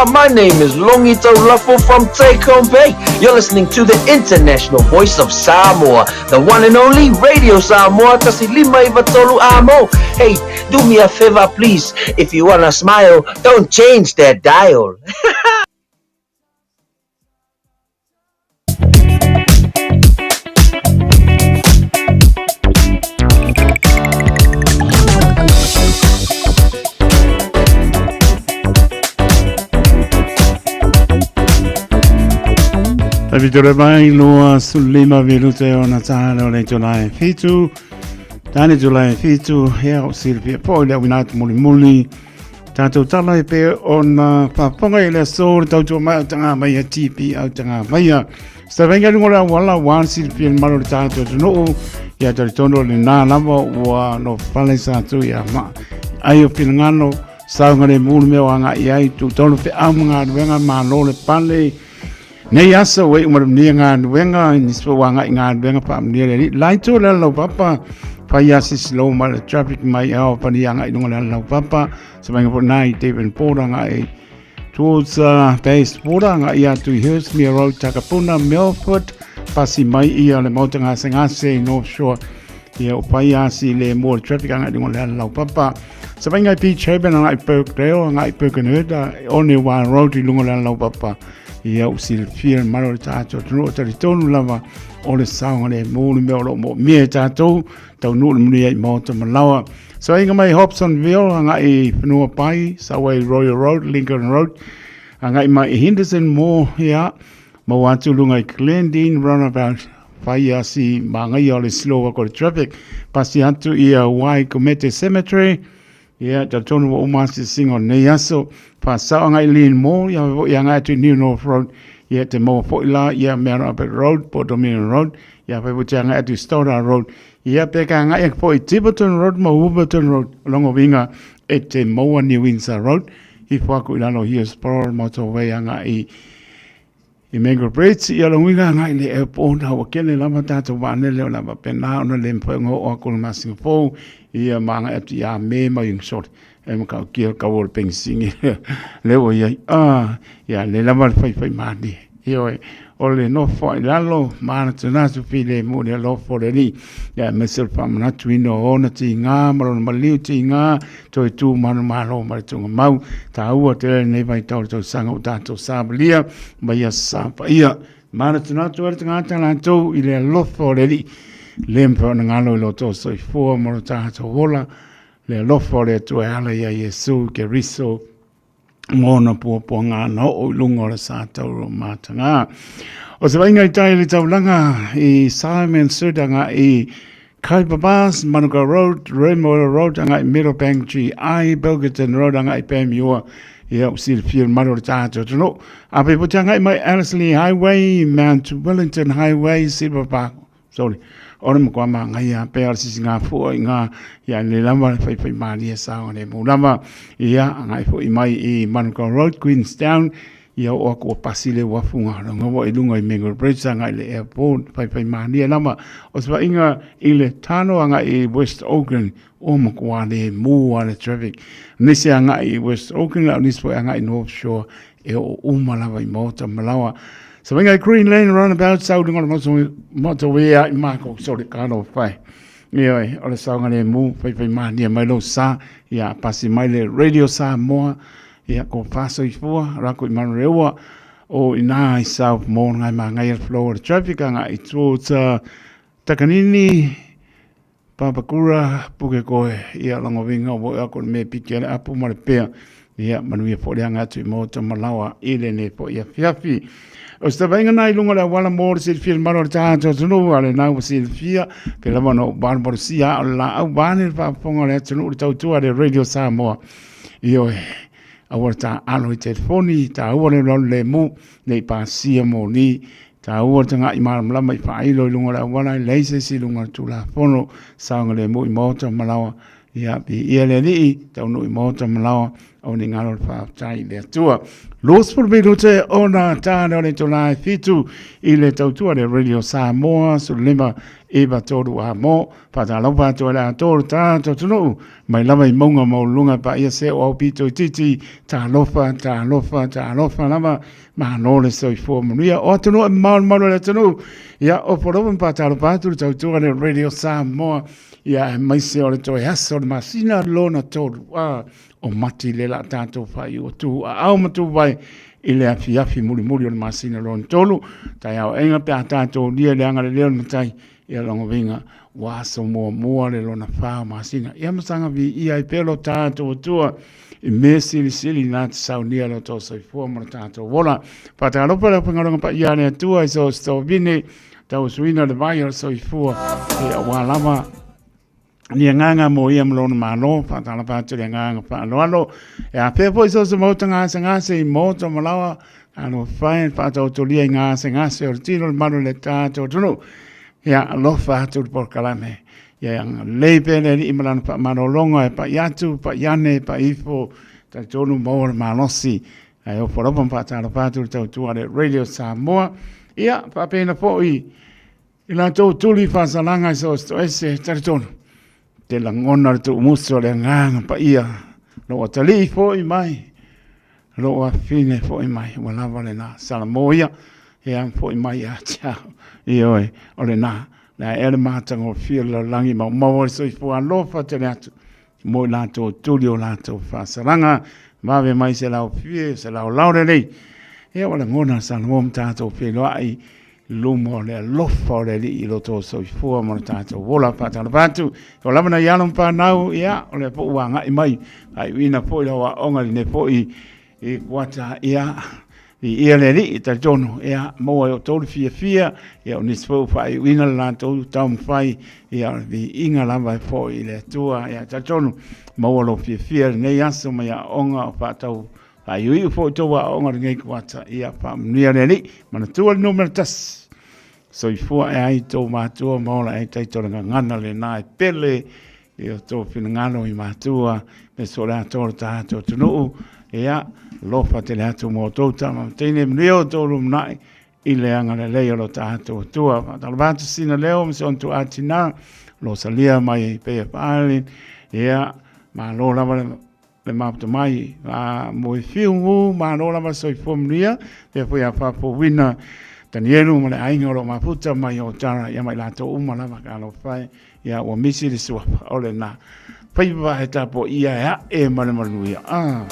Samoa. My name is Longi Taulafo from Take Home Bay. You're listening to the international voice of Samoa, the one and only Radio Samoa Tasilima Ivatolu Amo. Hey, do me a favor, please. If you wanna smile, don't change that dial. Tawhitore mai loa sulima vilute o na tāle o le tolai fitu. Tāne tolai fitu, hea o silvia po i le awinatu muli muli. Tātou tala e pe o na whaponga i le aso le tautua mai au tanga mai a TP au tanga mai a. Sa venga lungo la wala wan silvia malo le tātou tunuu. Ia tari tono le nā lava ua no whale sa tu ia ma. Ai o pinangano saunga le mulu mea o anga i ai tu tono pe au mga ruenga ma lo le pale. Nei aso ua iu malunia galuega i nisi foi ua agai i galuega faamanuia le Alii. La itu o le alalaupapa, fai lava si slow mai le traffic mai ao pani agai i luga o le alalaupapa. Se vaega foi lena i Devonport agai towards Bayswater agai atu i Hurstmere Road, Takapuna, Milford, pasi mai ia le maota gasegase i North Shore. Ia o fai lava si le mua o le traffic agai i luga o le alalaupapa. Se vaega i Beach Haven agai i Birkdale agai i Birkenhead, Onewa Road i luga o le alalaupapa. Ia u silafia le malo o le tātou atunuu o talitonu lava o le saogalemu le mea o lo o moomia e tātou taunuu le manuia i maota ma laoa. So inga mai Hobsonville agai i Whenua Pai, Subway Royal Road, Lincoln Road, agai mai i Henderson mo ia maua atu lunga i Glendene Roundabout whai asi māngaia o le slow ako le traffic pasi atu ia Waikumete Cemetery Ia, talitonu ua uma asiasiga o lenei aso, faasao agai i Lean Mall, ia foi agai atu i New North Road, ia te maua foi la, ia Mount Albert Road, po Dominion Road, ia fai foi te agai atu i Stoddard Road, ia pe ka agai atu foi i Tiverton Road ma Wolverton Road, o lona uiga e te maua New Windsor Road, ifo aku i lalo o Hillsborough Motorway agai i I Mango Bridge, ia lona uiga agai i le airport, a ua kele lava tatou vaalele o le a faapena ona le mafai ona oo atu i le masina fou, ia ma agai atu ia Me ma Iunisoli. E matautia le tau o le penisini lea ua i ai. Ah, ia lea lava le faifaimalie. Ioe, o le nofo ai lalo, manatunatu filemu le alofa o le Alii, ia aemaise o le faamanatuina o ona tiga ma lona maliu tiga, toe tu manumalo ma le tugamau. Taua tele lenei vaitau o le tausaga ua tatou savalia mai aso Sa paia. Manatunatu ai le tagata latou i le alofa o le Alii, le mafai ona galo i lo outou soifua ma lo tatou ola, le alofa o le Atua e ala iā Iesu Keriso ma ona puapuaga na oo i luga o le sa tauro mataga. O se vaaiga i tai i le taulaga i Simon Street agai i Kuiper Bars, Manukau Road, Remuera Road agai i Meadowbank GI, Bilgerton Road agai i Panmure, ia ua silafia le malu o le tatou atunuu. A pei foi te agai mai Ellerslie Highway, Mount Wellington Highway, Silver Park, sorry, o le matua māngaia pea o le sisigafua i ngā, ia le lava le whaiwhaimalie saogalemu lava, ia agai foi mai i Manukau Road, Queenstown, ia oo atu ua pasi le uafu ngā ronga i lunga i Mango Bridge agai i le airport, whaiwhaimalie lava. O se vaaiga i le tano agai i West Auckland, o matua lemu a le traffic. Nisi agai i West Auckland, a o nisi foi agai i North Shore, e oo uma lava i maota ma laoa. Sa vaaiga i Green Lane Roundabout, sau i luga o le motorway a i Marco, sorry, ka alo whai. Ioe, o le saogalemu, faifaimalie mai lou sa, ia pasi mai le Radio Samoa, ia ko whāsoifua, rako i Manurewa, o ina i South Mall ngai māngai le flow o le traffic anga i towards Takanini, Papakura, Pukekohe, ia lona uiga ua oo atu i le mea e piki ai le apu ma le pea, ia manuia foi le aga atu i Maota ma Laoa i lenei foi afiafi. O se tavaiga na i luga o le auala mo le silafia le mamalu o le tatou atunuu, a o lena ua silafia, pei lava ona ou valuvalusia a o le laau vaeane le faafofoga o le atunuu i le tautua a le Radio Samoa. Ioe, aua le taaalo i telefoni, taua le alualu lemu, ne i pasia moli, taua le tagai malamalama i faailo i luga o le auala, e leai se isi i luga o le Tulafono, saogalemu i maota ma laoa, ia, viia le Alii, taunuu i maota ma laoa, O ni ngalo le whaatai le atua. 20 minute ona tāne o le tōna e fitu i le tautua le Radio Samoa 15 iva tolu a mo whātālaupa atu le atoru tātou tunuu mai lava i maunga maulunga pa ia se o au pito i titi tālofa, tālofa, tālofa lava Malo le soifua manuia o atunuu e malumalu le atunuu. Ia o polopa ma pātalopa atu le tautua le Radio Samoa. Ia e maise o le toe aso le masina lona tolu. A, o mati le la tātou whai o tū a ao ma tū vai i le afi afi muri muri o le masina lona tolu. Tai ao enga pe a tātou lia le anga le leo le matai. Ia longo vinga wa aso mua mua le lona whā o masina. Ia masanga vi ia i pelo tātou atua i me silisili nā te saunia lo tō soifua mo le tātou ola. Whātālopa le upingaronga pa ia le atua i so sto vine tau suina le vai o le soifua e awa lava ni anganga mo ia mo lona malo, whātālopa atu le anganga whaaloalo. E a pēr po i so se mauta ngā se ngā se i mōto malawa, alo whai whātautolia i ngā se ngā se o le tino le malu le tātou tunu. Ia alofa atu le polokalame. Ia anga lei pea le alii ma lana faamalologa e pai atu, pai ane, pai ifo, talitonu maua le malosi. Ae ofo lava ma faatalofa atu le tautua le Radio Samoa. Ia, faapena foi i latou tuli faasalaga i so o se toese, talitonu. Te lagona le tuumuso le agaga paia, lou atalii foi mai, lou afine foi mai, ua lava lena. Salamo ia, e foi mai ia te au. Ioe, o lena, le ae le matagofie o le lalolagi maumau o le soifua alofa tele atu mo i latou tuli o latou faasalaga, vave mai se laofie, se laolao lelei. Ia ua lagona Salamo ma tatou feiloai luma o le alofa o le Alii i lo tou soifua ma lo tatou ola. Faatalofa atu, o lava nai alo ma fanau, ia, o lea foi ua agai mai, faaiuina foi lau aoga i lenei foi i kuata, ia, viia le Alii, talitonu, ia, maua e outou le fiafia, ia, o nisi foi ua faaiuina le latou taumafai, ia, o le viiga lava e foi i le Atua, ia, talitonu, maua lou fiafia i lenei aso mai aoga o faatau Faaiuiu foi tou aoaoga lenei kuata, ia faamanuia le Alii, manatua le numera tasi. Soifua e ai tou matua ma ola ai taito le gagana lena e pele i o tou finagalo i matua me so le atoa le tatou atunuu. Ia, lofa tele atu mo tou tama ma teine, manuia o tou lumanai i le agalelei o lo tatou Atua. Faatalofa atu sina leo ma si ona tuaa tina, lo salia mai i Bay of Island. Ia, malo lava le Le mafuta mai a mo e fiu mu malo lava soifua manuia pea foi a faafouina Tanielu ma le aiga o lo mafuta mai o Tara ia mai latou uma lava ka alofa e ia ua misi le suafa o lena faiva e tapo ia e ae ma le manuia ah.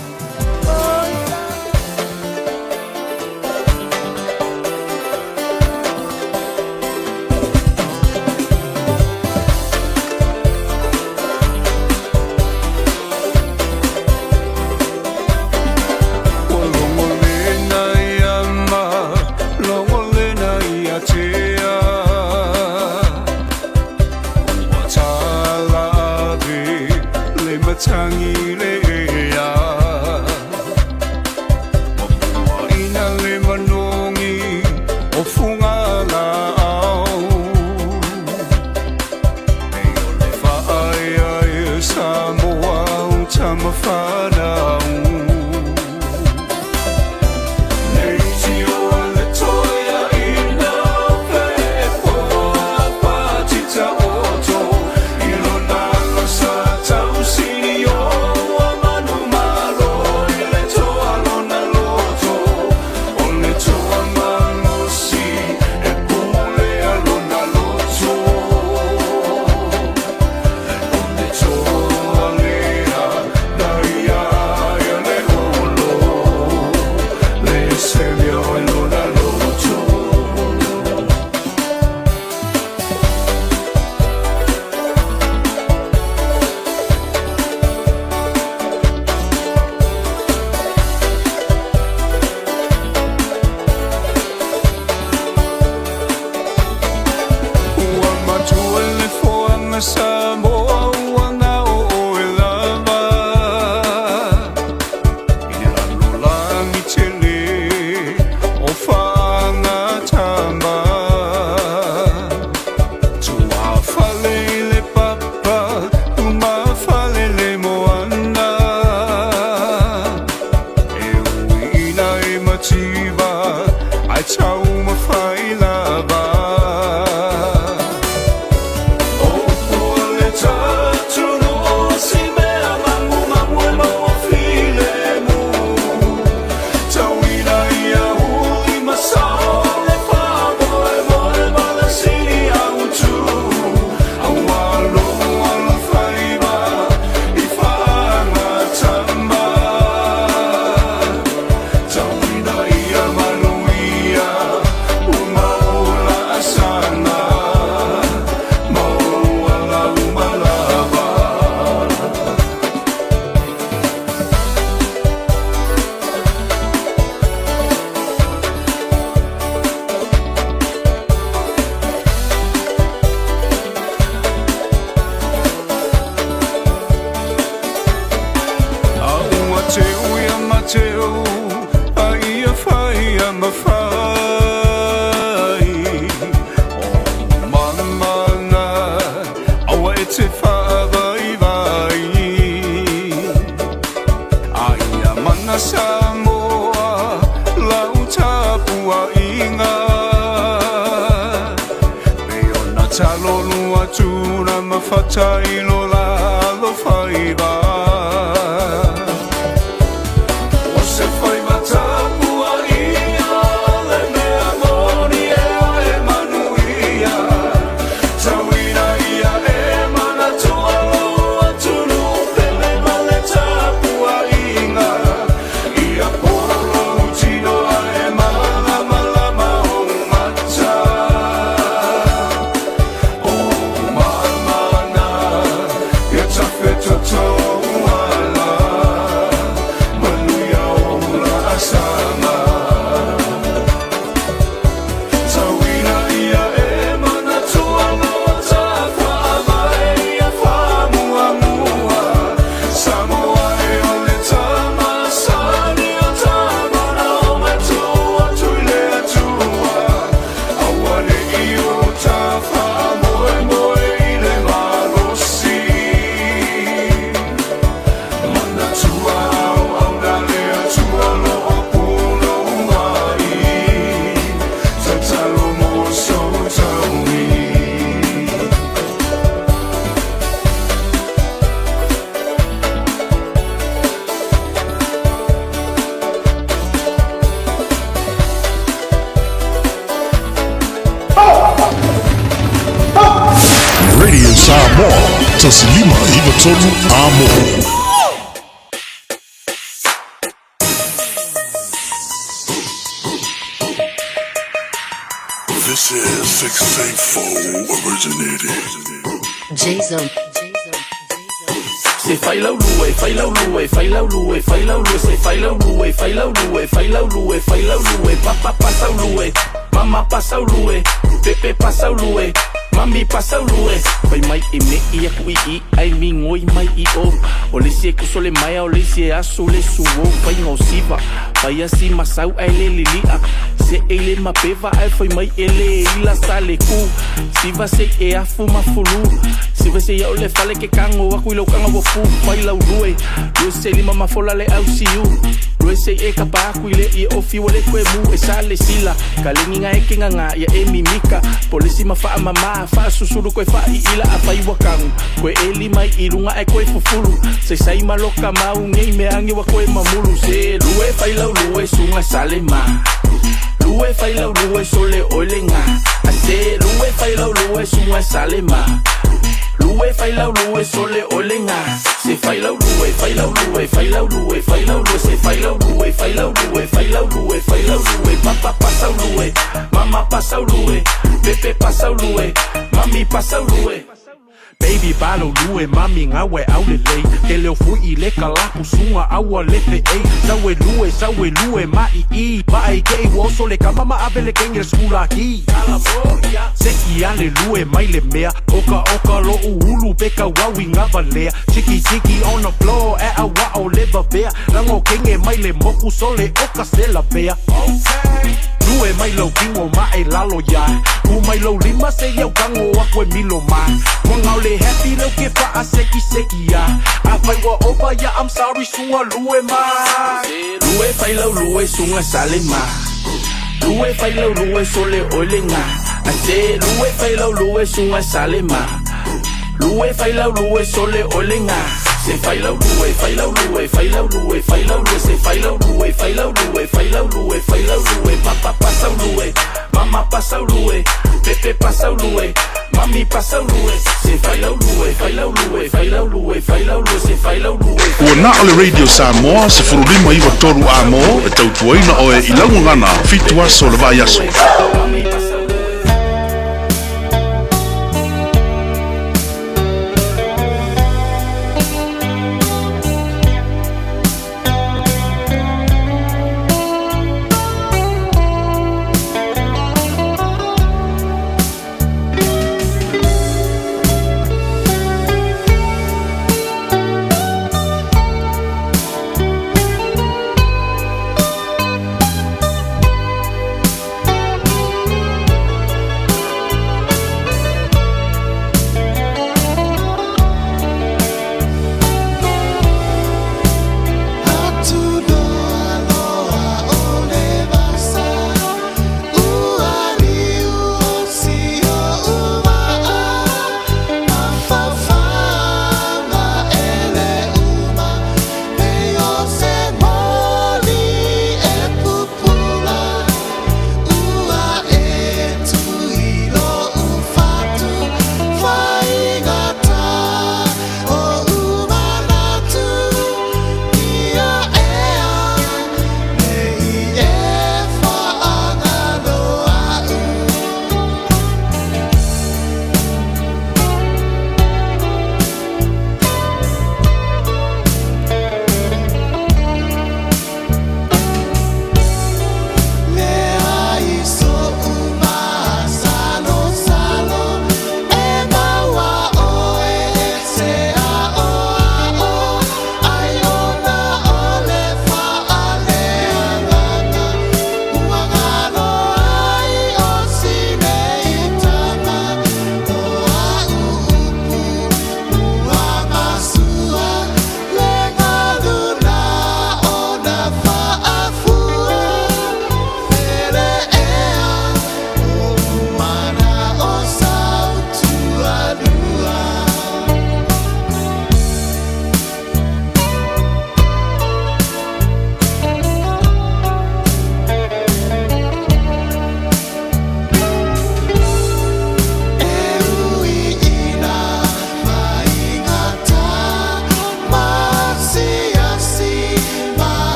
Ae taumafai lava. O upu a le tatunuu o si mea magumagu e maua filemu. Tauina ia uli ma sao le faamoemoe ma le sini autu. Aua lou alofaiva i faagatama. Tauina ia manuia ua mau laasaga, maua lauma lava. A ua teu ia Mateo, a ia fai ia ma fai. O mamana, aua e te faavaivai. A ia mana Samoa, lau tapuaiga. Pei ona talolu atu na mafata i lo la alofaiva. O se faiva tapuaia le mea moni ea e manuia. Tauina ia e manatua lou atunuu pele ma le tapuaiga. Ia polo lou tino ae malamalama ou mata. O mamana, ia tafe tatou ala, manuia o laasaga. Tauina ia e manatua lo tafaavae ia faamuamua. Samoa e o le tama sani o tama na o matua atu i le Atua. Aua ne i o ta faamoemoe i le malosi. Manatua auauna le Atua o lo o pulou mai. Tatalo mo sou taui. Radio Samoa, 1593 Amo. This is 684 originated. Jason. Se fai lau lue, fai lau lue, fai lau lue, fai lau lue, se fai lau lue, fai lau lue, fai lau lue, fai lau lue, papa pasau lue, mama pasau lue, pepe pasau lue, mami pasau lue. Fai mai e me i aku i i ai mi ngoi mai i o. O le isi e kuso le maea, o le isi e asu le suo, fai ngausiva. Fai asi masau ai le lilia. Se e le mapeva ai fai mai e le ila sa le ku. Siva se e afu mafulu. Siva se ia o le fale ke kango aku i lau kanga ua fu. Fai lau lue. Lue se lima mafola le au siu. Lue se e kapa aku i le i ofi ua le koe mu e sa le sila. Ka lengi nga e ke nganga ia e mimika. Polisi ma faa mama faa susulu koe faa i ila a fai wakangu. Koe e lima i lunga e koe fufulu. Se sai maloka mau ngei me angi wa koe mamulu. Se lue fai lau lue sunga sale ma. Lue fai lau lue sole oile nga. A se lue fai lau lue sunga sale ma. Lue fai lau lue sole oile nga. Se fai lau lue, fai lau lue, fai lau lue, fai lau lue, se fai lau lue, fai lau lue, fai lau lue, fai lau lue, papa pasau lue, mama pasau lue, pepe pasau lue, mami pasau lue. Baby balo lue mami ngawe au le lei Ke leo fui i le kalapu sunga aua le fe ei Sau e lue, sau e lue ma i i Ma ai ke i woso le kama ma ave le kenge le skula ki Se i ale lue mai le mea Oka oka lo uhulu pe ka wau i ngavalea Tiki tiki on the floor e a wa o le vavea Lango kenge mai le moku sole oka se la bea Lue mai lau kingo ma e lalo ya Ku mai lau lima se iau kango aku e milo ma Wangau le happy lau ke faa seki seki ya A fai wa opa ya I'm sorry sunga lue ma. Lue fai lau lue sunga sale ma. Lue fai lau lue sole oe le gā Ase lue fai lau lue suga salema Lue fai lau lue sole oe le gā Se fai lau lue fai lau lue fai lau lue fai lau lue se fai lau lue fai lau lue fai lau lue fai lau lue Papa pasau lue Mama pasau lue Pepe pasau lue Mami pasau lue Se fai lau lue fai lau lue fai lau lue fai lau lue se fai lau lue Ua na o le Radio Samoa 1593 amo e tautuaina oe i lau gagana fitu aso o le vaiaso. Mami pasau lue.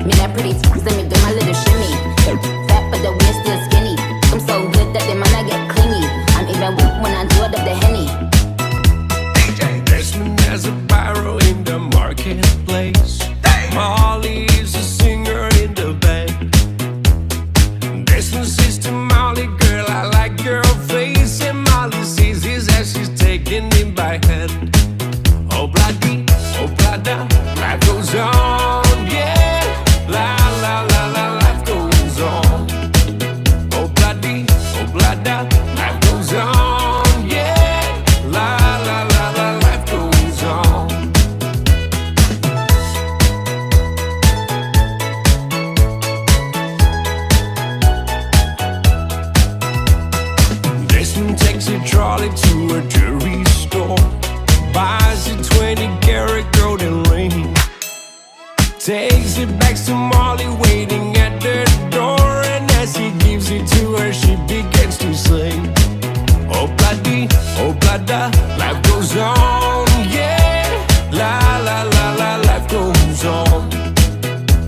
Me that pretty let me do my little shimmy. Fat but the waist still skinny. I'm so good that they might not get clingy. I'm even weak when I do it up the henny. Desmond has a barrow in the marketplace. Molly is a singer in the band. Desmond says to Molly, girl, I like your face. And Molly sees his as she's taking him by hand. Oh, bloody, oh, blada, life goes on, yeah. La, la, la, la, life goes on. Oh, bloody, oh, blada, life goes on, yeah. La, la, la, la, life goes on. Desmond takes a trolley to a jewelry store, buys a 20 karat golden ring, takes it back to Molly waiting at the door, and as he gives it to her, she begins to sing. Oh bloody, oh blada, life goes on, yeah. La la la la, life goes on.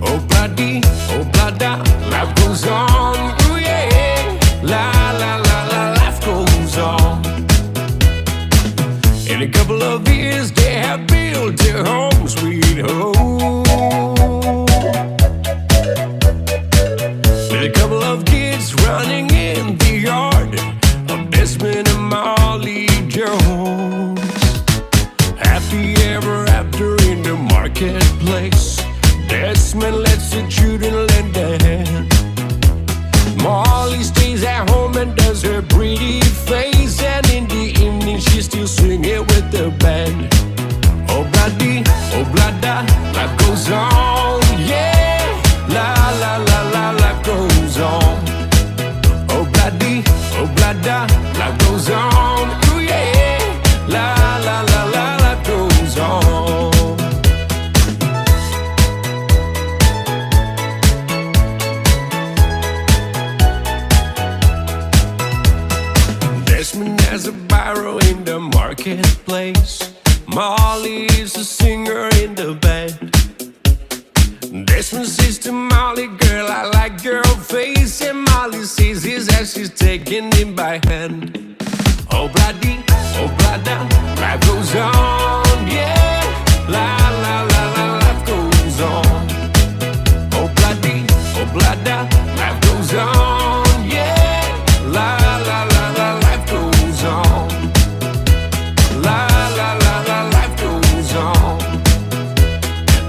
Oh bloody, oh blada, life goes on, ooh yeah. La la la la, life goes on. In a couple of years, they have built a home, sweet home. With a couple of kids running in the yard of Desmond and Molly Jones. Happy ever after in the marketplace. Desmond lets the children lend a hand. Molly stays at home and does her pretty face. And in the evening, she's still singing with the band. Oh, bloody, oh, blada, life goes on, yeah. La, la, la, la, life goes on. Oh, bloody, oh, blada, life goes on, ooh, yeah. La, la, la, la, life goes on. Desmond has a barrow in the marketplace. Molly is a singer in the band. Desmond says to Molly, girl, I like your face. And Molly sees his as she's taking him by hand. Oh, bloody, oh, blada, life goes on, yeah. La, la, la, la, life goes on. Oh, bloody, oh, blada, life goes on, yeah. La, la, la, la, life goes on. La, la, la, la, life goes on.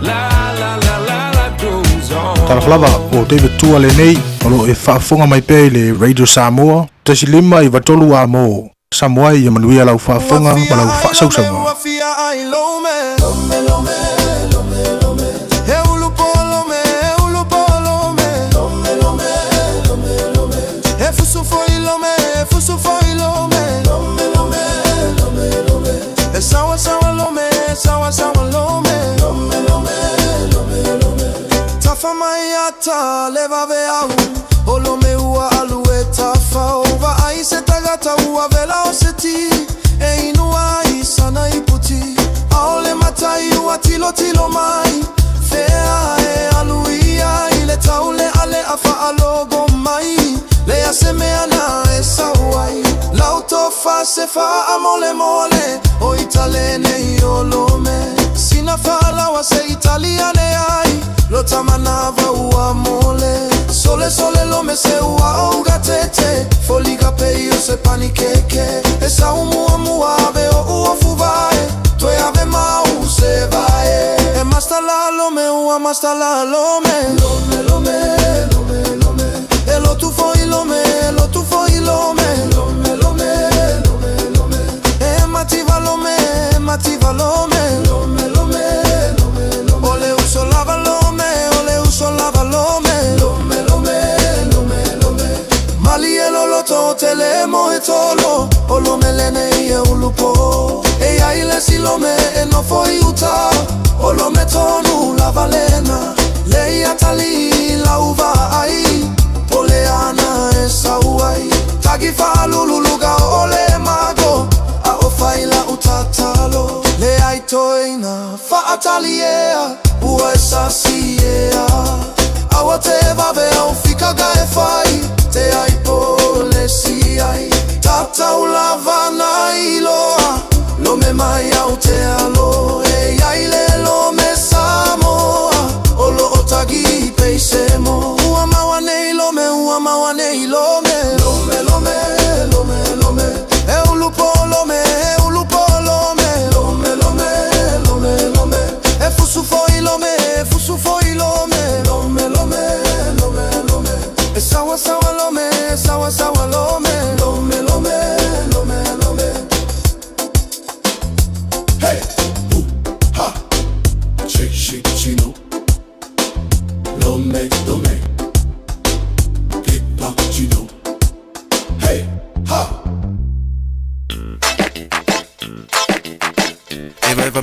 La, la, la, la, life goes on. Talofa lava, o David Tua lenei, o lo o e faafofoga mai pea i le Radio Samoa, 159 amo, Samoa ia manuia lau faafofoga ma lau faasausauga.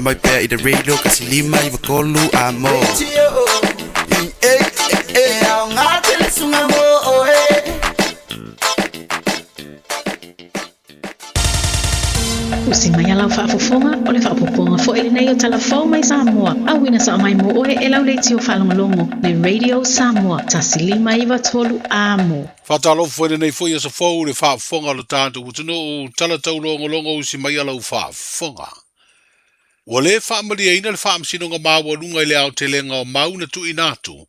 mai pea i le radio 153 amo. Usi mai a lau faafofoga, o le faaopoopoga foi lenei o Tala Fou mai Samoa, auina sao mai mo oe e lau leitio faalogologo, le Radio Samoa, 1593 Amo. Faatalofa foi lenei foi aso fou i le faafofoga o lo tatou atunuu, tala taulogologo usi mai a lau faafofoga. Ua le faamalieina le Faamasinoga Maualuga i le aotelega o mau na tuuina atu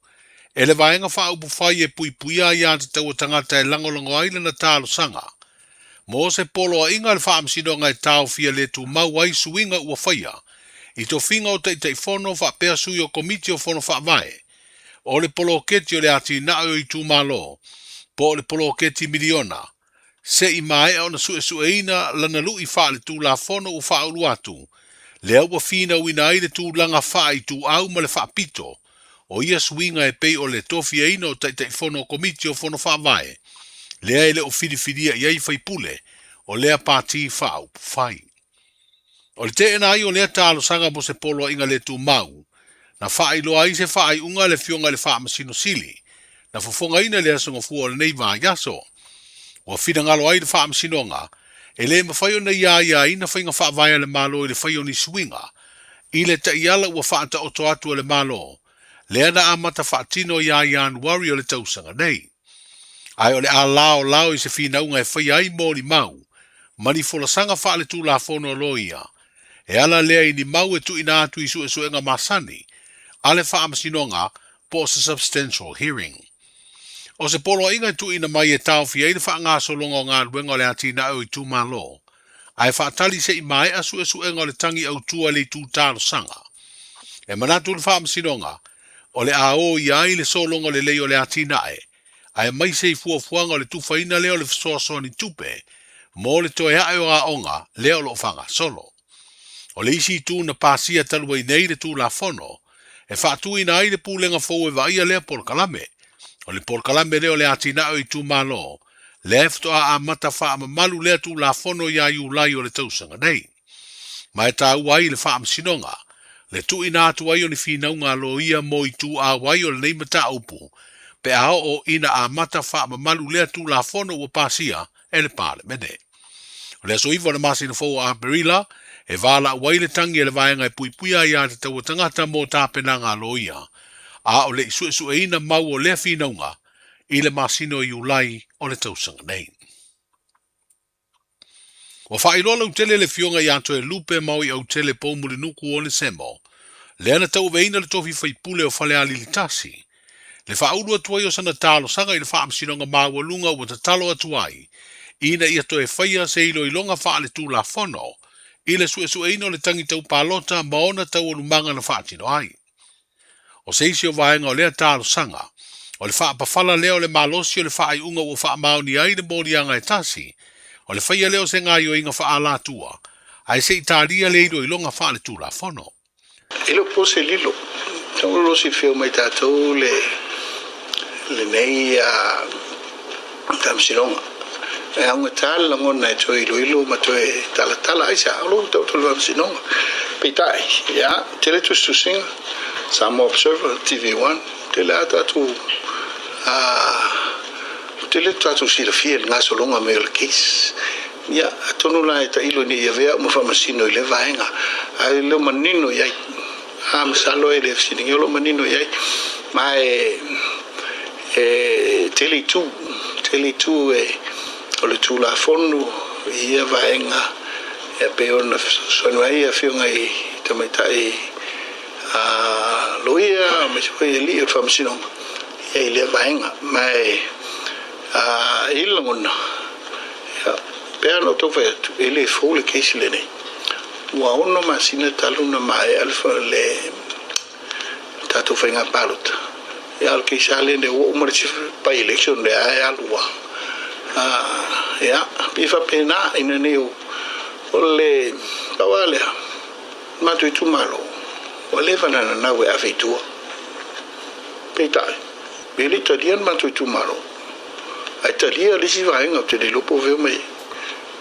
e le Vaega Faaupufai e puipuia aiatatau a tagata e lagolago ai lana talosaga mo se poloaiga a le Faamasinoga e taofia le tumau ai suiga ua faia i tofiga o Taitaifono faapea sui o Komiti o Fono Faavae o le Poloketi o le Atinae o Itumalo po o le Poloketi Miliona se i maea ona suesueina lana lui faaletulafono ua faaulu atu, lea ua finauina ai le tulaga faaituau ma le faapito o ia suiga e pei o le tofiaina o Taitaifono o Komiti o Fono Faavae, lea e le o filifilia i ai faipule o lea pati faaupufai. O le teena ai o lea talosaga mo se poloaiga le tumau, na faailoa ai se faaiuga a le Afioga i le Faamasino Sili, na fofogaina i le aso Gafua o lenei vaiaso. Ua finagalo ai le Faamasinoga, e le mafai ona ia aiaina faiga faavae a le Malo i le fai o ni suiga i le taiala ua faataoto atu e le Malo, lea na amata faatino ia Ianuari o le tausaga nei. Ae o le a laolao i se finauga e faia ai molimau ma ni folasaga faaletulafono a loia, e ala lea i ni mau e tuuina atu i suesuega masani a le Faamasinoga po o se substantial hearing. O se poloaiga e tuuina mai e taofi ai le faagasologa o galuega o le atinae o itumalo, ae faatali se i maea suesuega o le tagi autu a le itu talosaga. E manatu le Faamasinoga, o le a o i ai le sologa lelei o le atinae, aemaise i fuafuaga o le tufaina lea o le fesoasoani tupe mo le toe ae o aoga lea o lo o faagasolo. O le isi itu na pasia talu ai nei le Tulafono e faatuina ai le Pulega fou e vaaia lea polokalame, o le polokalame lea o le atinae o itumalo, lea e faatoa amata faamamalu lea Tulafono ia Iulai o le tausaga nei. Ma e taua ai le Faamasinoga le tuuina atu ai o ni finauga a loia mo ituauai o lenei mataupu pe a oo ina amata faamamalu lea Tulafono ua pasia e le Palemene. O le aso 9 o le masina fou o Aperila, e valaau ai le tagi a le Vaega e Puipuia Aiatatau a Tagata mo tapenaga a loia, a o le i suesueina mau o lea finauga i le masina o Iulai o le tausaga nei. Ua faailoa lautele le Afioga ia Toelupe Maoiautele Poumulinuku Onesemo, lea na tauaveina le tofi faipule o Falealili Tasi, le faaulu atu ai o sana talosaga i le Faamasinoga Maualuga ua tatalo atu ai ina ia toe faia se iloiloga faaletulafono i le suesueina o le tagi tau palota ma ona taualumaga na faatino ai. O se isi o vaega o lea talosaga, o le faapafala lea o le malosi o le faaiuga ua faamaonia ai le moliaga e tasi, o le faia lea o se gaoioiga faaalatua, ae se i talia le iloiloga faaletulafono. E le o po se lilo, tau lo silafia uma e tatou le lenei faamasinoga. E augata le lagona e toe iloilo ma toe talatala ai sa o lo taoto le faamasinoga. Peitai, ia, tele tusitusiga, Samoa Observer, TV1, tele a tatou tele tatou silafia i le gasologa mai o le case. Ia, atonu la e tailo ina ia avea au ma faamasino i lea vaega, ae le o manino i ai. A, masalo e le fesiligia o lo o manino i ai. Ma e, e tele itu, tele itu e, o le Tulafono i ia vaega, e pei ona fesoasoani ai afioga i tamaitai a loia, aemaise foi alii o le Faamasinoga, ia i lea vaega. Ma e, a, e i ai le lagona, Ia, pei ona ou tau fai atu, e le fou le case lenei. Ua ono masina talu na maea le, le tatou faiga palota. Ia, o le case lava lenei, ua uma le by election lea e alu lava. Ah, ia, pei e faapena ina nei o, o le, pau lava lea, matou itumalo, ua leva ona nanau e ave i tua. Peitai, e le i talia le matou itumalo. Ae talia le isi vaega ou te le iloa po o fea mai ai.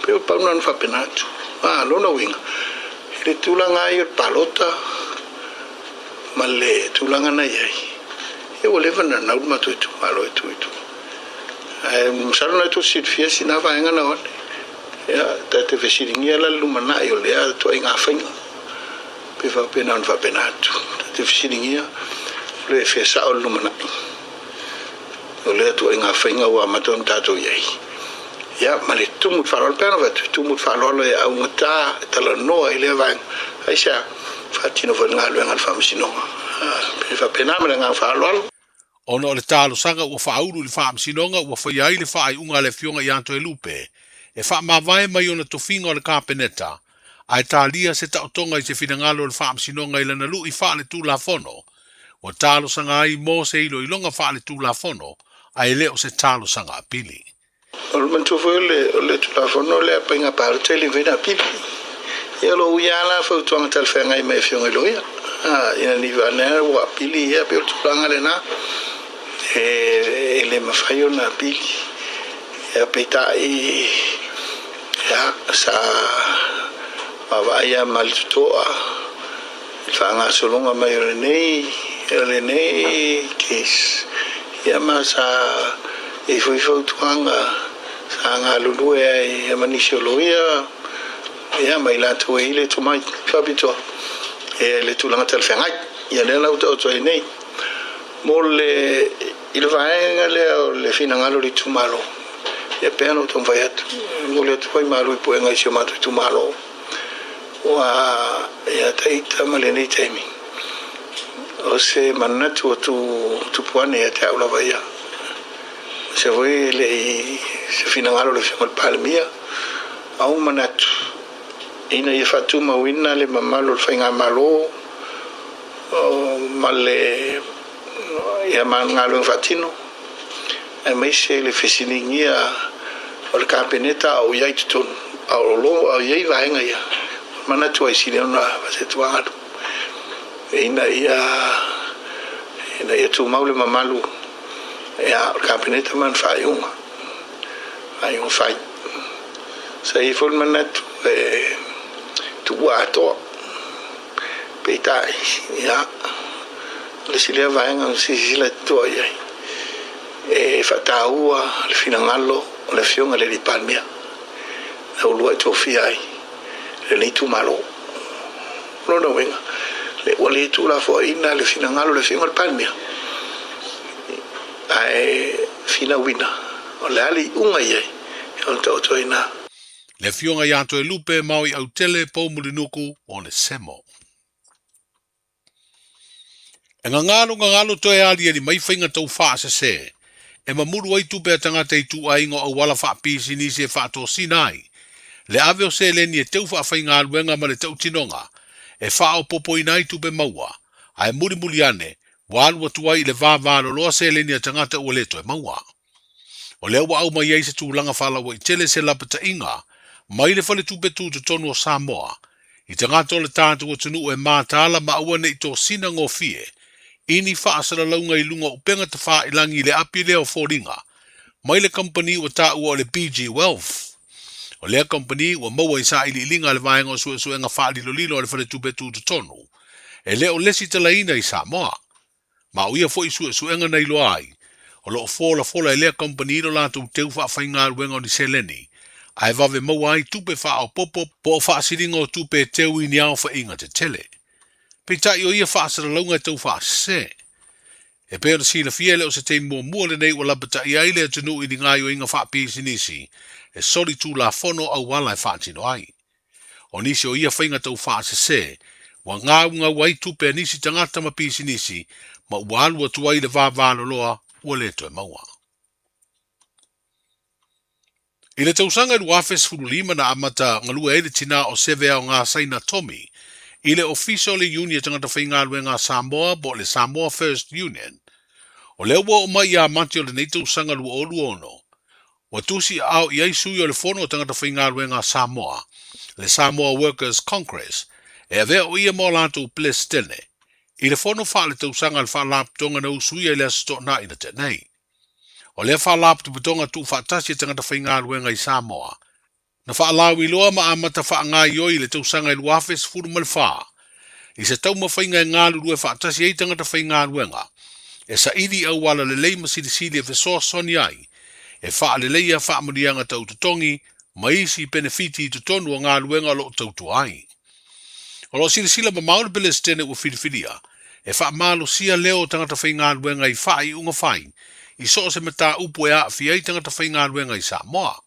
Pei o pau na ona faapena atu. A, lona uiga, I le tulaga lava ia o le palota ma le tulaga na i ai, ia ua leva ona nanau le matou itumalo e tu i tua. Ae masalo na tou silafia sina vaega na o ane. Ia, ta te fesiligia la le lumanai o lea ituaiga faiga, pe faapena ona faapena atu. Ta te fesiligia o le fia sao le lumanai o lea ituaiga faiga ua amata ona tatou i ai. Ia, ma le tumu i le faaaloalo, pe ana fai atu, e tumu i le faaaloalo e augata, e talanoa i lea vaega. Aisea? Faatino foi le galuega a le Faamasinoga. Pe faapena ma le agaga faaaloalo. Ona o le talosaga ua faaulu i le Faamasinoga ua faia ai le faaiuga a le Afioga ia Toelupe e faamavae mai ona tofiga o le Kapeneta, ae talia se taotoga i se finagalo o le Faamasinoga i lana lui faaletulafono, ua talosaga ai mo se iloiloga faaletulafono ae le o se talosaga apili. O le manatua foi o le Tulafono lea Faiga Palota e le mafai ona apili. Ia o lo o uia lava la fautuaga talafeagai mai Afioga i Loia ina ne i vane ua apili ia pei o le tulaga lena e le mafai ona apili. Ia peitai ia sa vaavaai lava ma le totoa i le faagasologa mai o lenei case, ia ma sa i ai foi fautuaga sa galulue ai ma nisi o loia, ia ma i latou e i ai le tomai faapitoa i le tulaga talafeagai. Ia lea la ua taoto ai nei mo le i le vaega lea o le finagalo o le itumalo, ia pei ona ou taumafai atu, e momoli atu foi malu i puega i si o matou itumalo. Ua ia te ita ma lenei taimi, o se manatu ua tupu ane ia te au lava ia. O se foi e le i se finagalo o le Afioga i le Palemia, a ua manatu ina ia faatumauina le mamalu o le Faigamalo ma le ia ma galuega faatino, aemaise le fesiligia o le Kapeneta a o i ai i totonu, a o lo o i ai vaega ia, manatu ai sili ona faasetuagalu ina ia tumau le mamalu ia o le Kapeneta ma ana faaiuga, faaiuga fai. Sa i ai foi le manatu e tuua atoa. Peitai, ia, o le isi lea vaega na silasila totoa i ai, e faataua le finagalo o le Afioga i le Alii Palemia na uluai tofia ai lenei itumalo. O lona uiga, ua le tuulafoaiina le finagalo o le Afioga i le Palemia, ae finauina o le a le iuga i ai, ona taoto ai ina. Le Afioga ia Toelupe Maui Autele Poumulinuku Onesemo. E gagalo gagalo toe aliali mai faiga tau faasese e mamulu ai tupe a tagata i ituaiga o auala faapisinisi e faatosina ai le ave o seleni e teu faafaigaluega ma le tautinoga e faaopopoina ai tupe maua, ae mulimuli ane ua alu atu ai i le vavaloloa seleni a tagata ua le toe maua. O lea ua aumai ai se tulaga faalauaitele se lapataiga mai le Faletupe Tutotonu o Samoa i tagata o le tatou atunuu e mataala ma aua ne i tosina gofie i ni faasalalauga i luga o upega tafailangi i le api lea o foliga mai le kamupani ua taua o le BG Wealth. O lea kamupani ua maua i sailiiliga a le Vaega o Suesuega Faalilolilo a le Faletupe Tutotonu e le o lesitalaina i Samoa. Ma o ia foi suesuega na iloa ai, o lo o folafola e lea kamupani lo latou teu faafaigaluega o ni seleni, ae vave maua ai tupe faaopoopo po o faasiliga o tupe e teu i ni aofaiga tetele. Peitai o ia faasalalauga e tau faasese. E pei ona silafia e le o se taimi muamua lenei ua lapataia ai le atunuu i ni gaoioiga faapisinisi e soli tulafono auala e faatino ai. O nisi o ia faiga tau faasese, ua gaugau ai tupe a nisi tagata ma pisinisi ma ua alu atu ai le vavaloloa ua le toe maua. I le tausaga 2015 na amata galue ai le tinā o Seveaoga Saina Tommy i le Ofisa o le Iuni a Tagata Faigaluega a Samoa po o le Samoa First Union. O lea ua oo mai ia Mati o lenei tausaga 2026, Ua tusi aao i ai sui o le Fono o Tagata Faigaluega a Samoa, le Samoa Workers Congress, e avea o ia ma o latou Peresetene, i le fono faaletausaga a le Faalapotopotoga na usuia i le Aso Toonai na tea nei. O lea Faalapotopotoga tuufaatasi a tagata faigaluega i Samoa, Na faalauiloa ma amata faagaoioi i le tausaga e 2014 i se taumafaiga e galulue faatasi ai tagata faigaluega e saili auala lelei ma silisili e fesoasoani ai e faaleleia faamanuiaga tau totogi ma isi penefiti i totonu o galuega o lo o tautua ai. O lo o silasila mamao le Pelesitene ua filifilia e faamalosia leo o tagata faigaluega i faaiuga fai i so o se mataupu e aafia ai tagata faigaluega i Samoa.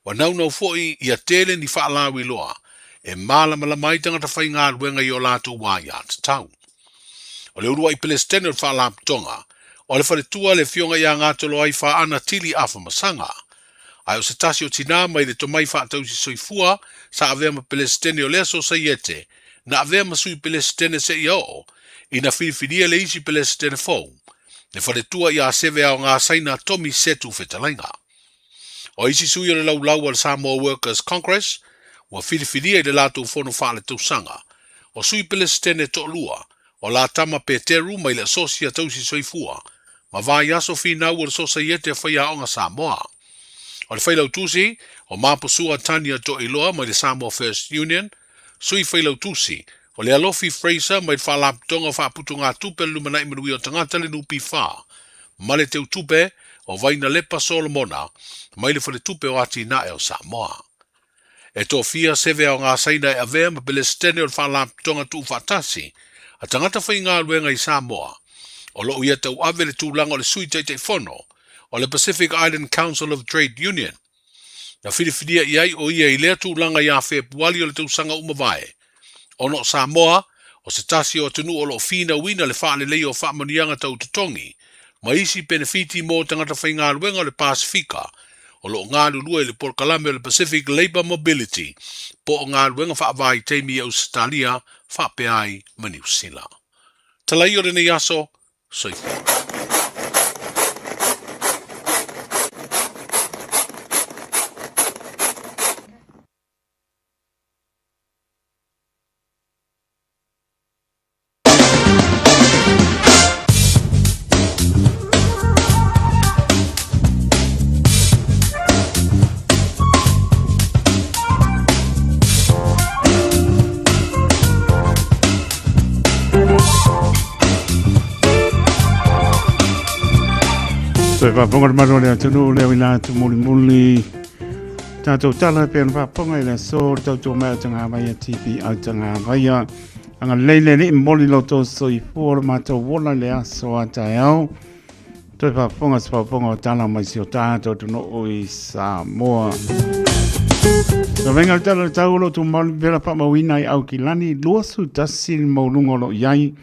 Ua naunau foi ia tele ni faalauiloa e malamalama ai tagata faigaluega i o latou aiatatau. O le uluai Pelesitene o le Faalapotopotoga o le Faletua le Afioga ia Gatoloaifaana Tili Afamasaga, ae o se tasi o tinā mai le tomai faatausi soifua sa avea ma Pelesitene o lea Sosaiete na avea ma Sui Pelesitene seia oo ina filifilia le isi Pelesitene fou, le Faletua ia Seve Aoga Saina Tomi Setu Fetalaiga. O isi sui o le laulau a le Samoa Workers Congress ua filifilia i le latou fono faaletausaga, o Sui Pelesitene toalua, o Latama Peteru mai le Asosi a Tausi Soifua ma Vaiaso Finau o le Sosaiete a Faiaoga Samoa. O le Failautusi, o Maposua Tania Toiloa mai le Samoa First Union, Sui Failautusi, o le Alofi Fraser mai le Faalapotopotoga o Faaputugatupe a le Lumanai Manuia o Tagata le NPF, ma le Teutupe, o Vainalepa Solomona mai le Faletupe o Atinae o Samoa. E tofia Seve Aoga Saina e avea ma Pelesitene o le Faalapotopotoga Tuufaatasi a Tagata Faigaluega i Samoa, o lo o ia tauave le tulaga o le Sui Taitaifono o le Pacific Island Council of Trade Union. Na filifilia i ai o ia i lea tulaga ia Fepuali o le tausaga ua mavae, ona o Samoa, o se tasi o atunuu o lo o finauina le faaleleia o faamanuiaga tau totogi ma isi penefiti mo tagata faigaluega o le Pasefika o lo o galulue i le polokalame o le Pacific Labour Mobility po o galuega faavaitaimi i Ausetalia faapea ai ma Niu Sila. Talai o lenei aso, Soifua. Toe faafofoga le malu o le atunuu leo i la atu mulimuli. Tātou tala pe ona faafofoga i le aso le tautua mai o Tagavaia TV au Tagavaia. Anga lei le alii momoli lo outou soifua o lo matou ola i le aso a taeao. Toe faafofoga se faafofoga o tala mai si o tātou atunuu i Samoa. Na venga le tala le tau o lo tumau le vela faamauina i Aukilani, 21 le maualuga o lo o i ai,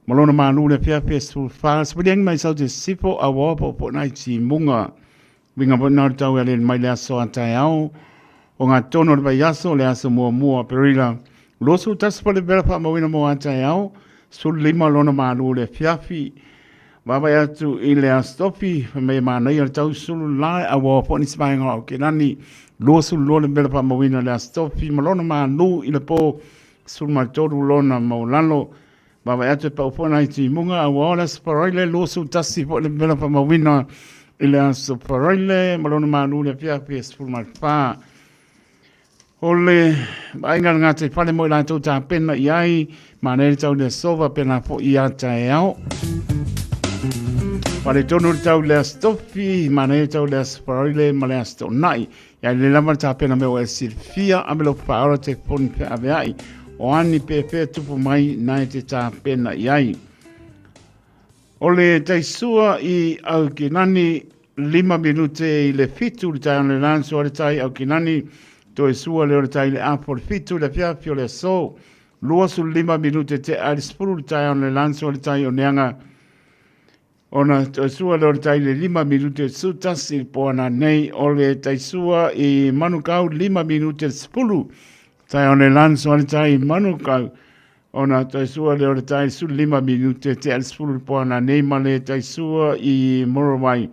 ma lona malu le afiafi e 14, sepiliagi mai sau te sifo a ua po po nai timuga. Winga po nā le tau e alele mai le aso a taeao, o ngā tono o le vaiaso, le aso muamua o Aperila, 21 po le vela faamauina mo a taeao, 15 lona malu le afiafi, Vaavaai atu i le Aso Tofi, fai mai e manaia le tau sulu la a ua foi nisi vaega o Aokelani, 22 le mela faamauina i le Aso Tofi ma lona malu i le po 13 lona maualalo. Vaavaai atu e pau foi nai timuga a ua o le Aso Faraile, 21 foi le mela faamauina i le Aso Faraile ma lona malu i le afiafi e 14. O le vaaiga le gataifale mo i latou tapena i ai, manaia le tau le aso faapena foi ia taeao. Faaletonu le tau le Aso Tofi, manaia le tau le Aso Faraile ma le Aso Toonai. Ia lelei lava le tapena mea ua e silafia, ame lou faaola te poni feaveai. O a ni pefea tupu mai nae te tapena i ai. O le taisua i Aukilani, 5 minute i le 7 le taeao le lanso a le tai Aukilani, toe sua lea o le tai i le apo o le 7 i le afiafi o le aso, 25 minute te a i le 10 le taeao le lanso a le tai o Neanga, ona toe sua lea o le tai i le 5 minute le 11 i le poana nei. O le taisua i Manukau, 5 minute le 10 taeao le lanso a le tai i Manukau, Ona taisua lea o le tai 15 minute te ale 10 le poana nei ma le taisua i Morowai.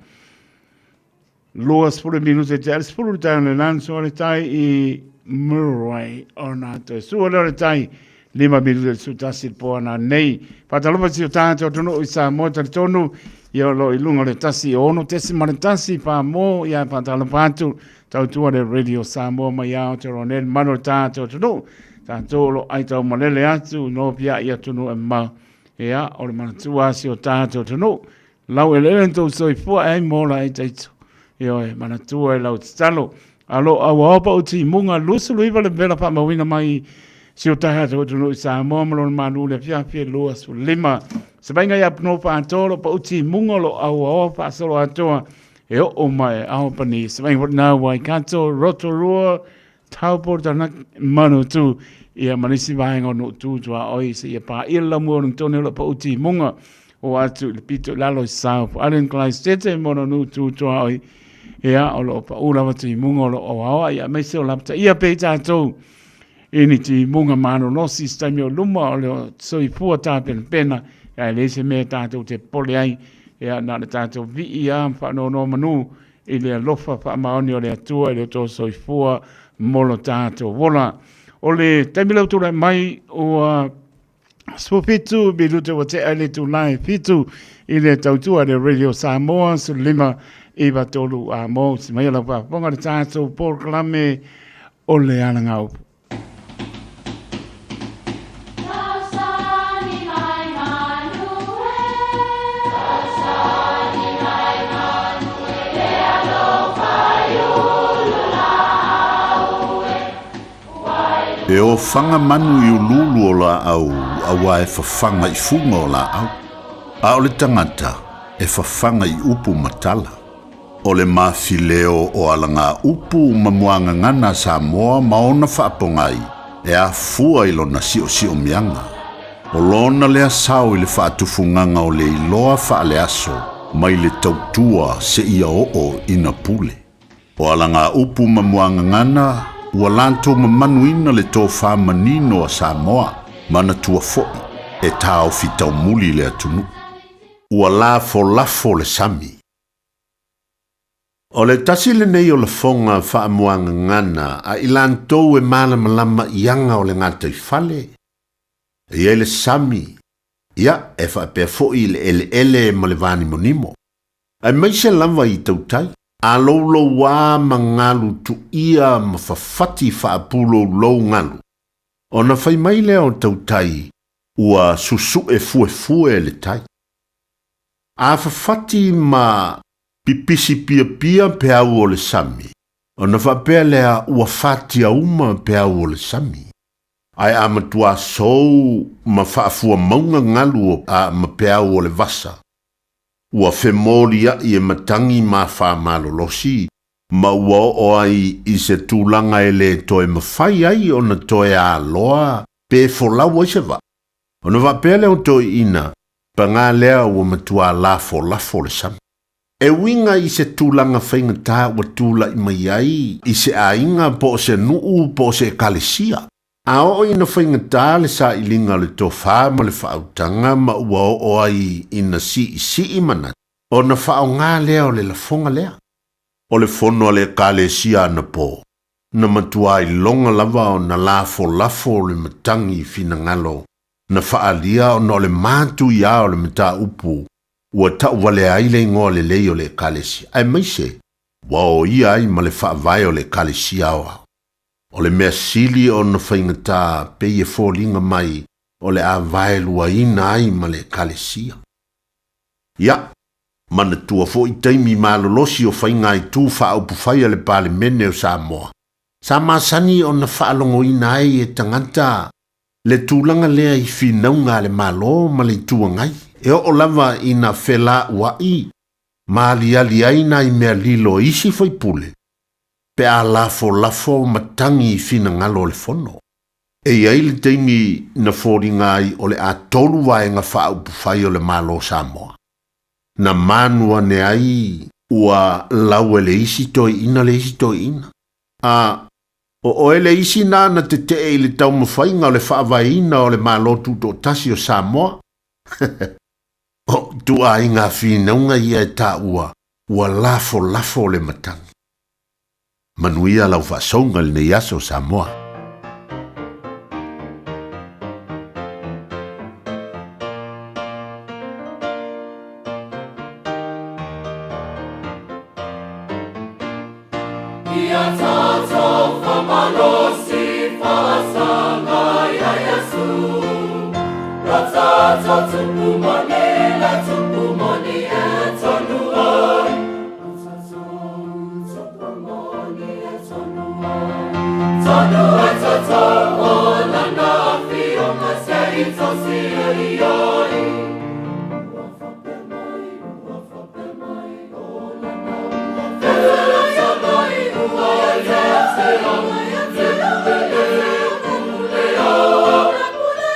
20 minute te ale 10 le tai o le lanso le tai i Morowai. Ona taisua lea o le tai 5 minute le sutasi le poana nei. Whatalofa si o tātou atunuu i Samoa talitonu. Ia o lo o i luga o le 106.1 pāmō, ia e faatalofa atu, tautua le Radio Samoa mai Aotearoa nei, le malu o le tātou atunuu, tātou o lo o aitau malele atu, nopiai atunuu e mamao, ia, o le manatua si o tātou atunuu, lau eleele na tou soifua e ai mo la e taito. Ioe, manatua e lau tatalo. Alo auao pa uti munga 29 le vela faamauina mai si o tatou atunuu i Samoa ma lona malu le afiafi e 25. Se vaaiga ia no faatoa lo pa uti munga lo auao faasolo atoa e oo mai ao pani. Se vaaiga foi na Waikato, Rotorua, Taupo, Taranaki, Manutu, ia ma nisi vaega o nuu tu tuaoi seia paia le laumua o lona tone o lo pa uti munga o atu i le pito i lalo i South Island Christchurch mo lona nuu tu tuaoi ia o lo o pau lava timuga o lo o aoa ia aemaise o lapataia pea i tatou i ni timuga malolosi i se taimi o luma o le soifua tapenapena ae leai se mea tatou te popole ai ia na o le tatou vii lava ma faanonomanu i le alofa faamaoni o le Atua i le tou soifua mo lo tatou ola. O le taimi lea ua tulai mai ua 17 minute ua tea i le itula e 7 i le tautua le Radio Samoa 15 9 3 a mo si mai lau faafofoga le tatou polokalame o le alagaupu. E ofaga manu i uluulu o laau auā e fafaga i fuga o laau, a o le tagata e fafaga i upu ma tala. O le mafileo o alagaupu ma muagagana a Samoa ma ona faapogai e afua i lona siosiomiaga. O lona lea sao i le faatufugaga o le iloa faaleaso mai le tautua seia oo ina pule. O alagaupu ma muagagana ua latou mamanuina le tofa manino a Samoa, manatua foi e taofi taumuli le atunuu. Ua lafolafo le sami. O le tasi lenei o lafoga faamuagagana a i latou e malamalama i aga o le gataifale, e i ai le sami, ia, e faapea foi i le eleele ma le vanimonimo, aemaise lava i tautai, a loulouā ma galu tuia ma fafati faapuloulou galu, ona fai mai lea o tautai ua susue fuefue le tai. A fafati ma pipisi piapia peau o le sami, ona faapea lea ua fatia uma peau o le sami. Ae a matuā sou ma faafuamauga galu a ma peau o le vasa, ua femoliaʻi e matagi ma faamalolosi, ma ua oo ai i se tulaga e lē toe mafai ai ona toe aloa pe folau ai se vaa. Ona faapea lea o toeaiina, Paga lea ua matua lafolafo le sami. E uiga i se tulaga faigata ua tulai mai ai i se aiga po o se nuu po o se ekalesia. A oo ina faigata le sailiga o le tofa ma le faautaga ma ua oo ai ina siisii manatu, ona faaaoga lea o le lafoga lea. O le fono a le ekalesia anapo, na matua iloga lava ona lafolafo le matagi finagalo na faaalia ona o le matuia o le mataupu ua tauvalea ai le igoa lelei o le Ekalesia, aemaise ua oia ai ma le faavae o le Ekalesia aoao. O le mea sili ona faigata pei e foliga mai o le a vaeluaina ai ma le Ekalesia. Ia, manatua foi taimi malolosi o faiga-itu faaupufai a le Palemene o Samoa, sa masani ona faalogoina ai e tagata Le tulaga lea i finauga a le Malo ma le Itu Agai, e oo lava ina felauaʻi ma aliali ai nai mea lilo e isi faipule pe a lafolafo ma tagi i finagalo o le Fono. E i ai le taimi na foliga ai o le a tolu vaega faaupufai o le Malo o Samoa. Na manu ane ai ua lau e le isi toeaina le isi toeaina. A O oe le isi na na tetee i le taumafaiga o le faavaeina o le Malo Tutoatasi o Samoa. O ituaiga finauga ia e taua ua lafolafo le matagi. Manuia lau faasouga i lenei aso Samoa. Ia tatou whamalosi whaasanga ia Yesu. Lo tatou tupu moni, le tupu moni e tonu ai. Lo tatou tupu moni e tonu ai. Tonu ai tatou o lana afioga se i tausia i ai. Ua whapea mai, ua whapea mai o lana ua mai ua te te au le pule le pule au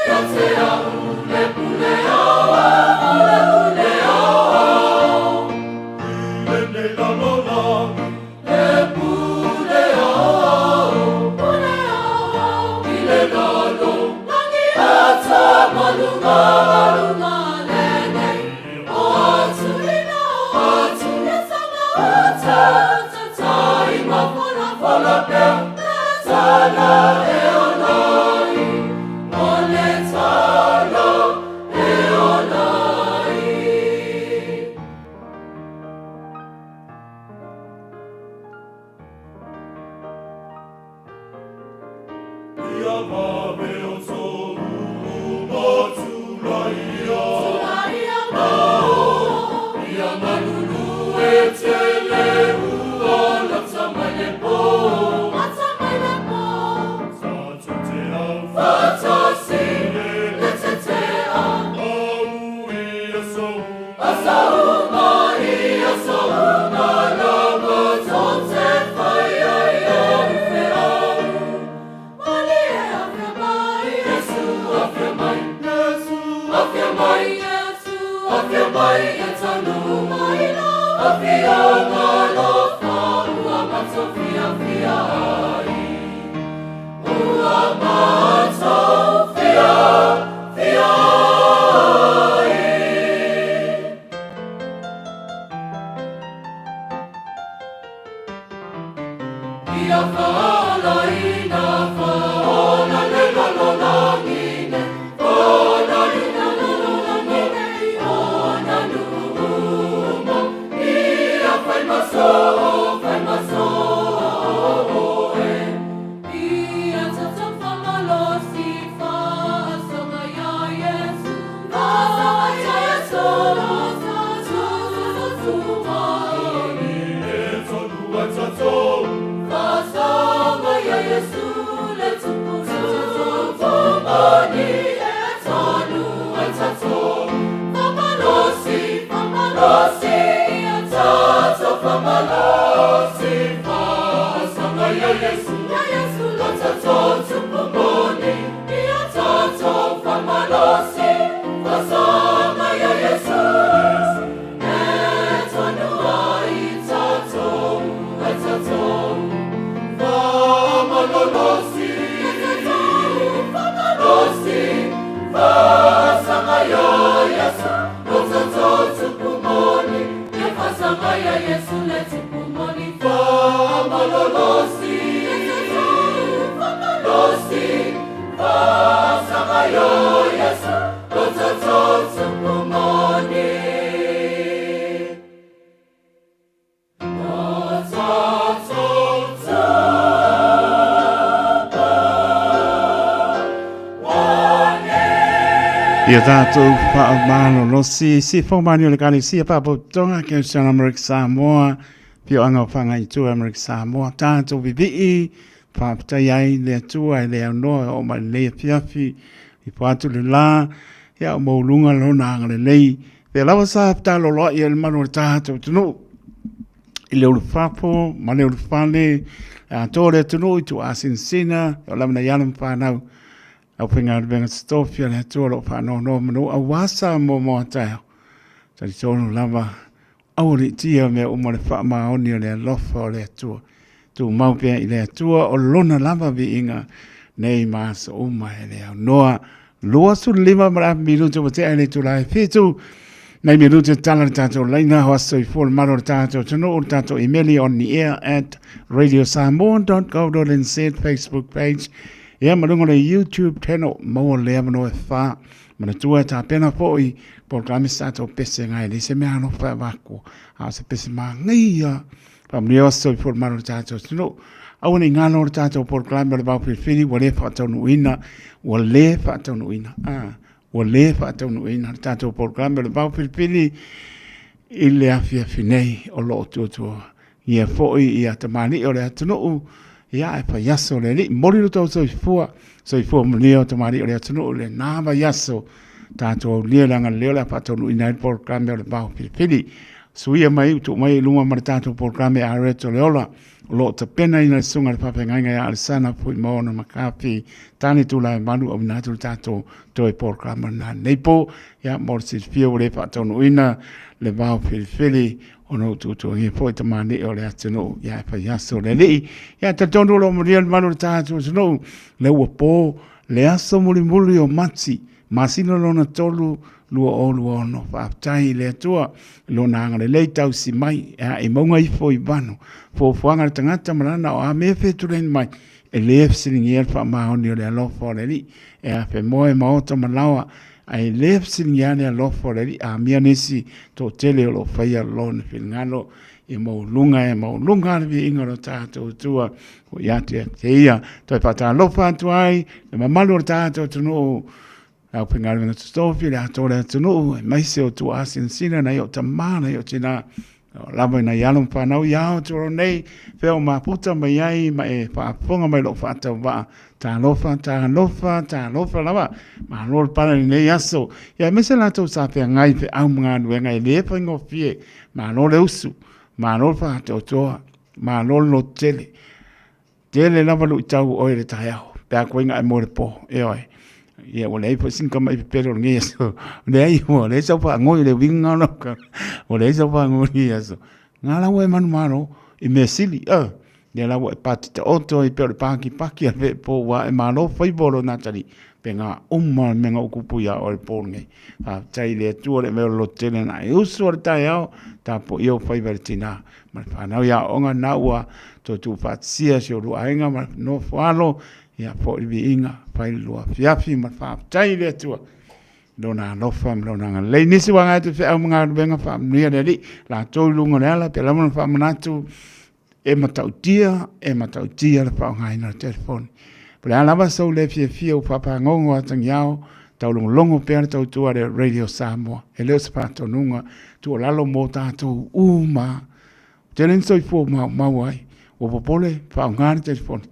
le te au le pule au le pule au i lenei lalolagi le pule au pule au i le lalolagi ata malunga malunga lenei o atu atu ata tai ma fola fola pea tala e olai o le tala e olai. Ia vave o tōu uma tulaia. Ia malulu e tele ua lata mai le pō. Tatou te au faatasi le tetea. Au i aso Aso uma i aso uma lava tou te fai ai au feau. Malie afio mai, Iesu afio mai, Iesu afio mai, Iesu afio mai e tonu mai la afioga alofa ua matou fiafia ai. Ua matou fiafia ai. Ia faaolaina, faaola le lalolagi nei, faaolaina lalolagi nei, ona nuu uma. Ia fai ma soo, fai ma soo e. Ia tatou faamalosi, faasoga ia Iesu, faasoga ia Iesu, Faasoga ia Iesu, le tupu moni e tonu ai tatou. Faamalosi, faamalosi, ia tatou faamalosi, faasoga ia Iesu, ia Iesu, lo tatou tupu moni, ia tatou faamalosi, faasoga ia Iesu, e tonu ai tatou, ai tatou. Faamalolosi, faamalosi, faasoga ia Iesu, lo tatou tupu moni, ia faasoga ia Iesu le tupu moni. Faamalolosi, faamalosi, faasoga ia Iesu, lo tatou tupu moni. Lo tatou tupu moni. Ia tatou faamalolosi si fomani o le Ekalesia Faapotopotoga Kerisiano Amerika Samoa, Afioaga o Fagaitua Amerika Samoa, tatou vivii, faafetai ai le Atua e le aunoa e oo mai lenei afiafi, ifo atu le la, ia o mauluga lona agalelei, pea lava sa fetaloloai ai le malu o le tatou atunuu i le ulufafo ma le ulufale, atoa le atunuu i tuasinasina, o lava nai alo ma fanau, Aufaigaluega totofi a le Atua o lo o faanonomanu aua Samoa mo a taeao. Talitonu lava, aua ne i tia mea uma le faamaoni o le alofa o le Atua. Tumau pea i le Atua o lona lava viiga nei ma aso uma e le aunoa. 25 ma le afa minute ua tea i le itula e 7. Nei minute tala le tatou laina o aso soifua le malo o le tatou atunuu, le tatou imeli on the air at radiosamoa.co.nz Facebook page. Ia ma luga o le YouTube channel, maua le avanoa e fa. Manatua e tapena foʻi polokalame se tatou pese gai e leai se mea alofa e avatu, a o se pese magaia. Faamanuia o se soifua le malo o le tatou atunuu. Aua ne i galo le tatou polokalame o le vaofilifili ua le faataunuuina, ua le faataunuuina, a, ua le faataunuuina le tatou polokalame o le vaofilifili i le afiafi nei o lo o tuatua ia foi ia tamalii o le atunuu, ia e faiaso le alii. Momoli lo tou soifua, soifua manuia o tamalii o le atunuu i lena vaiaso. Tatou aulia le agalelei o le a faataunuuina ai le polokalame o le vaofilifili. Suia mai, tuu mai i luma ma le tatou polokalame Aret o le Ola, o lo o tapenaina e le Susuga i le Faafeagaiga ia Alesana Fuimaono McCarthy, Tane Tulaemalu, auina atu le tatou toe polokalame lena lenei po. Ia, mo le silafia ua le faataunuuina le vaofilifili ona o tuatuagia foi tamalii o le atunuu, ia e fai aso le alii. Ia, talitonu o lo o manuia le malu o le tatou atunuu, lea ua po le aso mulimuli o Mati, masina lona 3, 2026. Faafetai i le Atua i lona agalelei tausi mai e ae mauga ifo i vano. Fuafuaga a le tagata ma lana o a mea fetuleni mai, e le fesiligia le faamaoni o le alofa o le Alii. E afemoe maota ma laoa, ae le fesiligia le alofa o le Alii. Amia nisi toatele o lo o faia lona finagalo ia maualuga e maualuga le viiga o lo tatou Atua. Ua ia te ia toe faatalofa atu ai le mamalu o le tatou atunuu, le aufaigaluega totofi, le atoa o le atunuu, aemaise o tuaasinasina nai o tama, nai o tina, o lava i nai alo ma fanau i ao atu nei, fea o mafuta mai ai ma e faafofoga mai lou faatauvaa. Talofa, talofa, talofa lava. Malo le pala i lenei aso. Ia aemaise latou sa feagai feau ma galuega e le faigofie. Malo le usu, malo le faatoatoa, malo le lototele. Tele lava luitau o oe i le taeao, pe a koiga e mo le po, ioe. Ia ua leai foi sina tama'i pepelo o lenei aso. Leai, ua leai sau faagoi i le uiga lena o lau Ua leai sau faagoi i lenei aso. Na la ua e manumalo i mea sili, Lea la ua e pati taoto ai pei o le pakipaki a le veepo ua e malo faiva o lona atalii, pe na uma le mea na ou tupu ia oe i le po lenei. Faafetai i le Atua le mea o le lototele na e usu a le taeao, tapuaia ou faiva i le tina ma le fanau i aoaoga na ua toe tuufaatasia si olua aiga ma le nofo alo, ia foi le viiga, fai le lua afiafi ma le faafetai i le Atua. Lona alofa ma lona agalelei. Nisi ua agai atu i feau ma galuega faamanuia le Alii, latou i luga o le ala, pe lava ona faamanatu, E matautia, e matautia le faaaogaina o le telefoni. Po o le a lava sou le fiafia ua faapagogo atagiao, taulogologo pea le tautua a le Radio Samoa. E le o se faatonuga tuualalo mo tatou uma. Ua tele ni soifua ua maumau ai, ua popole faaaoga le telefoni.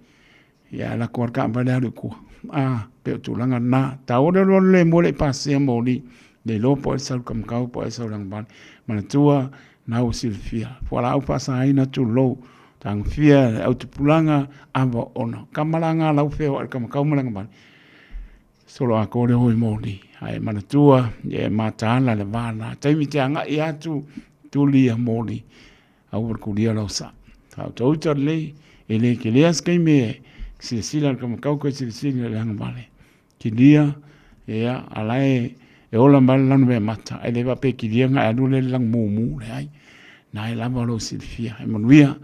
Ia lako lava le taavale alu i tua. A, pei o tulaga na. Taua le alualu le mua le i pasia moli. Le iloa po o ai le sau i le kamakau po o ai le sau i le agavale. Manatua, na ua silafia. Fualaau faasaina tulou. Tagofia le autupulaga ava ona. Kama la nga lau feoai i le kamakau ma le agavale. Solo atoa le o i moli. Ae manatua, ia e mataala le va na. Taimi te agai atu, tuli ia moli. Aua le kulia lau sa. Fautauta lelei, e le kelea se taimi e silasila le kamakau koe silasila i le agavale. Kilia, ia, a la e, e ola mai le lanu mea mata, e le faapea kilia na e alu le lanu mumu, leai. Na e lava lou silafia. E manuia,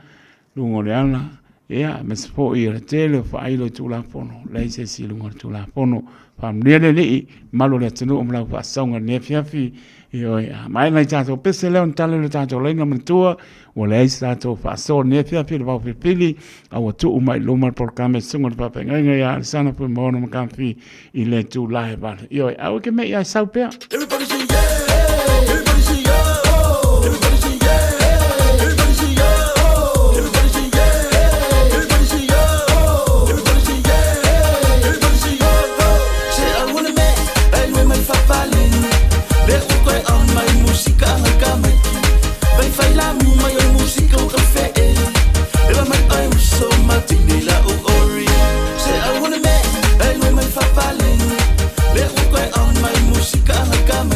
luga o le ala, ia, aemaise foi o le tele o faailo i Tulafono, leai se isi i luga o le Tulafono. Faamanuia le Alii, malu o le atunuu ma lau faasauga i lenei afiafi. Ioe, a maea nai tatou pese lea ona tala le tatou laina manatua, ua leai se tatou faasoa i lenei afiafi i le vaofilifili, a ua tuu mai i luma le polokalame Susuga i le Faafeagaiga ia Alesana Fuimaono McCarthy i le itula e 8. Ioe, aua ke mei ae sau pea. Everybody say yeah. Everybody say oh. Everybody say yeah. Everybody say oh. Everybody say yeah. Everybody say oh. Everybody say yeah. Everybody say oh. Se aule me, ai mai fapaleni. Le o koe au mai musika ngai ka mai. Vai fai la mu mai o musika o ka fe e. Eva mai ai uso matine la o ori. Se aule me, ai mai fapaleni. Le o koe au mai musika ngai ka mai.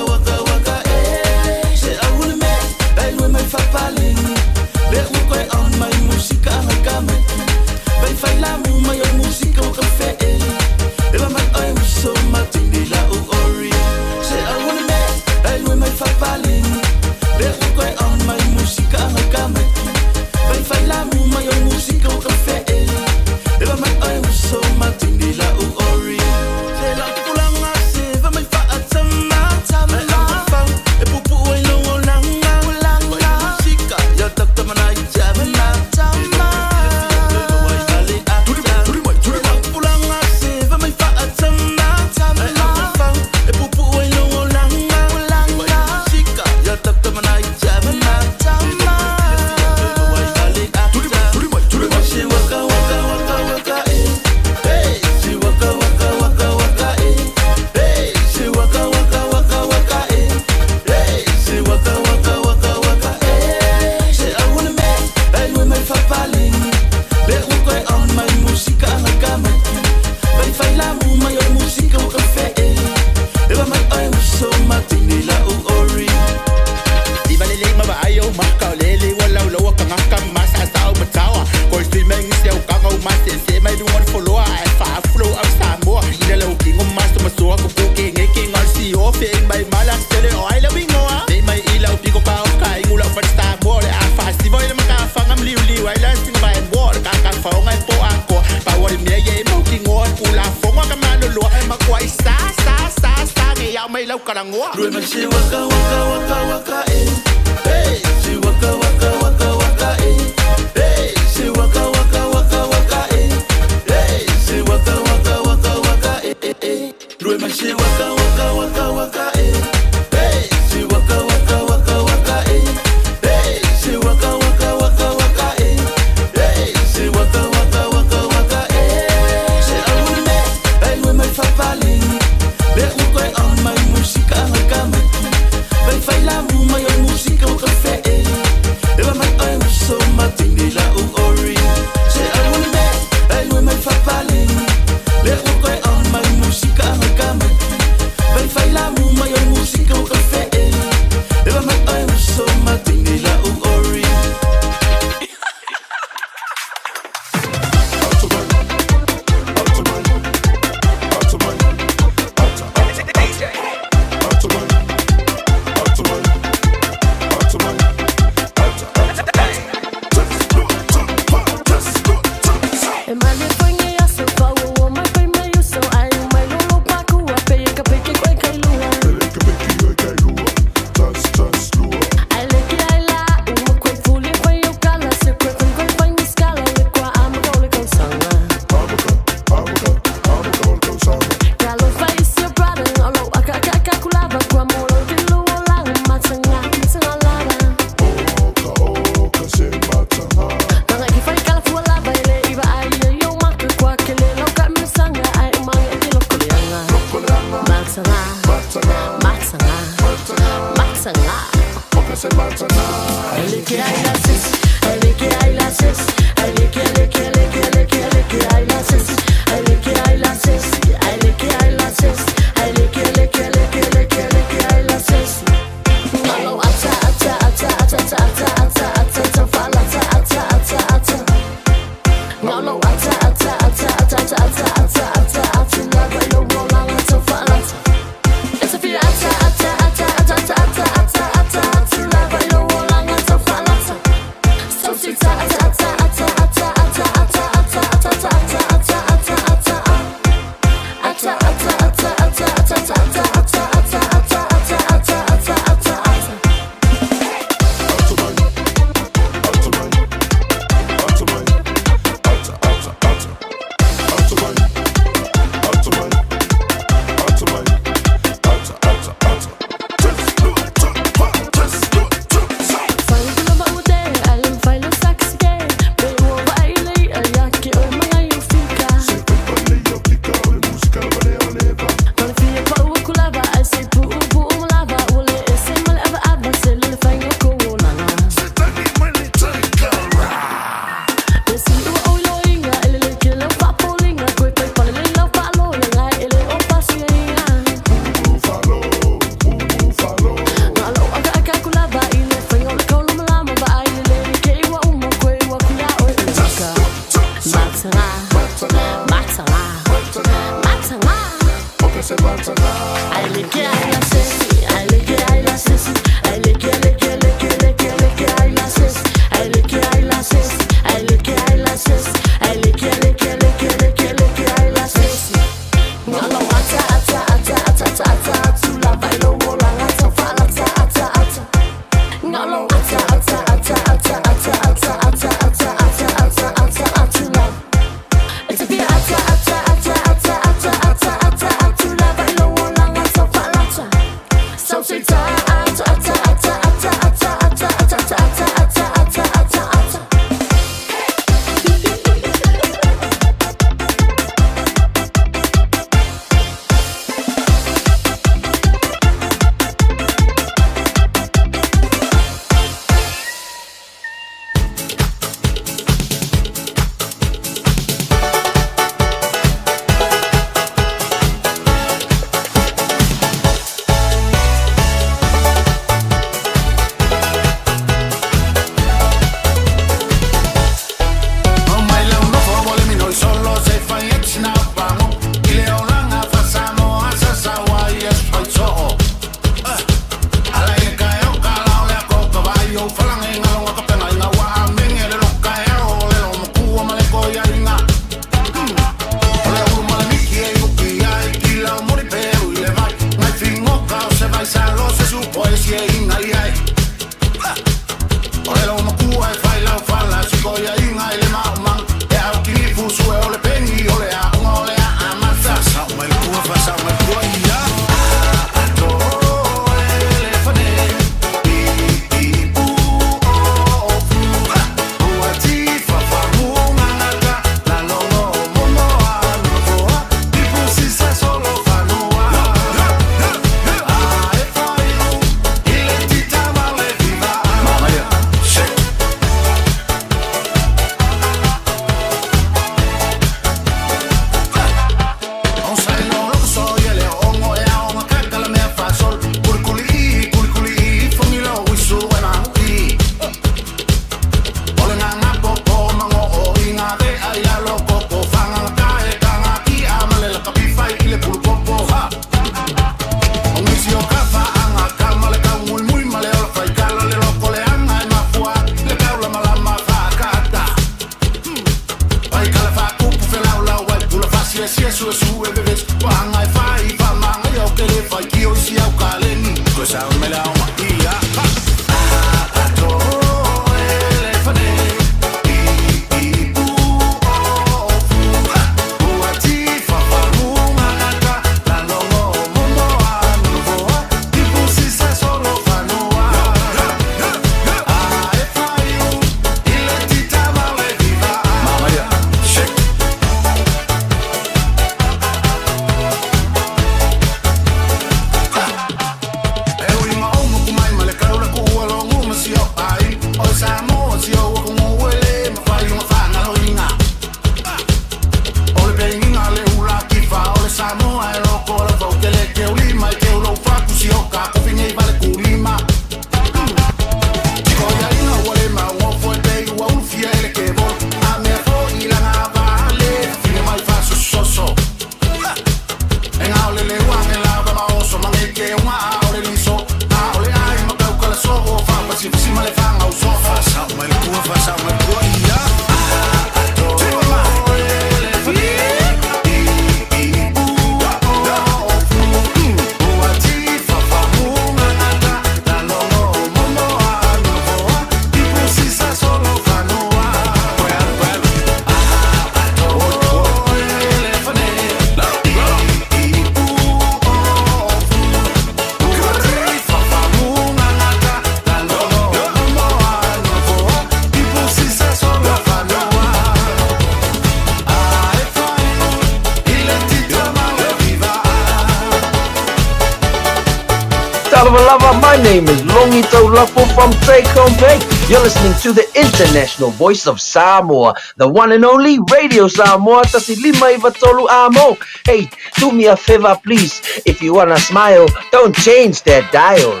Lava, my name is Longi Taulafo from Take Home Bay. You're listening to the international voice of Samoa, the one and only Radio Samoa, tasi lima iva tolu amo. Hey, do me a favor, please. If you wanna smile, don't change that dial.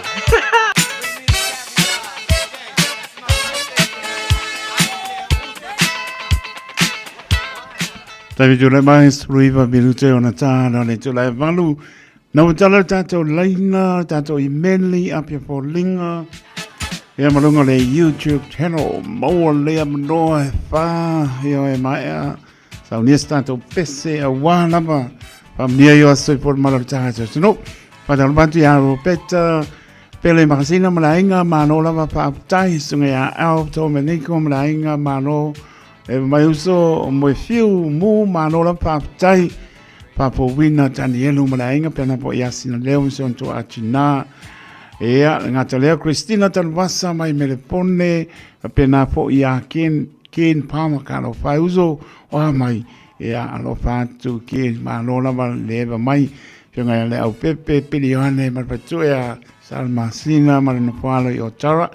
Taimi tūlai mai, suluiva minute o na tāna le tūlai valu. Na ua tala le tātou laina, le tātou email, apia foliga, ia ma luga o le YouTube channel, maua lea manoa e whā, ia e maea, saunia se tātou pese auā lava, faamanuia i o aso soifua le malo o le taha atunuu. Faatalofa atu ia Ropeta, Pele Makasina ma le aiga, malo lava faafetai, susuga ia Alf Domenico ma le aiga, malo e mai uso o Moefiu Mu, malo lava faafetai. Faafouina Tanielu ma le aiga pe ana po ia sina leo ma si ona tuaatinā. Ia, le gata lea Christina Tanuvasa mai Melepone, faapena foi ia Ken, Ken Palmer ka alofa e uso o a mai. Ia, alofa atu Ken, malo lava le eva mai. Fioga ia Leaupepe, Pili Ioane ma le faletua ia Salmasina ma le nofoalo i Otara.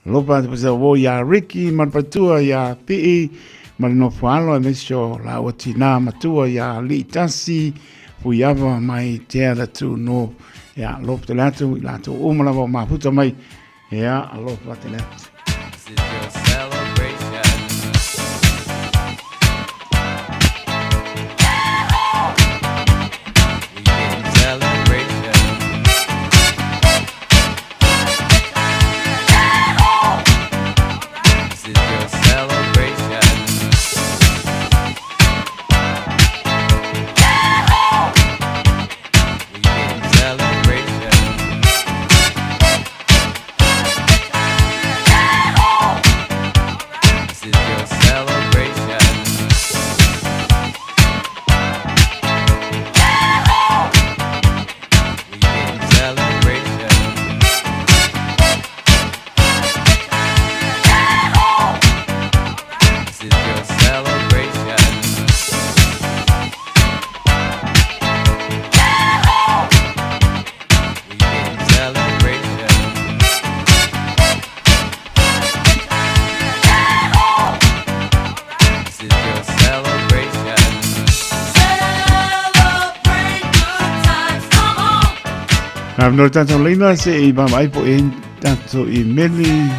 Alofa atu pasi o ia Ricky ma le faletua ia Pii ma le nofoalo aemaise o lāua tinā matua ia Liitasi Fuiava mai Te Aratū North. Ia, alofa tele atu i latou uma lava o mafuta mai. Ia, alofa tele atu. This is your celebration. We getting celebration. This is your celebration. We getting celebration. No le tatou leina se i vaavaai po i ai tatou imeli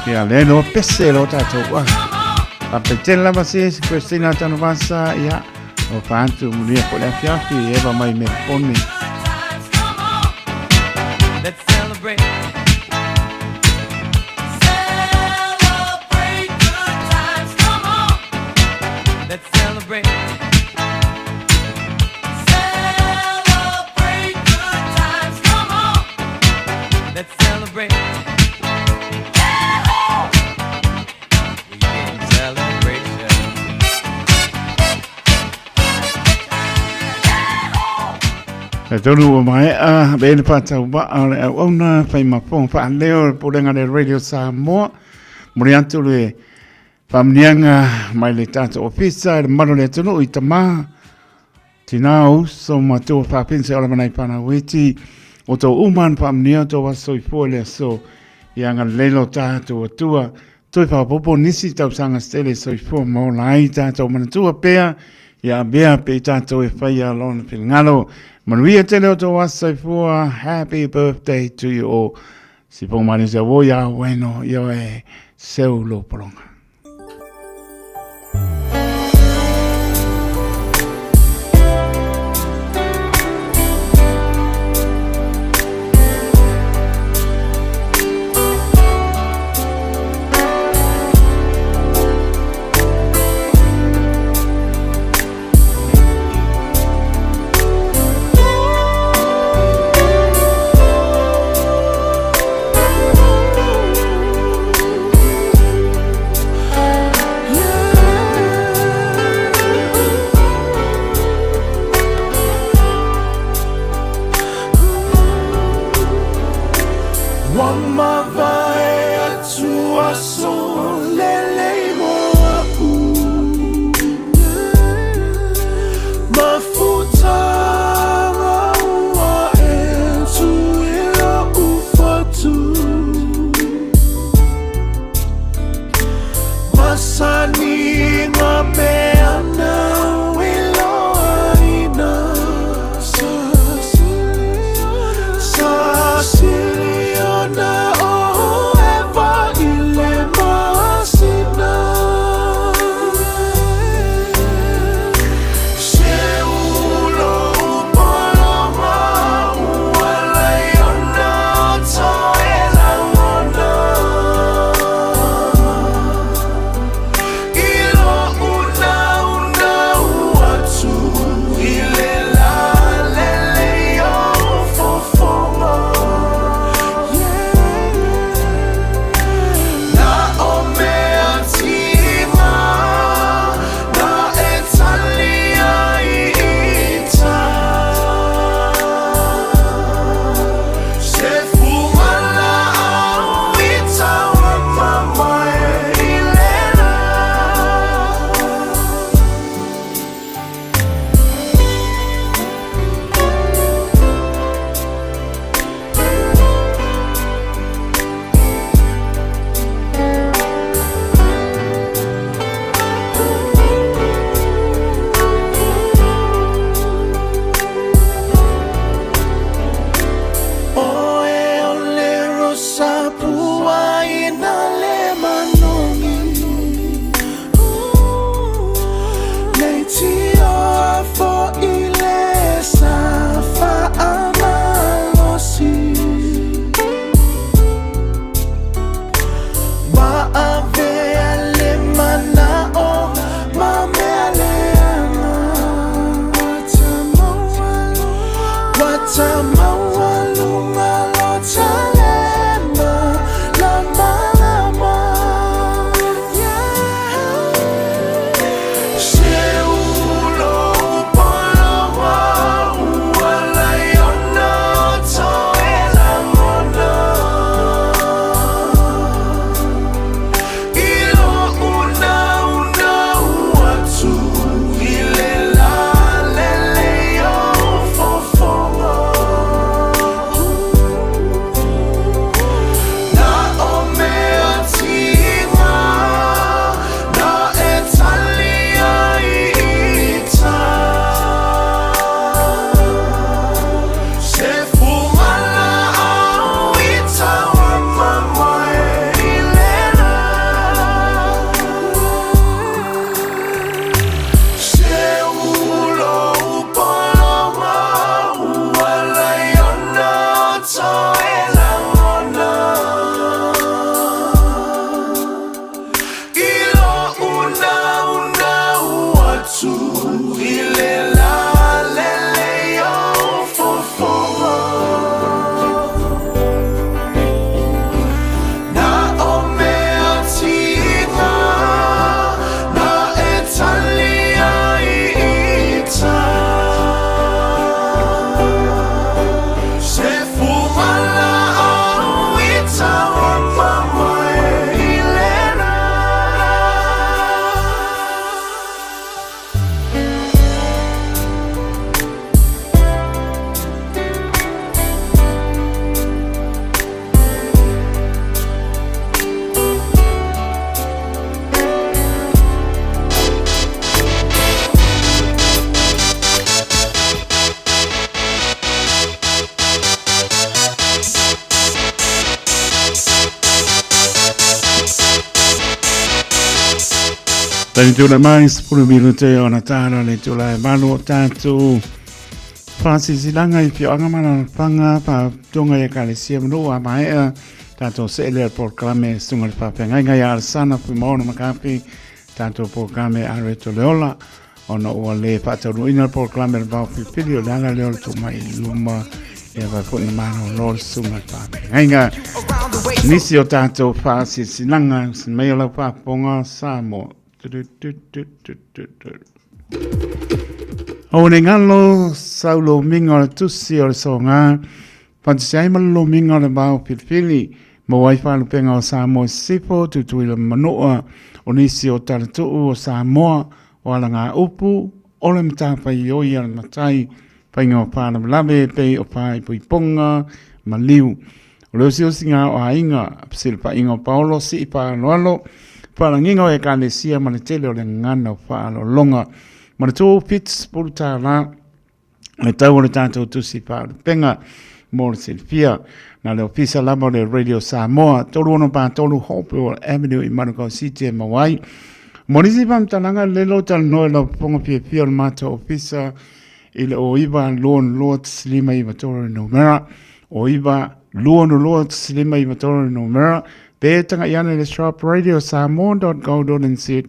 ia le no pese lo tatou ua. Faapetele lava se se Christina Tanuvasa ia o faatu mulia po le afiafi eva mai Melipone. Let's celebrate. Celebrate good times. Come on. Let's celebrate. Celebrate good times. Come on. Let's celebrate. We can celebration. Talitonu ua maea be le faatauvaa o le auauna fai ma fofoga faaleo o le Pulega le Radio Samoa. Momoli atu le faamanuiaga mai le tatou ofisa i le mamalu o le atunuu i tama, tina, uso ma matua faafina ola ma nai fanau iti. O tou uma na faamanuia o tou aso soifua i le aso ia agalelei lo tatou Atua. Toe faaopoopo nisi tausaga se tele soifua ma ola ai tatou manatua pea ia avea pea i tatou e faia lona finagalo. Manuia tele o tou aso soifua. Happy birthday to you all. Sifonga Manese o ia weno ia e seu lo polonga. Ua mavae atu aso lelei mo a'u Mafutaga ua e tu i lo'u fatu Masani ngā mea nāu i loaina Sa siliona o ʻEva i le masina Seu lou pologa ua laiona toe lagona I lo'u Taimi tūlai mai, 10 minute ona tāra le tūlai malu o tātou whāsisilanga i whioanga mana whanga wha tonga i ekalesia manu a maea tātou se ele al programe sunga le whawhengai ngai a Arsana Fumaono Makapi tātou programe a Reto Leola ona ua le whaataunuina le programe le vao whiwhiri o le ala leo le tō mai i luma e vai foi na māro lo le sunga le whawhengai Nisi o tātou whāsisilanga mai o lau whaaponga Samoa. O ne ngalo sau lo minga o le tusi o le songa, Fantasy ai ma le lomiga o le vao filifili, maua ai faalupega o Samoa i sisifo, Tutuila ma Manua, o nisi o talatuu o Samoa, o alagaupu, o le matafaioi a le matai, faiga o faalavelave e pei o faaipoipoga ma liu. O le osiosiga o aiga, fesilafaiga o Paolo, sii faaaloalo, faalagiga o Ekalesia ma le tele o le gagana o faaaloaloga. Ma le $270 le tau o le tatou tusi faalupega mo le silafia. Na le ofisa lava o le Radio Samoa, 363 Hopewell Avenue i Manukau City e maua ai. Mo nisi faamatalaga lelo talanoa i lau fofoga fiafia o le matou ofisa i le 09 22 593 le numera, 09 22 593 le numera, pe taga'i ane i le shop radiosamoa.co.nz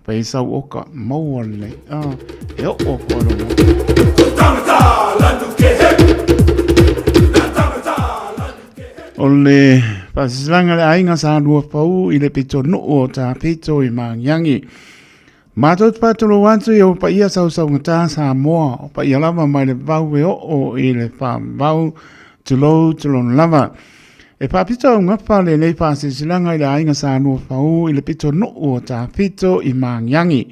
Pei sau oka maua lelei. Ah, e oo aku ai lou O le faasilaga le aiga sa lua pau i le pitonuu o Tapito i Magiagi. Matou te faatulou atu i ou paia sausaugata Samoa, o paia lava mai le vau e oo i le faavau, tulou tulou lava. E faapito augafa lenei faasilasilaga i le aiga sa Luafaū i le pitonuu o Tafito i Magiagi.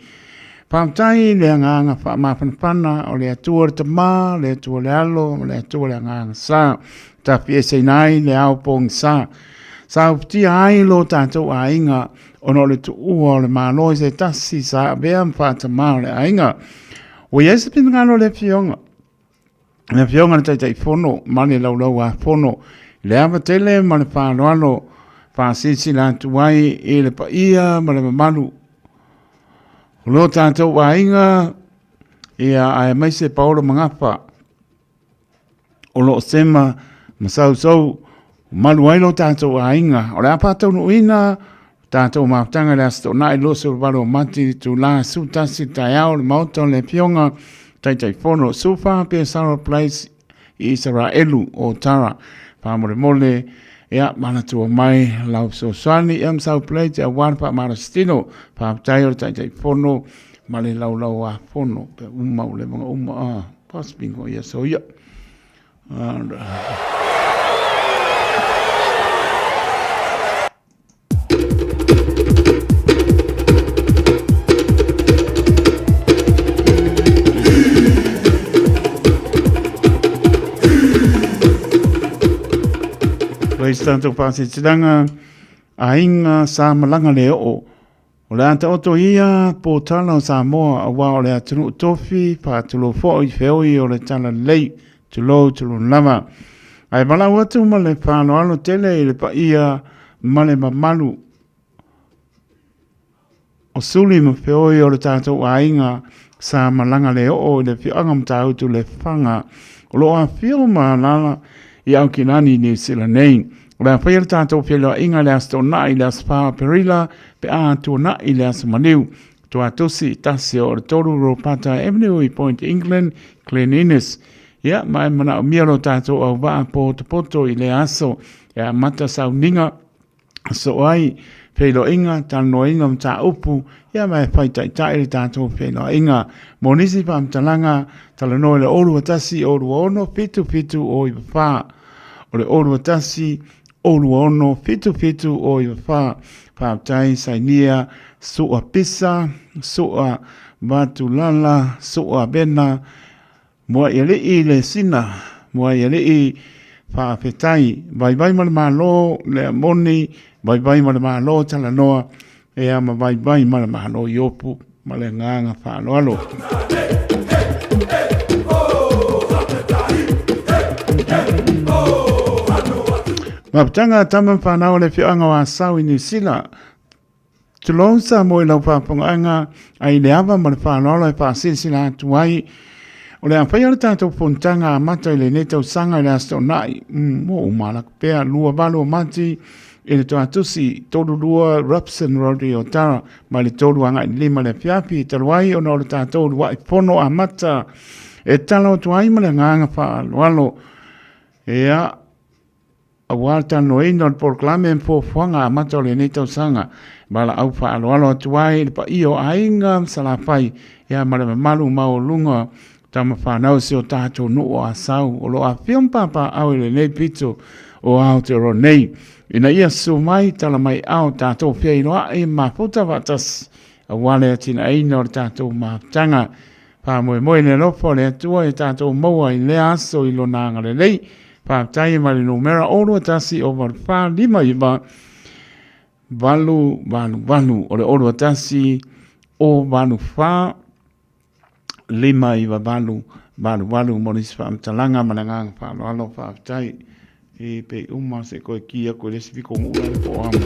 Faafetai i le agaga faamafanafana o le Atua le Tama, le Atua le Alo, ma le Atua le Agaga Sa, tafieseina ai le ao pogisa. Sa ufitia ai lo tatou aiga ona o le tuua o le Malo i se tasi sa avea ma faatamā o le aiga. Ua i ai se finagalo o le Afioga Le Afioga i le Taitaifono ma le Laulau-a-Fono, i le ava tele ma le faaaloalo, faasilasila atu ai i le paia ma le mamalu o lo tatou aiga, ia aemaise Paolo Magafa o lo o sema ma sausau malu ai lo tatou aiga. O le a faataunuuina tatou mafutaga i le Aso Toonai 28 o Mati, itula 11 i le taeao, le Maota o le Afioga Taitaifono, Sufa pe Sarah Place i Isaraelu o Tara. Faamolemole, ia, manatua mai lau fesoasoani, ia ma sau plate aua le faamalositino. Faafetai o le Taitaifono ma le Laulau-a-Fono. Pe uma ua leva ona uma, ah, possibly ia so ia. Praise tātou pāsitiranga, aiga sa malanga le oo. O le a taoto ia pō tala o Samoa aua o le atunuu tofi faatulou foi feoi o le tala lelei tulou tulou lava. Ae valaau atu ma le faaaloalo tele i le paia ma le mamalu o suli ma feoi o le tatou aiga sa malaga le oo i le afioaga o Matautu Lefaga o lo o afifio ma alaala i Aukilani i Niu Sila nei. O le a faia le tatou feiloaiga i le Aso Toonai i le aso 4 o Aperila pe a tuanai i le aso Maliu. Tuatosi, tasi o le 3 Ropata Avenue i Point England, Glen Innes. Ia, ma e manaomia lo tatou auvaa potopoto i lea aso e amata sauniga soo ai feiloaiga, talanoaina o mataupu, ia ma e fai taitai le tatou feiloaiga. Mo nisi faamatalaga, talanoa i le 021 026 77 094. O le 021 026 77 094. Faafetai Sainia Sua Pisa, Sua Vatulala, Sua Vena, Muaialii le sina, Muaialii faafetai, vaivai ma le Malo le moni, vaivai ma le Malo talanoa, ea ma vaivai ma le Malo Iopu ma le agaga faaaloalo. Mafutaga tama ma fanau a le afioaga o Asau i Niu Sila. Tulou Samoa i lau faafofogaaga ai le ava ma le faaaloalo e faasilasila atu ai o le a faia le tatou fonotaga amata i lenei tausaga i le Aso Toonai mo uma alako pea 28 o Mati i le Toatusi 32 Robson Road i Otara mai le 3 agai i le 5 le afiafi talu ai ona o le tatou lua'i fono amata e talo atu ai ma le agaga faaaloalo. Ia, aua le talanoaina o le polokalame ma fuafuaga amata o lenei tausaga. Valaau faaaloalo atu ai i le paia o aiga ma Salafai ia ma le mamalu maualuga tama fanau o si o tatou nuu o Asau o lo o afifio ma papaaao i lenei pito o Aotearoa nei. Ina ia susu mai, tala mai ao tatou feiloai ma mafuta faatasi aua le atinaeina o le tatou mafutaga. Faamoemoe i le alofa o le Atua ia tatou maua i lea aso i Lona agalelei. Faafetai mai le numera 021 084 59 888. O le 021 084 598 88 mo nisi faamatalaga ma le agaga faaaloalo. Faafetai. E pei uma se koe ki aku i le isi piko ngula le po amo.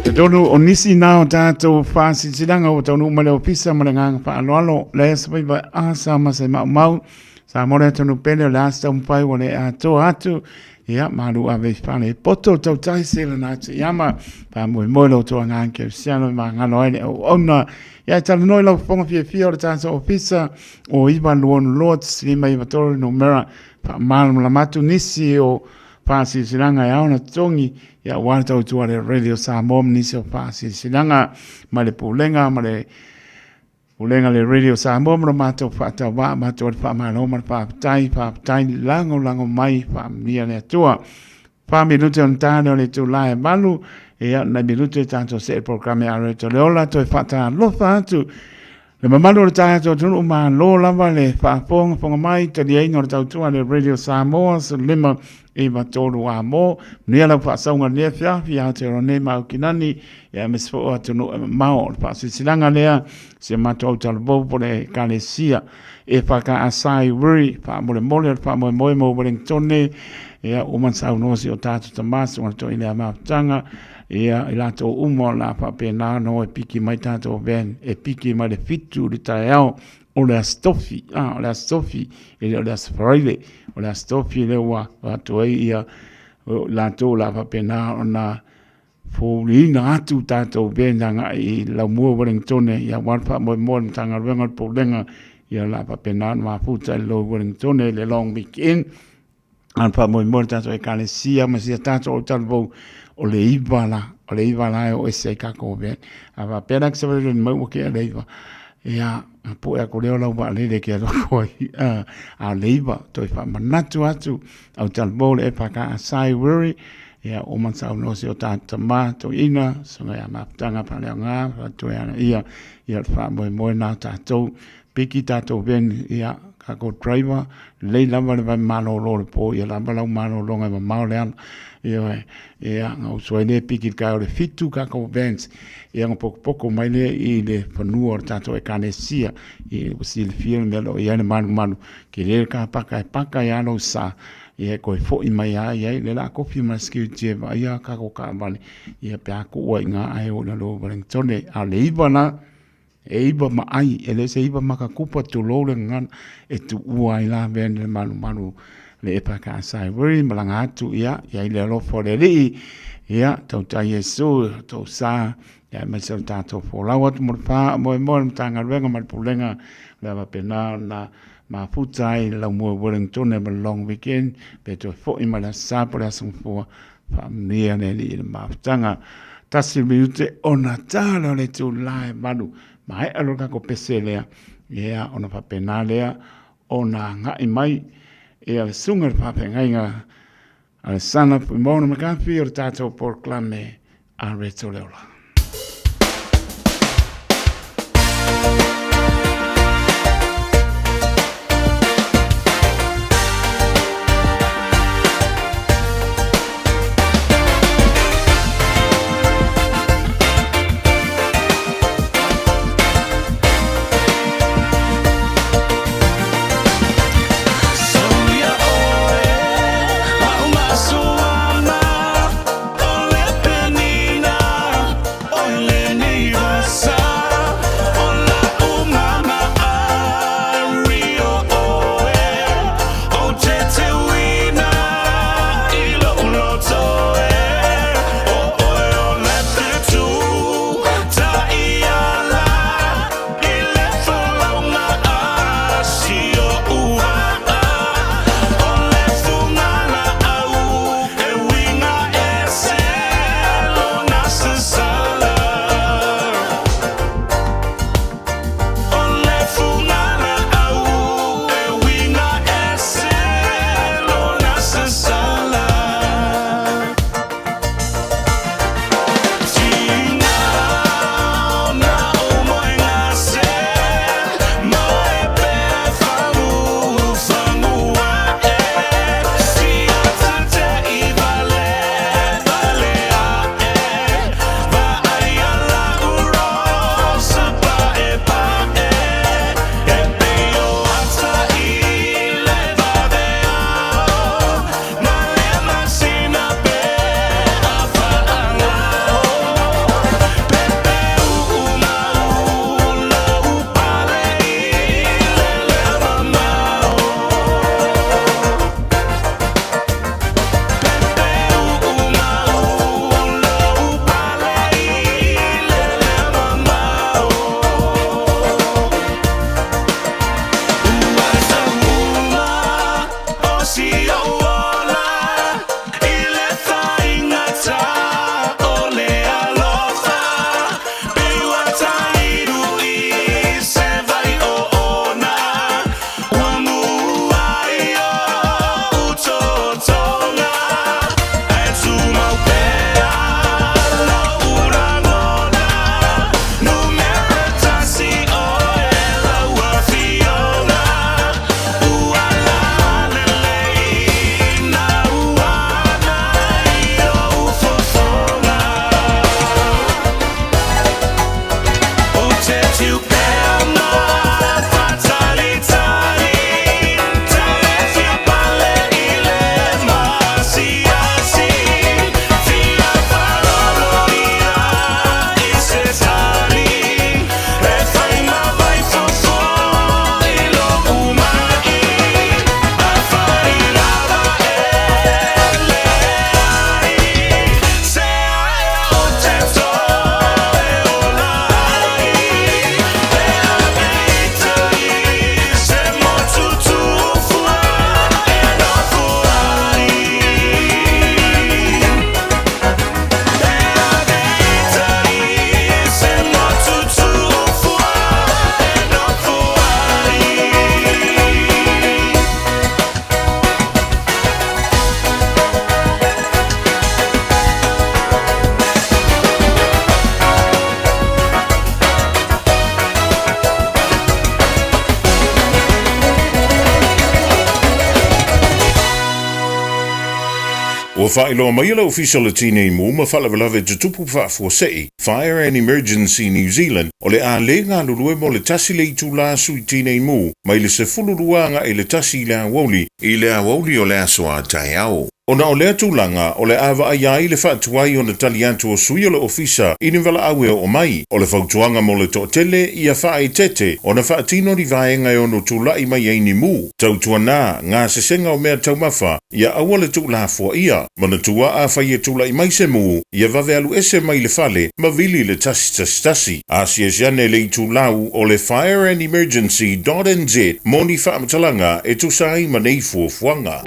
Te tonu o nisi nā o tātou whāsitiraga o taunu uma le ofisa ma le nganga whaaloalo le asa vai vai asa ma se mau mau sa mo le tonu pele o le asa taumawhai wa le atoa atu ia malu ave i whale poto tautai se la nā te iama wha moe moe lo toa ngā ke usiano ma ngalo ai le au auna ia e talanoa i lau fonga fiafia o le tātou ofisa o iva luono loa lima iva tolu numera faamalamalama atu nisi o faasilasilaga e ao ona totogi ia aua le tautua a le Radio Samoa ma nisi o faasilasilaga mai le Pulega ma le Pulega le Radio Samoa ma lo matou faatauvaa matou le faamalo ma le faafetai faafetai lagolago mai faamanuia le Atua. 4 minute ona ta lea o le itula e 8, ia nai minute tatou see polokalame a Reto le Ola toe faatalofa atu le mamalu o le tatou atunuu malo lava le faafogafoga mai taliaina o le tautua le Radio Samoa 15 9 3 a mo manuia lau faasauga i lenei afiafi Aotearoa nei ma Aukinani ia aemaise foi o atunuu e mamao o le faasilasilaga lea si a matou autalavou po o le Ekalesia e whakaasai wiri faamolemole o le faamoemoe mo Wellingtone ia ua uma saunoa si o tatou tama susuga le toeaina ia Mafutaga ia i latou uma o le a faapena ona o e piki mai tatou van e piki mai le 7 i le taeao o le Aso Tofi a o le Aso Tofi e le o le Aso Faraile o le Aso Tofi lea ua avatu ai ia latou o le a faapena ona Fouliina atu tatou van agai i Laumua Wellingtone ia aua le faamoemoe o le Matagaluega o le Pulega ia o le a faapena ona mafuta i le Lower Wellingtone i le long weekend. A o le faamoemoe o le tatou Ekalesia ma si a tatou autalavou o le 9 la, o le 9 la e oo ese ai tatou van. A faapea la ke savali mai ua tea le 9, ia pue atu lea o lau vaalele e te alu atu ai. A o le 9 toe faamanatu atu autalavou le FKSI Weary Ia, ua uma saunoa si o tatou tama toeaina, susuga ia Mafutaga Faaleaoga, faatoe ana ia, ia le faamoemoe na o tatou, piki tatou van, ia, tatou driver, lelei lava le vae malolo o le po, ia lava lau malologa e mamao le ala, ioe, ia, na usu ai lea piki i le taeao i le 7 tatou vans, ia ona pokopoko mai lea i le fanua o le tatou Ekalesia, ia ua silafia le mea o lo o i ai le malumalu, tele le car paka e paka ai lava lou sa, Ia e toe foi mai lava i ai, lea o le a kofi ma le security e vaaia a tatou taavale, ia pe a tuu ai i ina ae o i lalo o Wellingtone. A o le 9 la, e 9 ma ai, e le o se 9 makakupa tulou le gagana, e tuua ai la mea nei le malumalu le epa ka sai malaga atu, ia, i ai le alofa o le Alii, ia, tautai Iesu, tou sa, ia aemaise o le tatou folau atu mo le faamoemoe o le Matagaluega ma le Pulega, o le a faapena ona mafuta ai le laumua Wellingtone ma le long weekend, pe toe foi mai le Aso Sa po o le Aso Gafua, faamanuia le Alii i le mafutaga. 1 minute ona ta lea o le itula e 8, maea loa le tatou pese lea, ia ona faapena lea ona agai mai ia le susuga i le faafeagaiga a le Sana Fuimaono McCarthy o le tatou polokalame a Reto le Ola. faailoa mai e le Ofisa o le Tinei Mu ma Faalavelave Tutupu Faafuasei, Fire and Emergency New Zealand, o le a le galulue mo le tasi le itula sui tinei mu mai le 12 agai i le 1 i le aoauli i le aoauli o le aso a taeao. Ona o lea tulaga, o le a vaaia ai le faatuai ona tali atu o sui o le Ofisa i ni valaau e oo mai. O le fautuaga mo le toatele, ia faaeteete ona faatino ni vaega e ono tulai mai ai ni mu. Tautuana, gasesega o mea taumafa, ia aua le tuulafoaia. Manatua afai e tulai mai se mu, ia vave alu ese mai le fale ma vili le 111. Asiasi ane le itulau o le fireandemergency dot nz mo ni faamatalaga e tusa ai ma nei fuafuaga.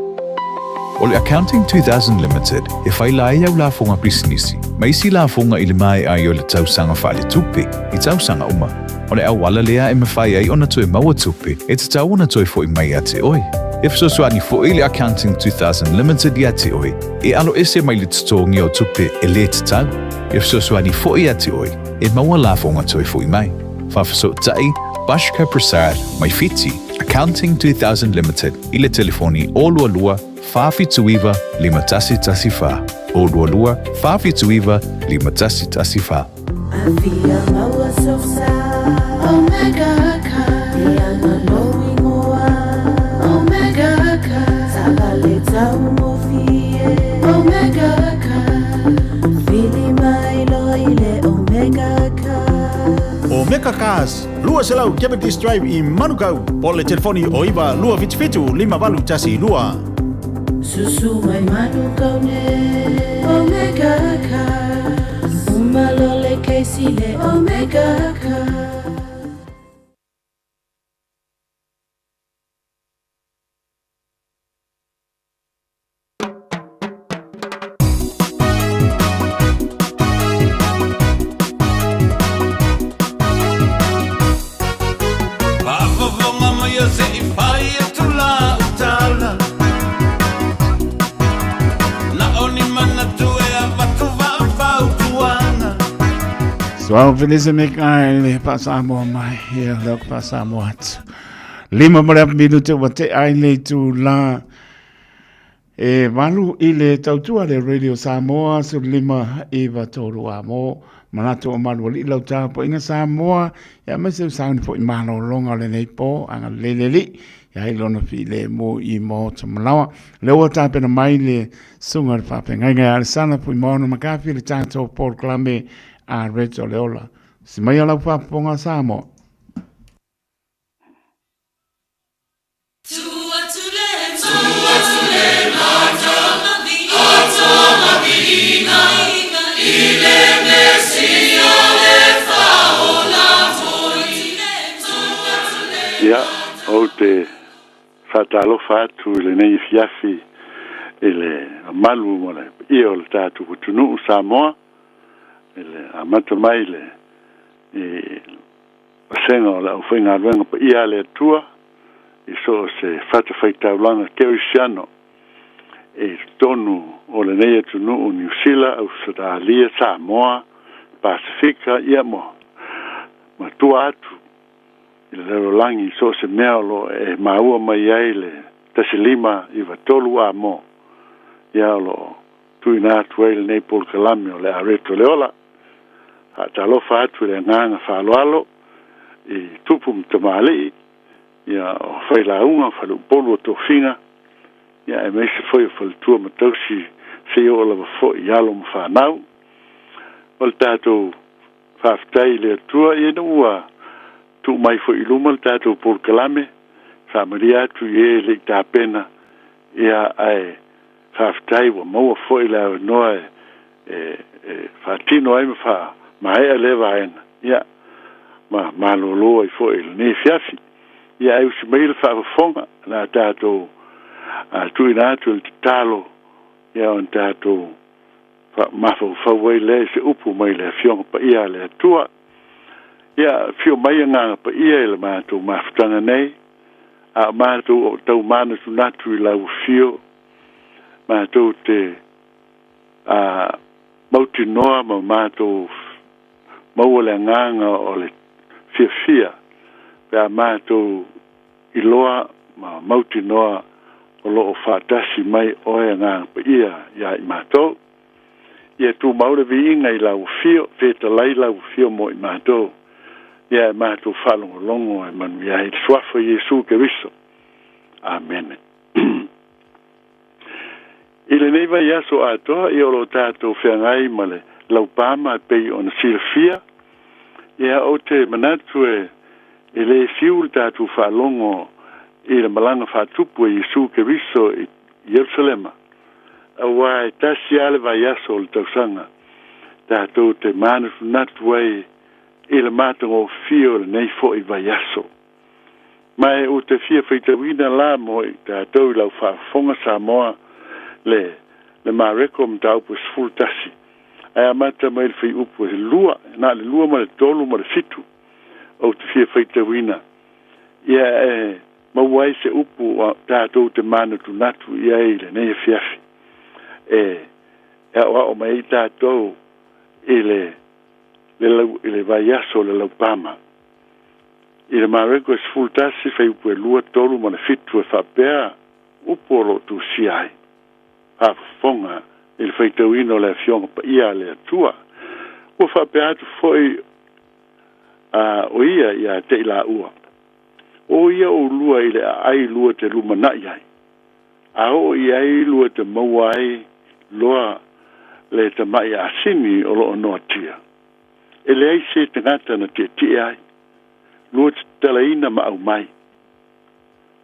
O le Accounting 2000 Limited e faila ai au lafoga pisinisi ma isi lafoga i le maea ai o le tausaga faaletupe i tausaga uma. O le auala lea e mafai ai ona toe maua tupe e tatau ona toe foi mai ia te oe. E fesoasoani foi le Accounting 2000 Limited ia te oe e alo ese mai le totogi o tupe e le tatau. E fesoasoani foi ia te oe e maua lafoga toe foi mai. Faafesootai Bashka Prasad mai Fiti, Accounting 2000 Limited i le telefoni 022 479 5114, 022 479 5114. Afia maua sosa Omega Car Ianga lou ingoa Omega Car Taavale taugofie Omega Car Vili mai loa i le Omega Car. Omega Cars, 200 Cavendish Drive i Manukau, po o le telefoni o 9 277 5812. Susu mai Manukau nei Omega Cars Uma loa le case i le Omega Cars. Faafofoga mai a se i fai atu lau tala Na o ni manatu e avatu faafautuaga. Suau Felise Mikaele faasamoa mai ia lea ku faasamoa atu. Lima ma le apu minute ua tea ai le itula e valu i le tautua le Radio Samoa 1593 a mo manatu o malu alii lau tapuaiga Samoa ia aemaise o sauni foi malologa o lenei po agalelei le Alii ia ai lona filemu i maota malawa. Lea ua tapena mai le susuga i le faafeagaiga ia Alesana Fuimaono Makafi le tatou polokalame a Red o le Ola. Si mai lau faafofoga Samoa. Ia, ou te faatalofa atu i lenei afiafi i le mamalu ma le paia o le tatou atunuu Samoa, i le amata mai i le vasega o le aufaigaluega paia a le Atua i so o se fatafaitaulaga kerisiano i totonu o lenei atunuu Niu Sila, Ausetalia, Samoa, Pasefika, ia ma ma tua atu i le lalolagi i so o se mea o lo o e maua mai ai le 1593 amo ia o lo o tuuina atu ai lenei polokalame o le Areto le Ola. Faatalofa atu i le agaga faaaloalo i tupu ma tamalii, ia o failauga, o faleupolu o tofiga, ia aemaise foi o faletua ma tausi seia oo lava foi i alo ma fanau. O le tatou faafetai i le Atua ina ua tuu mai foi i luma le tatou polokalame, faamalie atu i e le i tapena, ia ae faafetai ua maua foi le avanoa e e faatino ai ma faamaea lea vaega, ia, ma malolo ai foi i lenei afiafi. Ia, ae usi mai le faafofoga, o le a tatou tuuina atu i le tatalo, ia, ona tatou mafaufau ai lea i se upu mai le Afioga Paia a le Atua. Ia, afio mai Agaga Paia i le matou mafutaga nei, a o matou o tau manatunatu i lau afio, matou te a mautinoa ma matou maua le agaga o le fiafia pe a matou iloa ma mautinoa o lo o faatasi mai Oe Agaga Paia ia i matou. Ia tumau le viiga i Lau Afio, fetalai Lau Afio mo i matou, ia e matou faalogologo e manuia ai i le Suafa o Iesu Keriso. Amene. I lenei vaiaso atoa, ia o lo o tatou feagai ma le laupama e pei ona silafia, ia ou te manatu e e le fiu le tatou faalogo i le malaga faatupu a Iesu Keriso i Ierusalema, auā e tasi lava le vaiaso o le tausaga tatou te manatunatu ai i le matagofie o lenei foi vaiaso. Ma e ou te fia faitauina la mo i tatou i lau faafofoga Samoa le le Mareko mataupu e 11, ae amata mai le fuaiupu e 2, na o le 2 ma le 3 ma le 7 ou te fia faitauina, ia e maua ai se upu tatou te manatunatu i ai i lenei afiafi, e e aoao mai ai tatou i le le lau i le vaiaso o le laupama. I le Mareko e 11, fuaiupu e 2, 3 ma le 7 e faapea upu o lo o tusia ai. Faafofoga i le faitauina o le Afioga Paia a le Atua. Ua faapea atu foi a o ia ia te i laua, O ia oulua i le aai lua te lumanai ai, a oo i ai lua te maua ai loa le tamai asini o lo o noatia, e leai se tagata na tietie ai, lua te tatalaina ma aumai.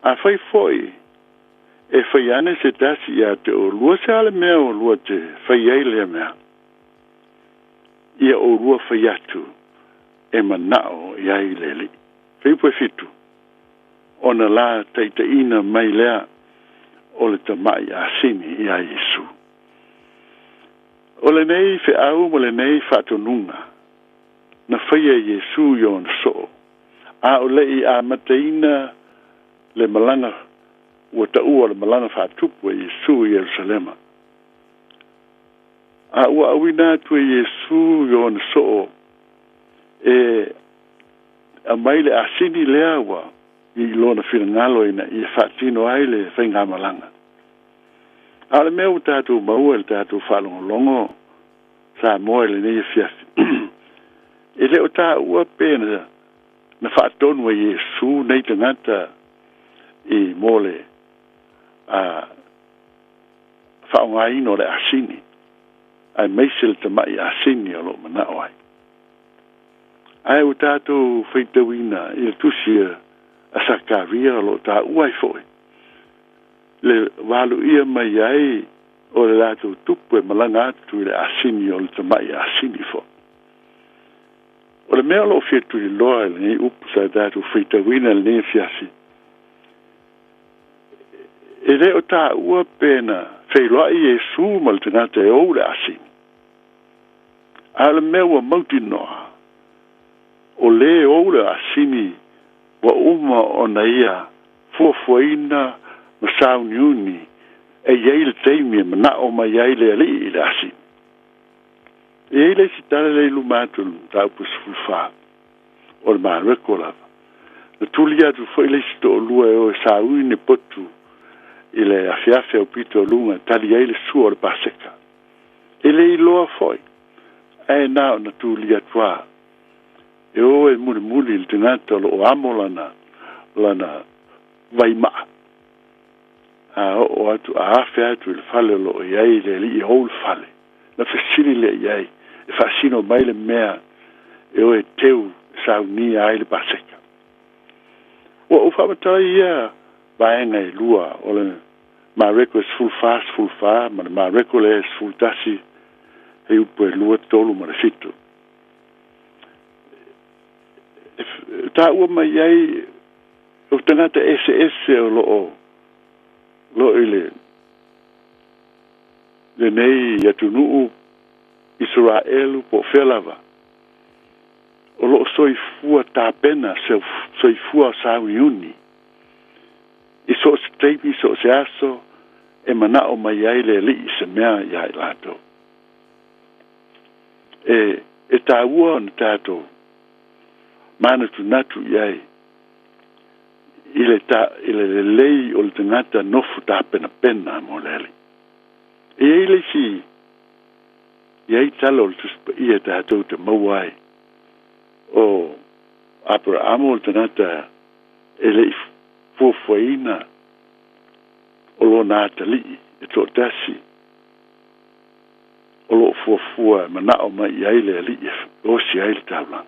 Afai foi e fai ane se tasi ia te oulua, se a le mea oulua te fai ai lea mea? Ia oulua fai atu e manao i ai le Alii. Fuaiupu e 7, ona la taitaiina mai lea o le tamai asini iā Iesu. O lenei feau ma lenei faatonuga na faia e Iesu i ona soo, a o le i amataina le malaga ua taua o le malaga faatupu a Iesu i Ierusalema. A ua auina atu e Iesu i ona soo e aumai le asini lea ua i lona finagalo ina ia faatino ai le faigamalaga. A o le mea ua tatou maua i le tatou faalogologo Samoa i lenei afiafi, e le o taua pe na, na faatonu e Iesu nei tagata i mo le a, faaaogaina o le asini, aemaise le tamai asini o lo o manao ai. Ae ua tatou faitauina i le tusi a Sakaria o lo o taua ai foi le valoia mai ai o le latou tupu e malaga atu i le asini o le tamai asini foi. O le mea o lo o fia tuliloa i lenei upu sa tatou faitauina i lenei afiafi, e le o taua pe na feiloai Iesu ma le tagata e ou le asini. A o le mea ua mautinoa, o lē ou le asini ua uma ona ia fuafuaina ma sauniuni e i ai le taimi e manao mai ai le Alii i le asini. E i ai le isi tala lea i luma atu o le mataupu 14, o le Mareko lava. Na tuli atu foi le isi toalua e o e saui ni potu i le afiafi aupito o luga e tali ai le sua o le Paseka. E le iloa foi, ae na ona tuli atu lava e o e mulimuli i le tagata o lo o amo lana, lana vaimaa. A oo atu, a afe atu i le fale o lo o i ai le alii e ou le fale, na fesili lea i ai e faasino mai le mea e o e teu e saunia ai le Paseka. Ua ou faamatala ia vaega e lua o le Mareko e 14, 14 ma le Mareko lea e 11, he upu e 2, 3 ma le 7. E taua mai ai o tagata eseese o lo o lo i le lenei atunuu Isaraelu po o fea lava, o lo o soifua tapena, soifua sauniuni i so o se taimi, so o se aso e manao mai ai le Alii i se mea iā i latou. E, e taua ona tatou manatunatu i ai i le ta, i le lelei o le tagata nofo tapenapena mo le Alii. E i ai le isi, i ai tala o le Tusi Paia tatou te maua ai, o Aperaamo o le tagata e le i fuafuaina o lona atalii e toatasi o lo o fuafua e manao mai i ai le Alii e osi ai le taulaga.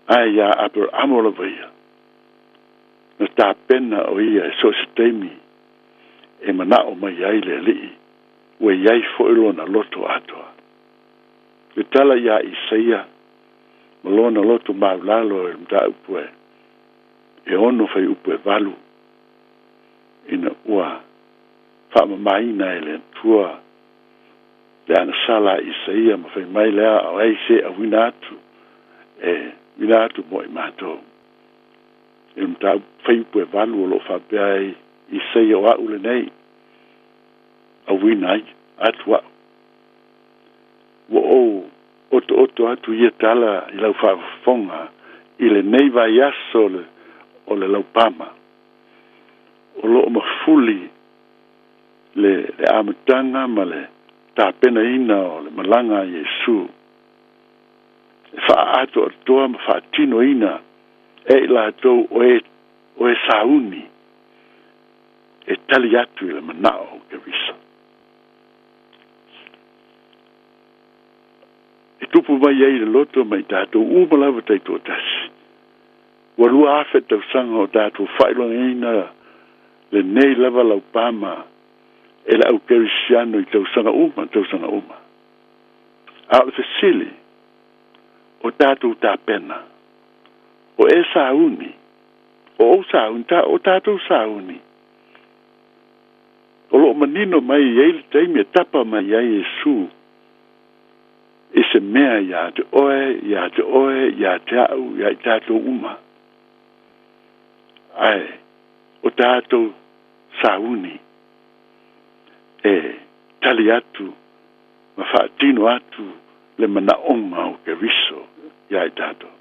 Ae iā Aperaamo lava ia, na tapena o ia e so o se taimi e manao mai ai le Alii, ua i ai foi lona loto atoa. Le tala iā Isaia ma lona loto maulalo i le mataupu e e ono fuaiupu e 8, ina ua faamamaina e le Atua le agasala a Isaia ma fai mai lea, o ai se auina atu e uina atu mo i matou. I le mataupu fuaiupu e 8 o lo o faapea ai Isaia, o a'u lenei, auina ai atu a'u. Ua ou otooto atu ia tala i lau faafofoga i lenei vaiaso o le laupama o lo o mafuli le le amataga ma le tapenaina o le malaga a Iesu e faaatoatoa ma faatinoina e i latou o e o e sauni e tali atu i le manao o Keriso. E tupu mai ai le loto ma i tatou uma lava taitoatasi. Ua 2000 tausaga o tatou faailogaina lenei lava laupama e le au kerisiano i tausaga uma tausaga uma. A o le fesili, o tatou tapena, o e sauni, o ou sauni, ta, o tatou sauni, o lo o manino mai i ai le taimi e tapa mai ai Iesu i se mea iā te oe, iā te oe, iā te a'u, iā i tatou uma. Ae o tatou sauni e tali atu ma faatino atu le manaoga o Keriso iā i tatou.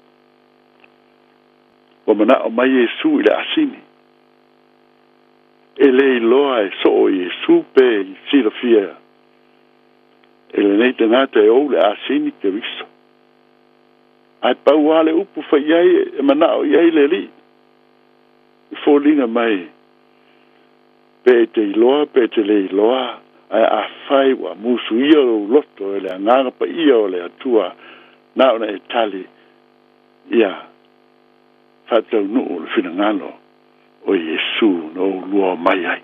Ua manao mai Iesu i le asini. E le iloa e soo Iesu pe i silafia e lenei tagata e ou le asini Keriso. Ae pau lava le upu fai i ai e manao i ai le Alii, e foliga mai pe e te iloa pe e te le iloa, ae afai ua musuia lou loto e le Agaga Paia o le Atua, na ona e tali ia faataunuu le finagalo o Iesu na ou lua mai ai.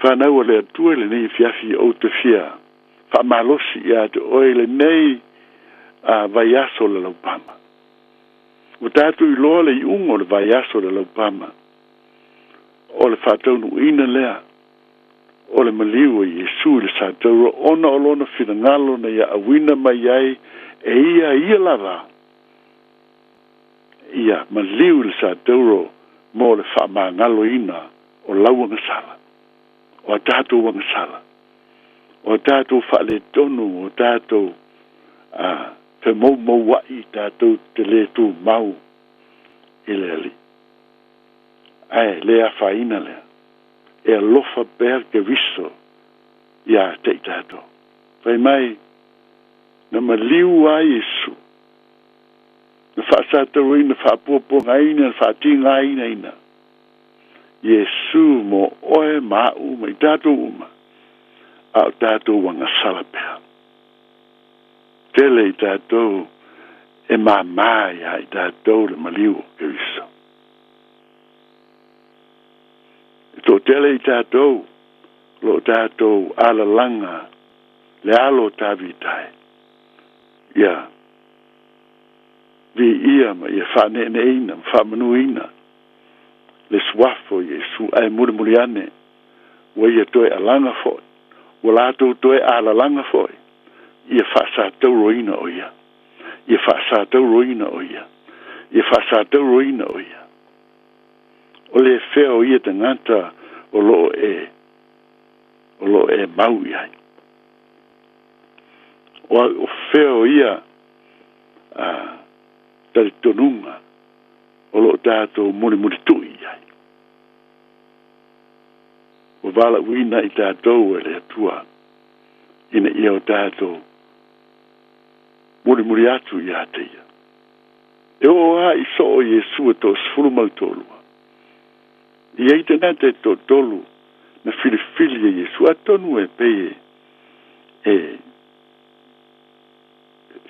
Fanau a le Atua, i lenei afiafi ou te fia faamalosi ia te oe i lenei vaiaso o le laupama. Ua tatou iloa le iuga o le vaiaso o le laupama, o le faataunuuina lea o le maliu o Iesu i le satauro ona o lona finagalo na ia auina mai ai e ia ia lava ia maliu i le satauro mo le faamagaloina o lau agasala, o a tatou agasala, o a tatou faaletonu, o tatou a femoumoua'i tatou te le tumau i le Alii. Ae le afaina lea, e alofa pea Keriso iā te i tatou. Fai mai, na maliu ai Iesu, na faasatauroina, faapuapuagaina, na faatigaina Iesu mo oe ma a'u ma i tatou uma, a o tatou agasala pea. Tele i tatou e māmā iā i tatou le maliu o Keriso. E toatele i tatou lo o tatou alalaga le alo o Tavita ia viia ma ia faaneeneeina ma faamanuina le suafa o Iesu, ae mulimuli ane ua ia toe alaga foi, ua latou toe alalaga foi ia faasatauroina o ia, ia faasatauroina o ia, ia faasatauroina o ia. O le fea o ia tagata o lo o e o lo o e mau i ai? O fea o ia a talitonuga o loo tatou mulimulitu'i i ai. Ua valaauina i tatou e le Atua ina ia o tatou mulimuli atu iā te Ia. E oo lava i soo Iesu e toasefulu ma le toalua. E i ai tagata e toatolu na filifili e Iesu, atonu e pei e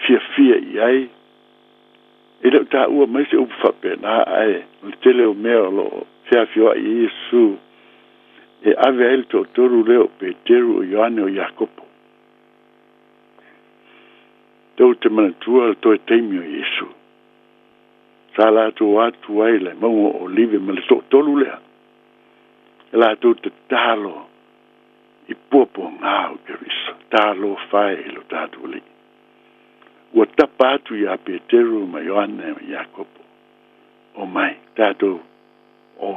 fiafia i ai. E le o taua mai se upu faapena, ae o le tele o mea o lo o feafioai ai Iesu e ave ai le toatolu lea o Peteru, o Ioane, o Iakopo. Tou te manatua le toe taimi o Iesu sa latou atu ai le mauga o Olive ma le toatolu lea, e latou tatalo i puapuagā o Keriso. Talofa e i lo tatou Alii! Ua tapa atu iā Peteru ma Ioane ma Iakopo, Omai, tatou o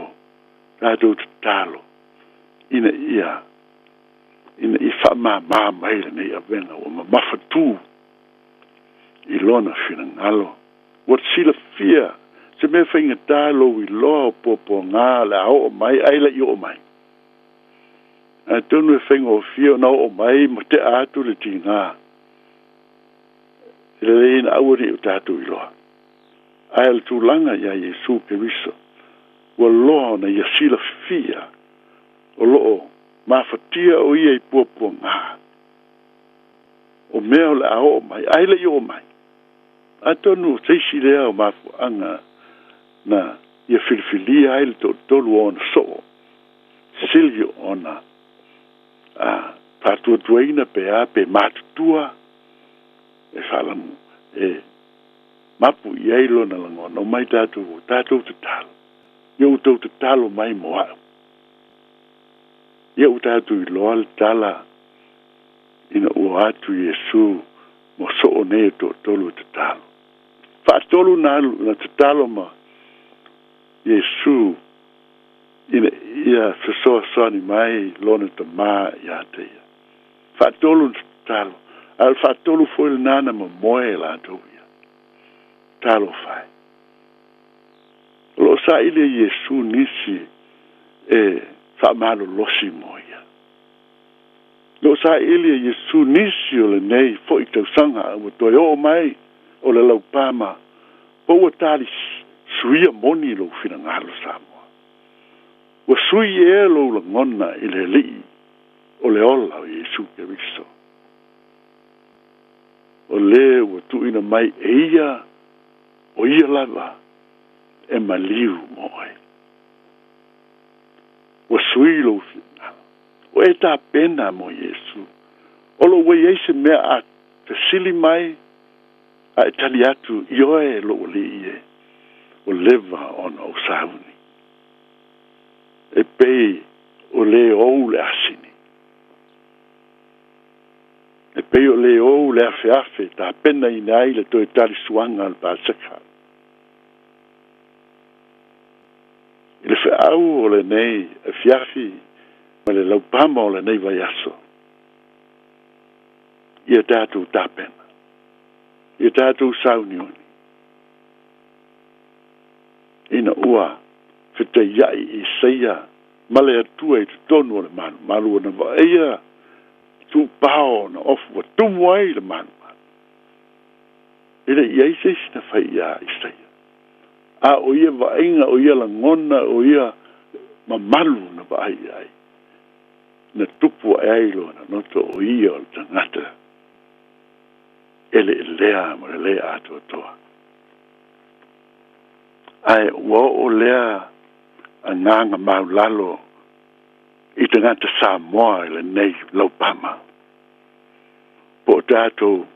tatou tatalo ina ia ina ia faamāmā mai lenei avega ua mamafatū i lona finagalo. Ua silafia se mea faigata lou iloa o puapuagā le a oo mai ae le i oo mai. Atonu e faigofie ona oo mai ma tea atu le tigā. E lelei ina aua ne i o tatou iloa. Ae o le tulaga iā Iesu Keriso, ua loa ona ia silafia o lo o mafatia o ia i puapuagā o mea o le a oo mai, ae le i oo mai. Atonu o se isi lea o mafuaaga na ia filifilia ai le toatolu o ona soo, sili ona a faatuatuaina pe a pe matutua e faalamu e mapu i ai lona lagona. Omai tatou, tatou tatalo. Ia outou tatalo mai mo a'u. Ia ua tatou iloa le tala ina ua atu Iesu mo soo nei e toatolu e tatalo. Faatolu na alu na tatalo ma Iesu ina ia fesoasoani mai lona Tamā iā te ia. Faatolu na tatalo, a o le faatolu foi lenā na momoe e latou ia. Talofa e! O lo o saili e Iesu nisi e faamalolosi mo ia. O lo o saili e Iesu nisi o lenei foi tausaga ua toe oo mai o le laupā ma po ua tali suia moni lou finagalo Samoa. Ua sui ea lou lagona i le Alii o le ola o Iesu Keriso. O le ua tuuina mai e ia, o ia lava e maliu mo oe. Ua sui lou finagalo. Ua e tapena mo Iesu. O lo o ua i ai se mea a fesili mai a e tali atu, Ioe, lou Alii e, ua leva ona ou sauni. E pei o le ou le asini. E pei o le ou le afeafe e tapenaina ai le toe talisuaga o le Paseka. I le feau o lenei afiafi ma le laupama o lenei vaiaso, ia tatou tapena, ia tatou sauniuni, ina ua fetaiai Isaia ma le Atua i totonu o le malumalu ona vaaia tuupao ona ofu ua tumu ai le malumalu. E le i ai se isi na fai iā Isaia. A o ia vaaiga, o ia lagona, o ia mamalu na vaai i ai, na tupu ae ai lona loto o ia o le tagata eleelea ma le lē atoatoa. Ae ua oo lea agaga maulalo i tagata Samoa i lenei laupama, po o tatou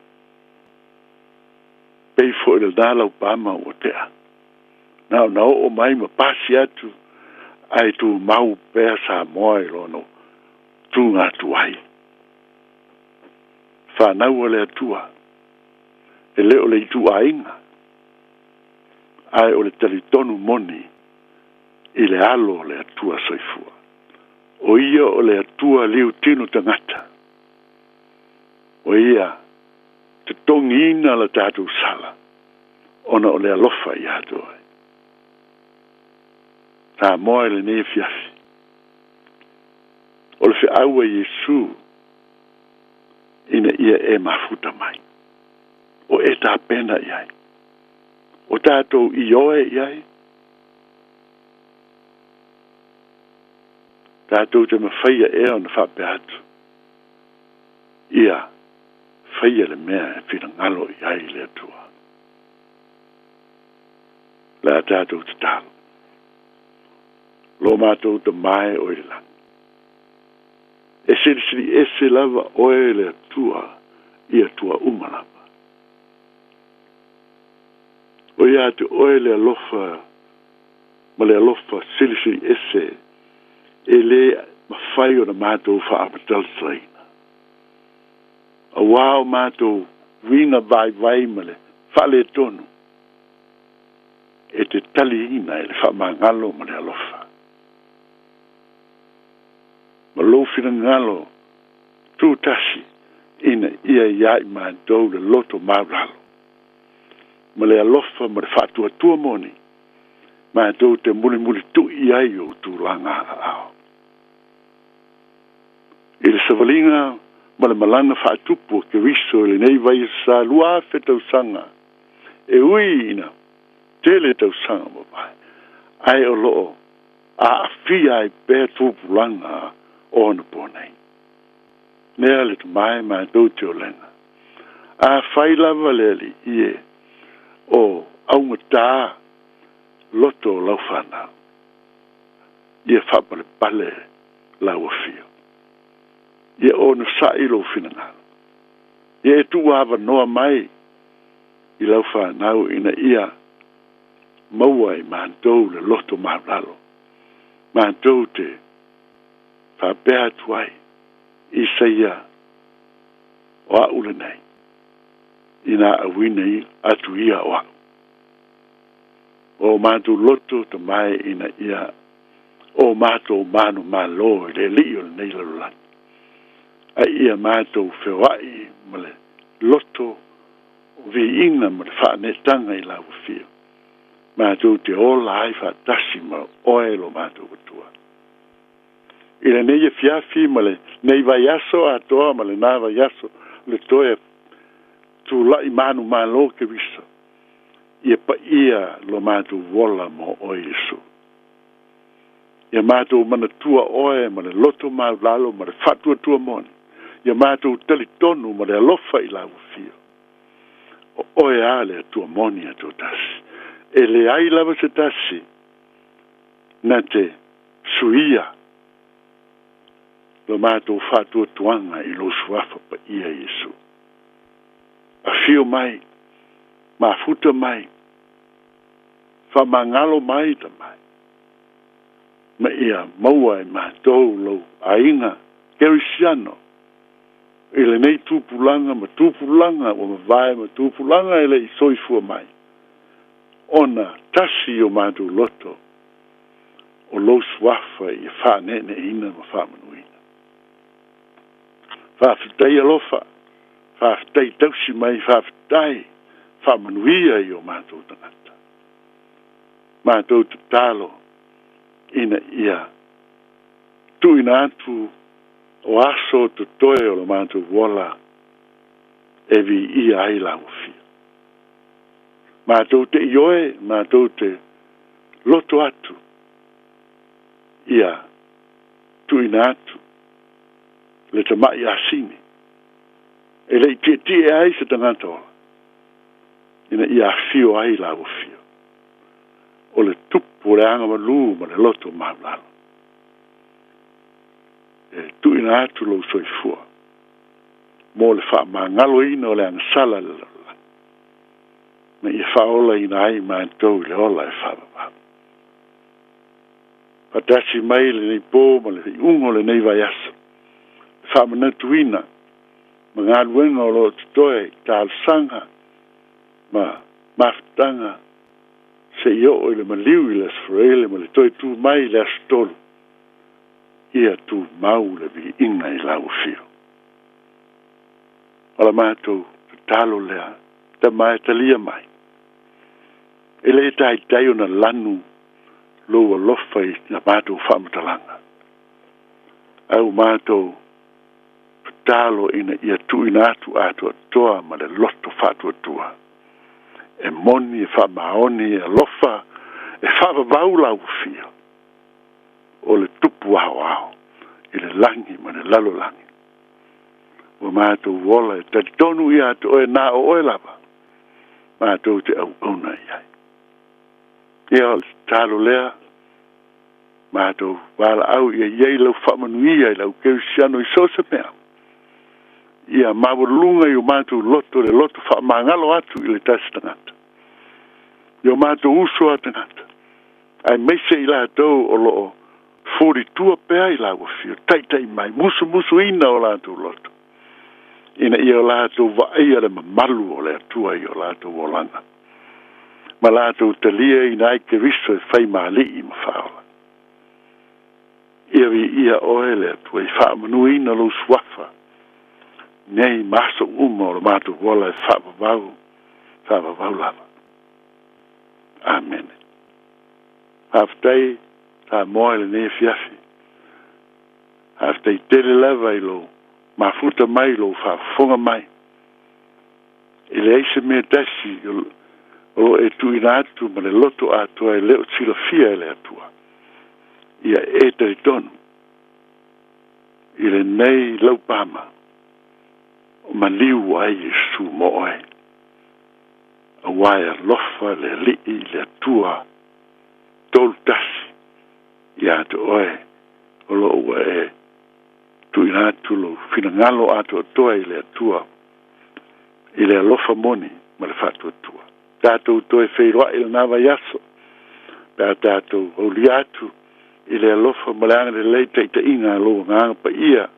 pei foi lenā laupama ua tea, na ona oo mai ma pasi atu ae tumau pea Samoa i lona tuga tuai. Fanau a le Atua, e le o le ituaiga, ae o le talitonu moni i le alo o le Atua soifua. O ia o le Atua liutino tagata. O ia totogiina la tatou sala. Ona o le alofa ia te oe. Samoa i lenei afiafi. O le feau a Iesu ina ia e mafuta mai. O e tapena i ai. O tatou ioe i ai. Tatou te mafaia ea ona faapea atu, Ia faia le mea e finagalo i ai le Atua. Le a tatou tatalo. Lo matou Tama e o i le lagi, e silisili ese lava oe le Atua i Atua uma lava. O ia te oe le alofa ma le alofa silisili ese e lē mafai ona matou faamatalaina. Auā o matou uiga vaivai ma le faaletonu e te taliina e le faamagalo ma le alofa. Ma lou finagalo tutasi ina ia iā i matou le loto maulalo ma le alofa ma le faatuatua moni matou te mulimulitu'i ai i ou tulaga aao. I le savaliga ma le malaga faatupu a Keriso i lenei vaiaso sa 2000 tausaga, e ui ina tele tausaga mavae, ae o lo o aafia ai pea tupulaga o ona po nei. Lea le Tama e matou te olega. Afai lava le Alii e o augatā loto o lau fanau, ia faapalepale lau afio. Ia onosa'i lou finagalo. Ia e tuuavanoa mai i lau fanau ina ia maua i matou le loto maulalo. Matou te faapea atu ai, Isaia, o a'u lenei, ina auina atu ia o a'u. O matou loto Tama e ina ia o matou manumalo i le Alii o lenei lalolagi. Ae ia matou feoa'i ma le loto o viiga ma le faaneetaga i lau afio. Matou te ola ai faatasi ma oe lo matou Atua. I lenei afiafi ma lenei vaiaso atoa ma lenā vaiaso le toe tula'i manumalo Keriso, ia paia lo matou ola mo oe Iesu. Ia matou manatua oe ma le loto maulalo ma le faatuatua moni. Ia matou talitonu ma le alofa i lau afio. O oe a le Atua moni a toatasi. E leai lava se tasi na te suia lo matou faatuatuaga i lou suafa paia Iesu. Afio mai, mafuta mai, faamagalo mai Tama e, ma ia maua e matou lou aiga kerisiano i lenei tupulaga ma tupulaga ua mavae ma tupulaga e le i soifua mai, ona tasi i o matou loto o lou suafa ia faaneeneeina ma faamanuina. Faafetai alofa, faafetai tausi mai, faafetai faamanuia i o matou tagata. Matou tatalo ina ia tuuina atu o aso totoe o lo matou ola e viia ai lau afio. Matou te ioe, matou te loto atu ia tuuina atu le tama'i asini e le i tietie ai se tagata ola ina ia afio ai lau afio. O le tupu o le agamalu ma le loto maulalo. E tuuina atu lou soifua mo le faamagaloina o le agasala i le lalolagi, ma ia faaolaina ai matou i le ola e faavavau. Faatasi mai lenei po ma le iuga o lenei vaiaso, le faamanatuina ma galuega o lo o totoe i talosaga ma mafutaga seia oo i le maliu i le Aso Faraile ma le toe tu mai i le Aso Tolu, ia tumau le viiga i lau afio. O la matou tatalo lea, Tama e talia mai. E lē taitai ona lanu lou alofa i na matou faamatalaga, ae ua matou tatalo ina ia tuuina atu atoatoa ma le loto faatuatua e moni, e faamaoni, e alofa, e faavavau lauafia o le tupu aoao i le lagi ma le lalolagi. Ua matou ola e talitonu ia te oe na o oe lava matou te auauna i ai. Ia o le tatalo lea, matou valaau ia i ai lau faamanuia i le au kerisiano i so o se mea. Ia maualuga i o matou loto le loto faamagalo atu i le tasi tagata. I o matou uso a tagata, aemaise i latou o lo o fulitua pea i lauafio, taitai mai, musumusuina o latou loto, ina ia o latou vaaia le mamalu o le Atua i o latou olaga, ma latou taliaina ai Keriso e fai ma Alii ma Faaola. Ia viia oe le Atua i faamanuina lou suafa nei ma aso uma o le matou ola e faavavau, faavavau lava. Amene. Faafetai Samoa i lenei afiafi. Faafetai tele lava i lou mafuta mai, lou faafofoga mai. E leai se mea tasi o lo o e tuuina atu ma le loto atoa e le o silafia e le Atua. Ia e talitonu i lenei laupama o maliu ai Iesu mo oe, aua e alofa le Alii le Atua tolu tasi ia te oe o lo o ua e tuuina atu lou finagalo atoatoa i le Atua i le alofa moni ma le faatuatua. Tatou toe feiloai i lena vaiaso pe a tatou aulia atu i le alofa ma le agalelei taitaiga a lou Agaga Paia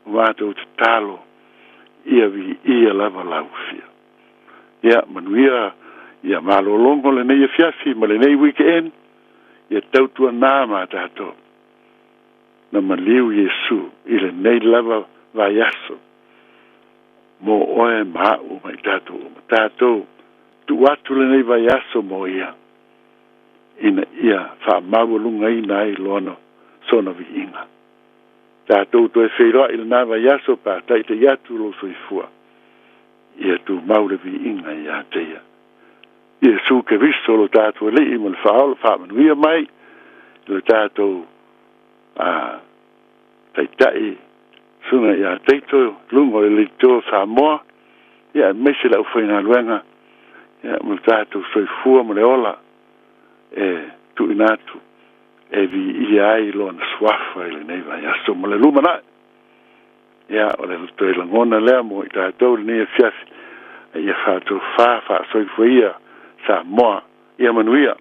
o matou tatalo ia viia lava lauafia. Ia manuia ia malologo lenei afiafi ma lenei weekend, ia tautuanā ma tatou na maliu Iesu i lenei lava vaiaso mo oe ma a'u ma i tatou uma. Tatou tuu atu lenei vaiaso mo ia ina ia faamaualugaina ai lona sona viiga. Tatou toe feiloai i lena vaiaso pe a taitai atu lou soifua ia tumau le viiga ia te ia. Iesu Keriso lo tatou Alii ma le Faaola, faamanuia mai i lo tatou a Taitai susuga ia Taito luga o le Leitio o Samoa, ia aemaise le aufaigaluega, ia ma le tatou soifua ma le ola e tuuina atu e viia ai lona suafa i lenei vaiaso ma le lumanai. Ia, o le toe lagona lea mo i tatou i lenei afiafi, a ia faatofa faasoifua ia Samoa. Ia manuia.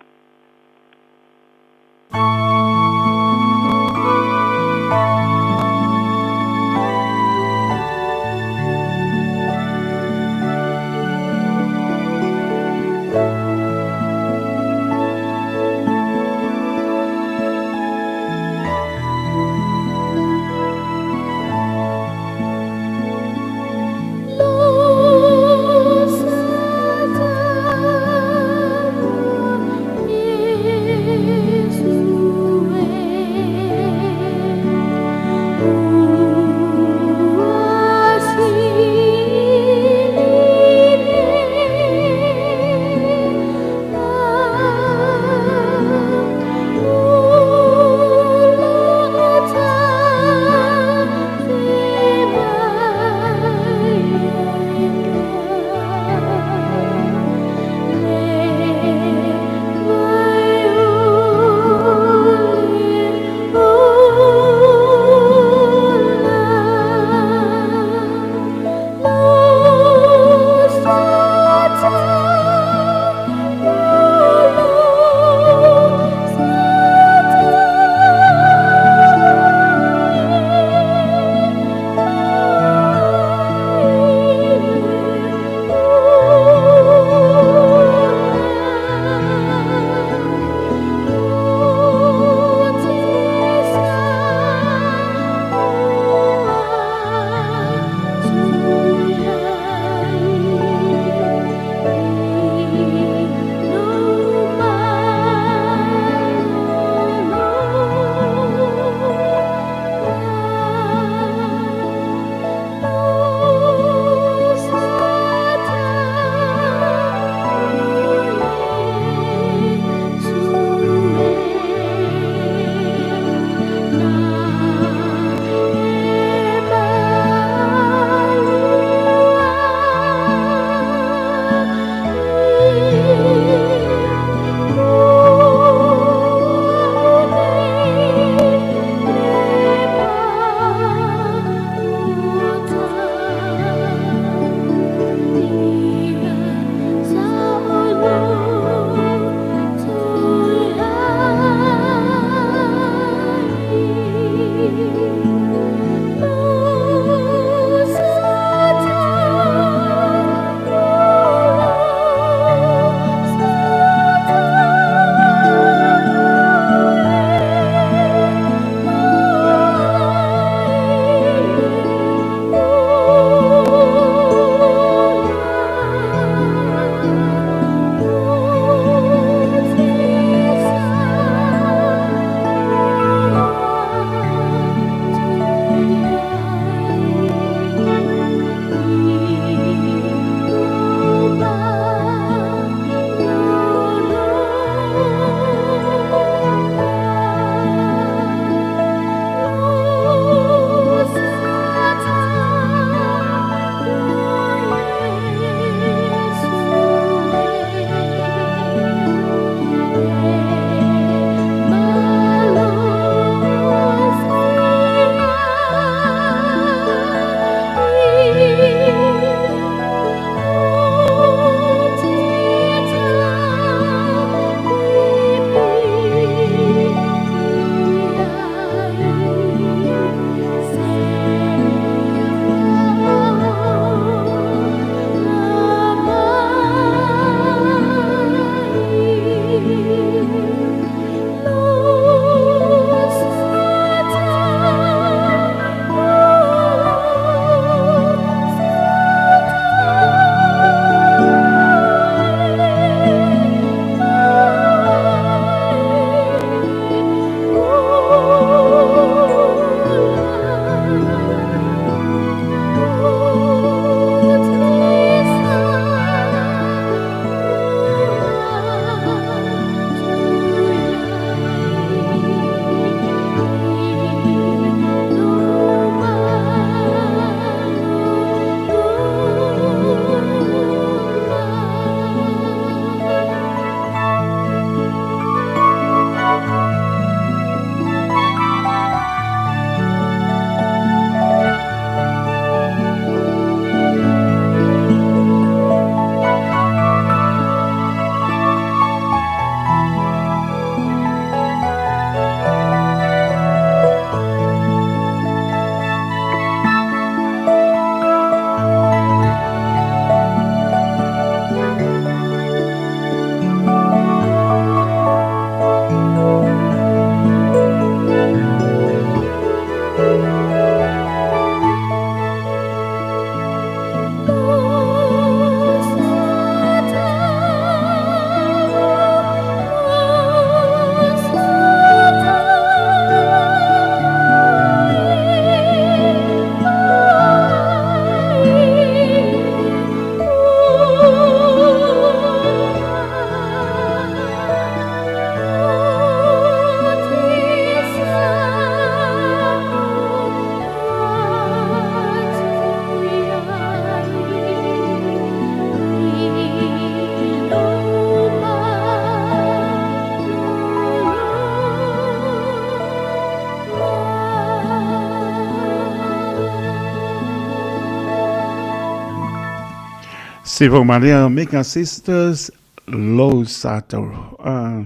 Sivo Maria Omega Sisters Lou Satauro uh,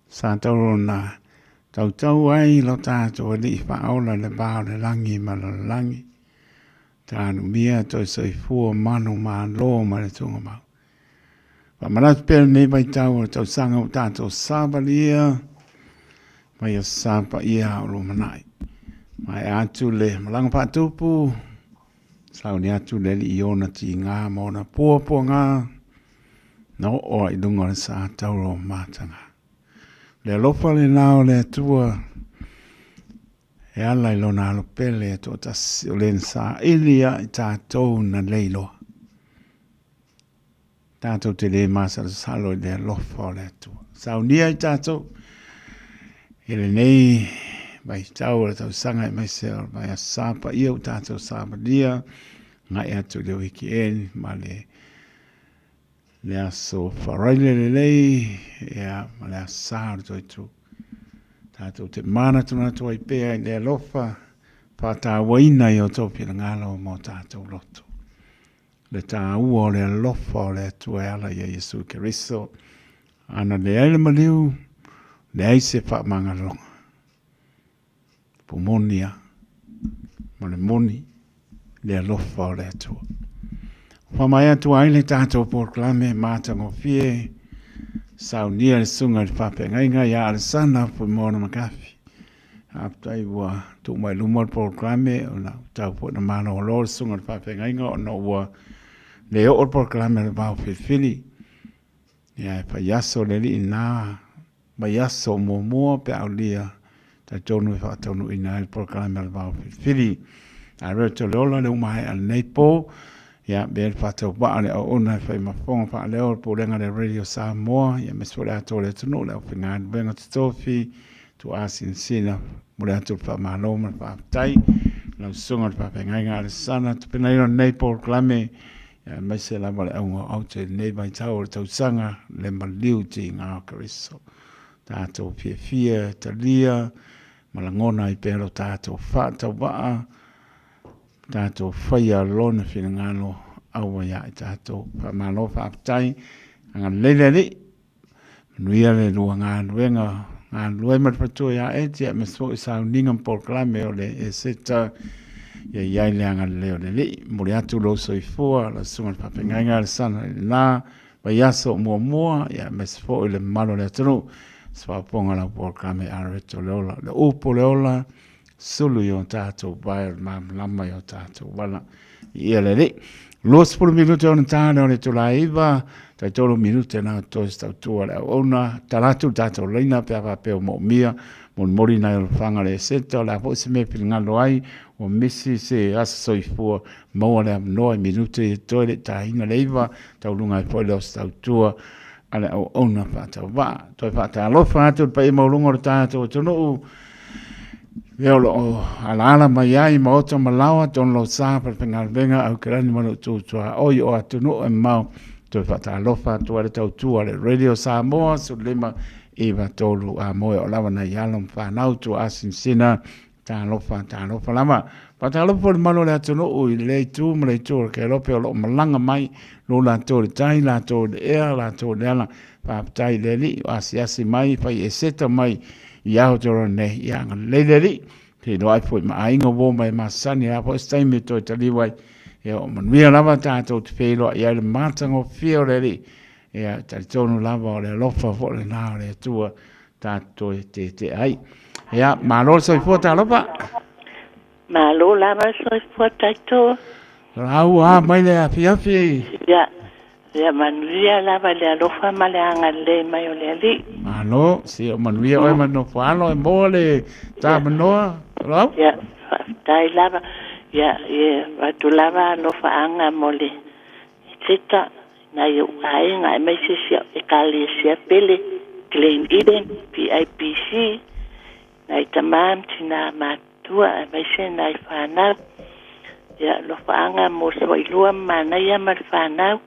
Satauro na tautau ai lo tātou alii faaola le va o le lagi ma le lalolagi. Tānumia toe soifua manu malo ma le tugamau. Faamanatu pea lenei vaitau o le tausaga ua tatou savalia mai aso sa paia o lumanai. Maea atu le malaga faatupu, sauni atu le alii i ona tiga ma ona puapuaga, na oo ai i luga o le sa tauro o mataga. Le alofa lena o le Atua e ala i lona alo pele e toatasi o le na saili ia i tatou na leiloa. Tatou te le masalosalo i le alofa o le Atua. Saunia i tatou i lenei vaitau o le tausaga aemaise o le vaiaso sa paia ua tatou savalia agai atu i le weekend ma le le aso Faraile lelei ia ma le aso sa o le toitu. Tatou te manatunatu ai pea i le alofa faatauaina i o outou finagalo ma o tatou loto. Le tāua o le alofa o le Atua e ala ia Iesu Keriso. Ana leai le maliu, leai se faamagaloga. Po moni a, ma le moni, le alofa o le Atua. Whamai atu ai le tātou polokalame mātangofie, saunia le sunga i le whapengaiga ia Alessandra Fuimoana McCarthy. Faafetai ua tuu mai luma le polokalame ona ua tau foi ina malolo le susuga i le faafeagaiga ona ua le oo le polokalame o le vao filifili. Ia e fai aso le alii na vaiaso muamua pe a aulia talitonu e faataunuuina ai le polokalame o le vao filifili. Ae Roto le ola le umaea lenei po, ia avea le faatauvaa le auauna e fai ma fofoga faaleo o le Pulega a le Radio Samoa, ia aemaise foi le atoa o le atunuu, le aufaigaluega totofi, tuaasinasina, momoli atu le faamalo ma le faafetai i lau susuga i le faafeagaiga Alesana Tupenaina o lenei polokalame, ia aemaise lava le auga o aute i lenei vaitau o le tausaga le maliu tiga o Keriso. Tatou fiafia talia ma lagona ai pea lo tatou faatauvaa, tatou faia lona finagalo aua ia i tatou. Faamalo faafetai, agalelei le Alii, manuia le lua galuega, galulue ma le faletua ia Eti aemaise foi sauniga ma polokalame o le Eseta, ia i ai le agalelei o le Alii. Momoli atu lou soifua, lau susuga i le faafeagaiga Alesana i lena vaiaso muamua, ia aemaise foi le mamalu o le atunuu, se faaopoopoga o lau polokalame Areto le Ola, le upu o le ola, sulu i o tatou vae o le malamalama i o tatou ala. Ia le Alii. 20 minute ona ta lea o le itula e 9, tai 3 minute na o totoe se tautua a le auauna. Tala atu le tatou laina pe a faapea ua moomia, molimoli nai alofaga le Eseta, o le a foi se mea e finagalo ai, ua misi se aso soifua, maua le avanoa i minute ia totoe le i taina le 9, tauluga ai foi lea o se tautua a le auauna faatauvaa. Toe faatalofa atu i le paia maualuga o le tatou atunuu, lea o lo o alaala mai ai i maota ma laoa, Don Losa, Falefaigaluega, Aukelani ma lou tutuaoi o atunuu e mamao. Toe faatalofa atu ai le tautua a le Radio Samoa, 15 9 3 a moe o lava nai alo ma fanau tuaasinasina. Talofa, talofa lava. Faatalofa foi le mamalu o le atunuu i lea itu ma le itu o le Kelope o lo o malaga mai, lo latou i le tai, latou i le ea, latou i le ala. Faafetai i le Alii, o asiasi mai, fai eseta mai i Aotearoa nei, ia agalelei le Alii. Feiloai foi ma aiga uo mai masani, a foi se taimi e toe taliu ai. Ia o manuia lava tatou te feiloai ai le matagofie o le Alii. Ia talitonu lava o le alofa foi lena o le Atua tatou toe tetea ai. Ia, malo le soifua talofa. Malo lava le soifua taitoa. Lau a mai le afiafi. Ia, ia manuia lava le alofa ma le agalelei mai o le Alii. Malo, si o manuia oe ma nofo alo e moa le tamanoa. Lau? Ia, faafetai lava. Ia, ia, avatu lava alofaaga mo le seta nai ou aiga aemaise si au Ekalesia pele Glen Eden PIPC, nai tama ma tina matutua aemaise nai fanau. Ia, alofaaga mo Suailua ma Manaia ma le fanau,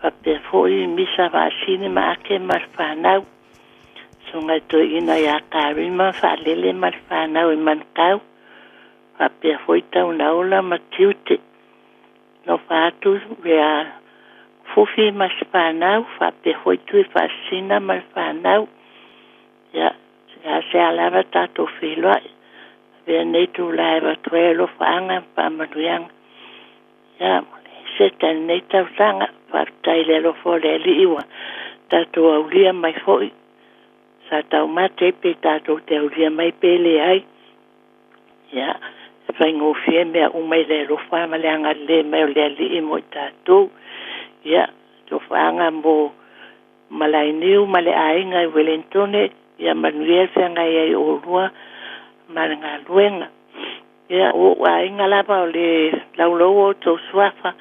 faapea foi Misa Vaasini ma Ake ma le fanau. Susuga i Toeaina ia Karima Faalele ma le fanau i Manukau, faapea foi Taunaola ma Tiute. Alofa atu ia Fufi ma se fanau, faapea foi Tuifaasisina ma le fanau. Ia, seasea lava tatou feiloai, avea lenei itulā e avatu ai alofaaga ma faamanuiaga. Ia, mo le Eseta i lenei tausaga, faafetai i le alofa o le Alii ua tatou aulia mai foi. Sa taumate ai pe tatou te aulia mai pe leai. Ia, e faigofie mea uma i le alofa ma le agalelei mai o le Alii mo i tatou. Ia, alofaaga mo Malainiu ma le aiga i Welentone, ia manuia le feagai ai o oulua ma le galuega. Ia, o ou aiga lava o le laulou o outou suafa,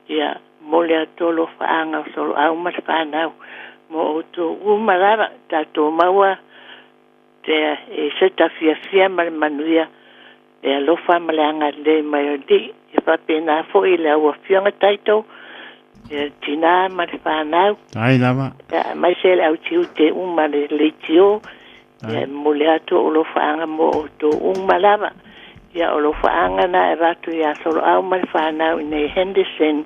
ia, momoli atu alofaaga o Soloau ma le fanau mo outou uma lava, tatou maua te Eseta fiafia ma le manuia, le alofa ma le agalelei mai o le Alii. E faapena foi i lau Afioga Taito, ia le tinā ma le fanau. Tai lava. Ia, aemaise le au tiute uma le leitio. Ia, e momoli atu ou alofaaga mo outou uma lava. Ia, o alofaaga na e avatu ia Soloau ma le fanau i nei Henderson.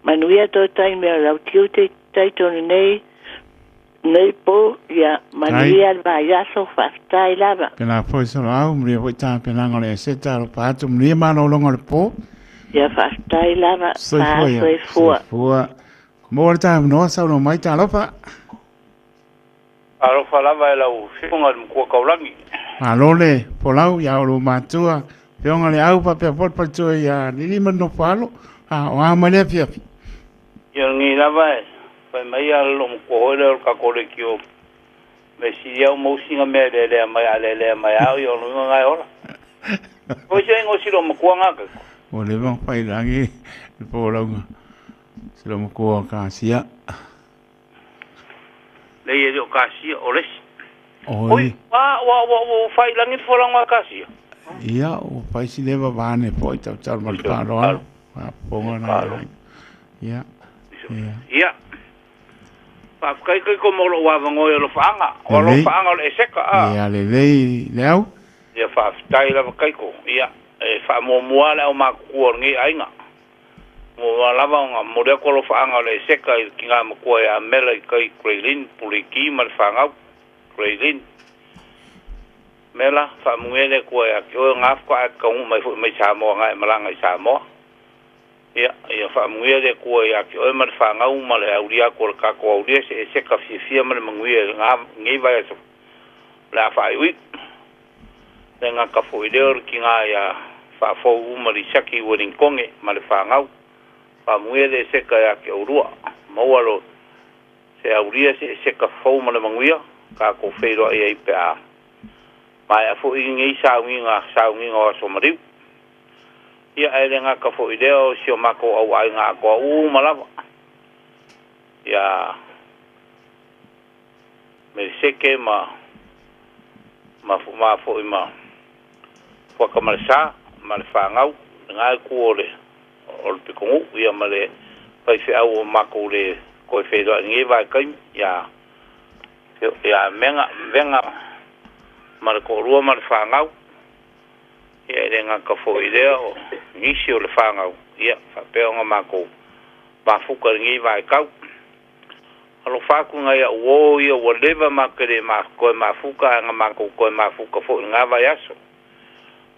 Manuia toe taimi o lau tiute Taito lenei Nei po, ia manuia le vaiaso, faafetai lava. Pēlā foi Soloau, manuia foi tapenaga o le Eseta, alofa atu, manuia malologa o le po. Ia faafetai lava, Soifua ia. Soifua. Soifua. Maua le tavanoa, saunoa mai, talofa. Alofa lava e lau Afioga i le Matua Taulagi. Malo le folau ia oulua matua, Afioga Leau faapea foi le faletua ia Lili ma le Nofoalo, a o a mai le afiafi? Ia lenei lava e fai mai a lou matua foi lea o le tatou leitio mea sili au mau sina mea e lelea mai a lelea mai au ia o luga na e ola. Foi se ingoa si lou matua na taito. Ua leva ona fai lagi le folauga si lou matua Kasia. Lei e le o Kasia, o le isi. Oi. Oi, ua, ua, ua, ua fai lagi le folauga a Kasia. Ia, ua fai si leva vane foi tautalo ma le faaaloalo. Faafofoga na. Ia. Ia. Ia. Faafetai Taito mo lou avanoa i alofaaga. O alofaaga o le Eseka, a. Ia, lelei Leau. Ia, faafetai lava Taito. Ia, e faamuamua le aumatutua o lenei aiga. Muamua lava ona momoli atu alofaaga o le Eseka i le tina matua ia Mela i tai Grey Lynn, Puliki ma le fanau. Grey Lynn. Mela, faamanuia le Atua ia te oe, o na faatoa e taunuu mai foi mai Samoa na e malaga i Samoa. Ia, ia faamanuia le Atua ia te oe ma le fanau ma le aulia atu o le tatou aulia se Eseka fiafia ma le manuia i lenei vaiaso o le a faaiuiu. Le gata foi lea o le tina ia Faafou uma Lisaki i Ueligitone ma le fanau. Faamanuia le Eseka ia te oulua. Maua lo se aulia se Eseka fou ma le manuia, tatou feiloai ai pe a maea foi lenei sauniga, sauniga o Aso Maliu. Ia, ae le gata foi lea o si o matou auaiga atoa uma lava. Ia Meleseke ma ma ma foi ma Fuata ma le Sa ma le fanau, lena itu o le o le pitonuu, ia ma le faifeau o matou le toe feiloai i lenei vaitaimi, ia ia Mega Vega ma le toalua ma le fanau, ia e le gata foi i lea o nisi o le fanau, ia faapea ona matou mafuta i lenei vaitau. Alofa atu i nai au uo ia ua leva matou te le toe mafuta ae na matou toe mafuta foi i lena vaiaso.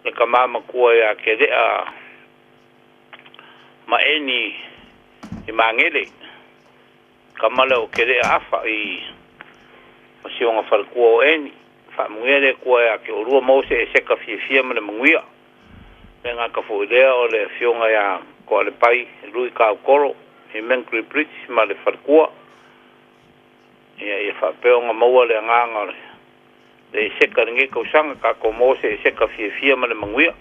Le tama matua ia Kelea ma Eni i Magele, tama lea o Kelea Afa i ma si ona faletua o Eni. Faamanuia le Atua ia te oulua maua se eseka fiafia ma le manuia. Le gata foi lea o le afioga ia Toalepai Lui Tautolo i Mangere Bridge ma le faletua. Ia, ia faapea ona maua le agaga o le eseka i lenei tausaga, tatou maua se eseka fiafia ma le manuia.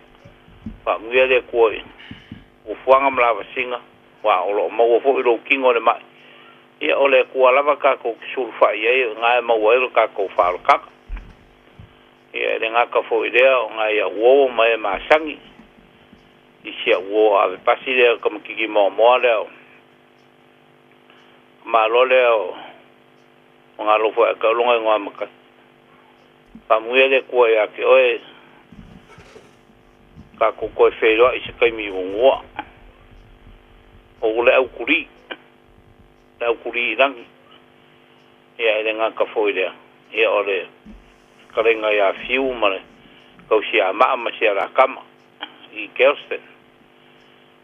Faamanuia le Atua i fuafuaga ma lavasiga, aua o lo o maua foi lou tino i le mai. Ia, o le Atua lava tatou te sulufai i ai, o i ina e maua ai lo tatou faaolataga. Ia, e le gata foi i lea, o nai au uo ma e masani i si au uo ave pasi lea o le tamaitiiti moamoa lea o Malo lea o Fagalofa e tau lona igoa matai. Faamanuia le Atua ia te oe, tatou toe feiloai i se taimi muamua. O le au tuli. Le Aukulii i Lagi. Ia, e le gata foi i lea, ia o le fetalaiga ia Fiu ma le Tausiamaa ma si alakama i Kelston.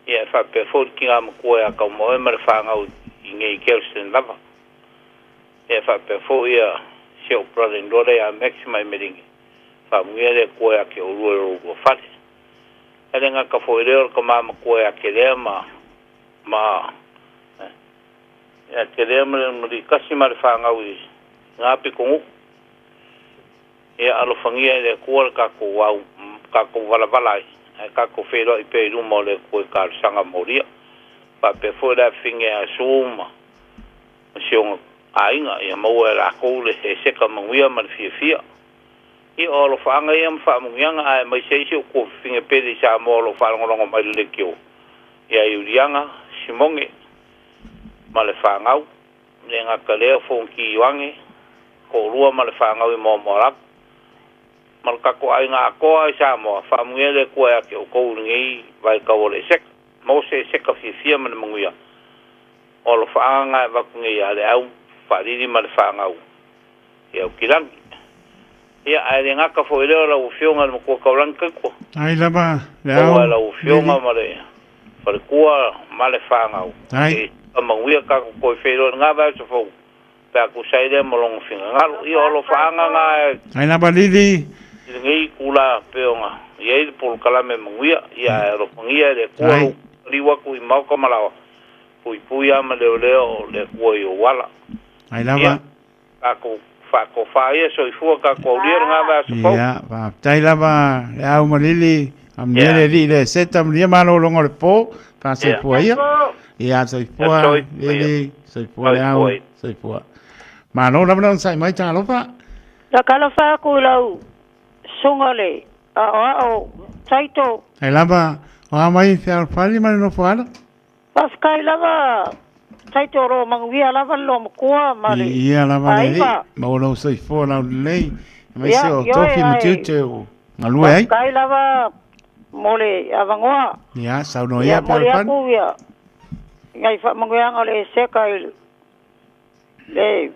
Ia, e faapea foi le tina matua ia Taumaoe ma le fanau i inei i Kelston lava. Ia, e faapea foi ia si ou brother-in-law lea ia Max ma Emeline, faamanuia le Atua ia te oulua i lo oulua fale. E le gata foi i lea o le tama matua ia Kelea ma ma ia Kelea ma le Malikasi ma le fanau i na pitonuu. Ia alofagia e le Atua le tatou au tatou valavala ai, ae tatou feiloai pea i luma o le Atua i talosaga molia. Faapea foi le afifine ia Su ma si ona aiga, ia maua e lakou le eseka manuia ma le fiafia. Ia o alofaaga ia ma faamanuiaga, ae aemaise ai si ou tuafafine pele i Samoa o lo o faalogologo mai i le leitio, ia Iuliana Simone ma le fanau, le gata lea o Fonoti Ioane, toalua ma le fanau i Moamoa lava. Ma le tatou aiga atoa i Samoa, faamanuia le Atua ia te outou i lenei vaitau o le eseka. Maua se eseka fiafia ma le manuia, o alofaaga na e avatu nei ia Leau Faalili ma le fanau i Aukilagi. Ia, ae le gata foi i lea o lau Afioga i le Matua Taulagi Taito. Ai lava le Maua ao, e lau Afioga Lili. ma le faletua ma le fanau. Ai. E manuia tatou toe feiloai i lena vaiaso fou pe a tusa ai lea ma lona finagalo. Ia, o alofaaga na e Ai lava Lili. i lenei itula pei ona i ai le polokalame manuia. Ia, ae alofagia e le Atua Ai. lou liu atu i maota ma laoa, puipui lava ma leoleo o le Atua i ou ala. Ai lava. Ia, tatou faatofa ia, soifua tatou aulia lena vaiaso fou. Ia, faafetai lava le au ma Lili. Amuia le alii le seta, amuia malologa o le po, faasoifua ia. Ia, soifua Lili, soifua le au, soifua. Malo lava le onosai mai, talofa. Na talofa aku i lau susuga le aoao Taito. Ai lava, o a mai fealofani ma le nofo ala. Faafetai lava Taito o lo o manuia lava le loa matua ma le Ia lava le alii, aiga. maua lou soifua laulelei, aemaise Ia, o ioe tofi ma ae tiute o galue ai. faafetai lava mo le avanoa. Ia, saunoa Ia ia momoli fealofani. atu ia nai faamanuiaga o le Eseka i le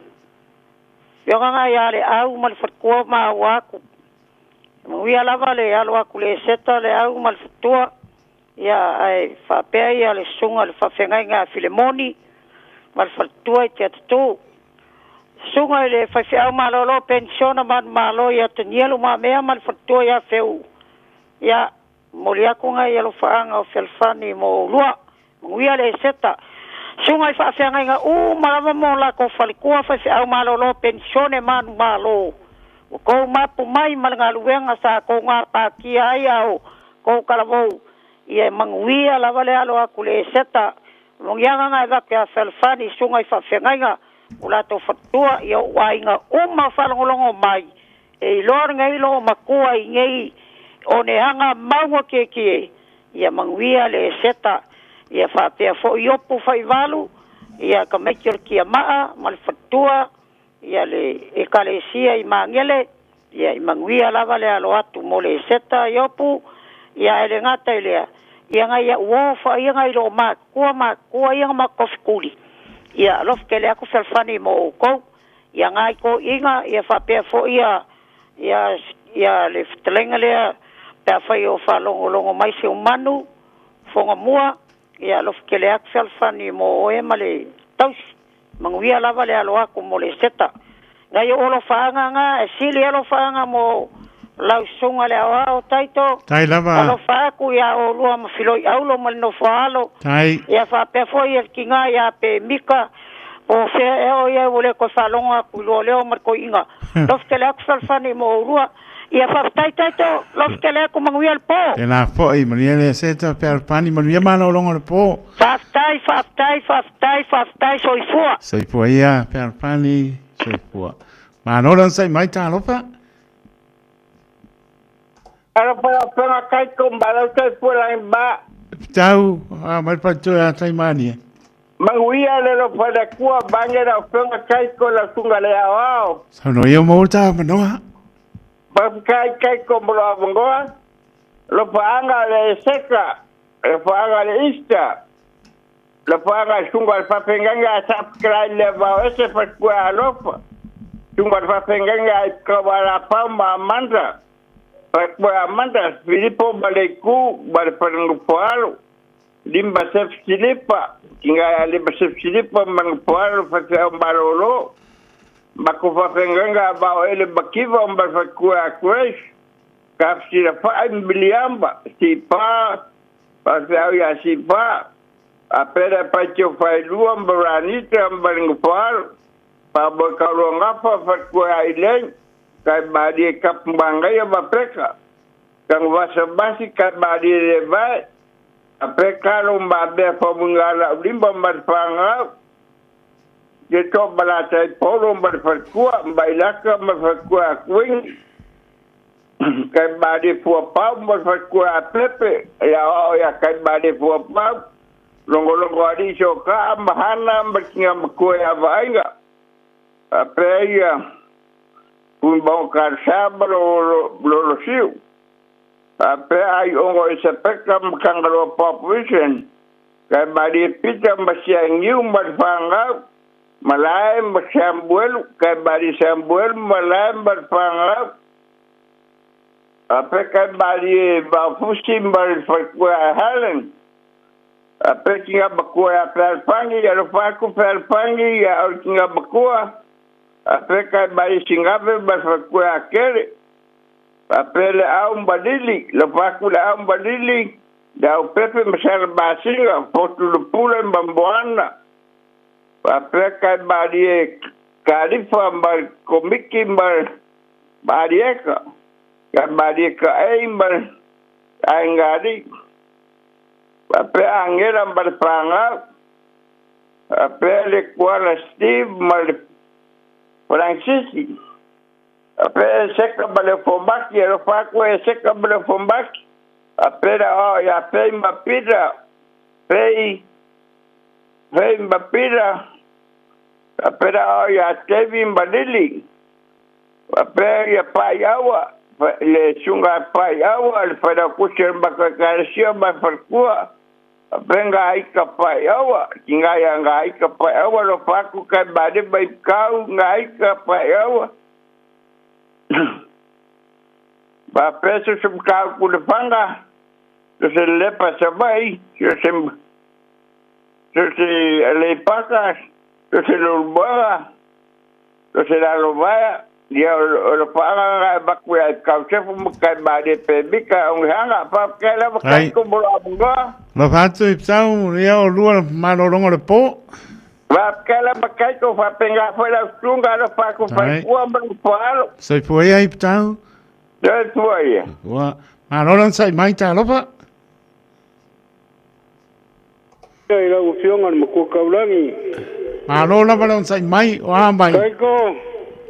afioga ia le au ma le faletua ma aua atu. Manuia lava le alo atu le Eseta le au ma le faletua. Ia ae faapea ia le susuga i le faafeagaiga a Filemoni ma le faletua i te atatū. Susuga i le faifeau malolo penisiona manumalo ia Tanielu Mamea ma le faletua ia Feuu. Ia momoli atu nai alofaaga o fealofani mo oulua. Manuia le Eseta. Susuga i faafeagaiga uma lava mo latou faletua faifeau malolo penisione manumalo. Ua tou mapu mai ma le galuega sa tou gapatia ai a o tou talavou. Ia e manuia lava le alo atu le Eseta. Mogiaga na e vake a fealofani susuga i faafeagaiga o latou faletua ia ou aiga uma faalogologo mai e iloa lenei loo matua i nei oneaga mauga kiekie ia manuia le Eseta ia faapea foi Iopu Faivalu ia tamaiti o le Tiamaa ma le faletua ia le Ekalesia i Magele ia i manuia lava le alo atu mo le Eseta Iopu ia ae le gata i lea ia nai a'u uo faia nai loo matutua matutua ia na matou ia alofa tele atu fealofani mo outou ia nai toeaiina ia faapea foi ia ia ia le fetalaiga lea pe afai o faalogologo mai si ou manu fogamua ia alofa tele atu fealofani mo oe ma le tausi manuia lava le alo atu mo le Eseta. Nai ou alofaaga na e sili alofaaga mo lau susuga le aoao Taito. Tai lava. Alofa atu ia oulua ma filoi aulo ma le nofo alo. Tai. Ia faapea foi ia le tiga ia pe Mika po o fea ea o ia ua le toe faalogo atu i lua leo ma le toeaiina. Alofa tele atu fealofani mo oulua. Ia faafetai Taito, alofa tele atu manuia le po. Tēnā foi, manuia le Eseta, fealofani, manuia malologa o le po. Faafetai, faafetai, faafetai, faafetai, soifua. Soifua ia, fealofani, soifua. Malo le onosai mai, talofa. Alofa lau Afioga Taito ma lau soifua lagima. Tau, a mai le faletua ia Taimanie. Manuia le alofa o le Atua vaeane lau Afioga Taito lau susuga i le Aoao. Saunoa ia maua le ta avanoa. Faafetai Taito mo lou avanoa. Alofaaga o le Eseka, alofaaga o le Easter. La paga sunga le fafenganga a sapkrai le vao ese fatkua alofa. Sunga le fafenganga i kawala pau ma amanda. Fatkua amanda Filipo Baleku ma le Parangupoalo. Limba sef silipa. Kinga limba sef silipa mangupoalo fatkua malolo. Mako fafenganga vao ele bakiva ma le fatkua Grace. Kapsira fa mbiliamba sipa pasau ya sipa apera pacho failua mbaranita mbalingupal pa bokalonga fa fatkua ileng kai badi kap mbangaya bapeka kang wasabasi kai badi levai apeka lo mbabe fa mungala limba mbarpanga jeto balata polo mbarfatkua mbailaka mbarfatkua kwing kai badi fua pau mbarfatkua pepe ya o ya kai badi fua pau longo longo ari so ka mahana mbakinga mkua ya vainga apeia un karsaba lo lo siu ape ai ongo isapeka mkangalo population kai badi pita mbasia ngiu mbarfanga malai mbasambuel kai badi sambuel malai mbarfanga ape kai badi bafusi mbarfakua Helen ape kinga bakua pelpangi ya lupaku pelpangi ya kinga bakua ape kai badi singape mbarfakua akele ape le au mbadili lupaku le au mbadili le pepe masala basinga fotu lupula mbamboana ape kai badi kalifa mbar komiki mbar badieka kai badi ka ei mbar angari ape angela mbar panga ape le kuala Steve mbar Francisi ape seka bale fombaki ero faku seka bale fombaki ape la o ya pe mbapira pe mbapira ape la o ya tevi mbadili ape ya payawa le sunga payawa le fada kusher mbakakarsia mbafarkua ape nga aika payawa kinga ya nga aika payawa lo faku kai bade bai kau nga aika payawa ba peso sum kau kulefanga se le pasa bai se le pasa se lo boga se la lo vaya ya lo paga bakwe kau chefu kai bade pe bika unganga pa kela kai ko bolo bunga lo fatu ipsau ya olua malolongo le po va kela bakai ko fa penga foi la sunga lo fa ko fa ko mbalo soy foi aí ipsau Doi foi. Wa malolan sai mai ta lopa. Ei la ufionga mo ko kaulangi. Malola balon sai mai o ambai. Kai ko.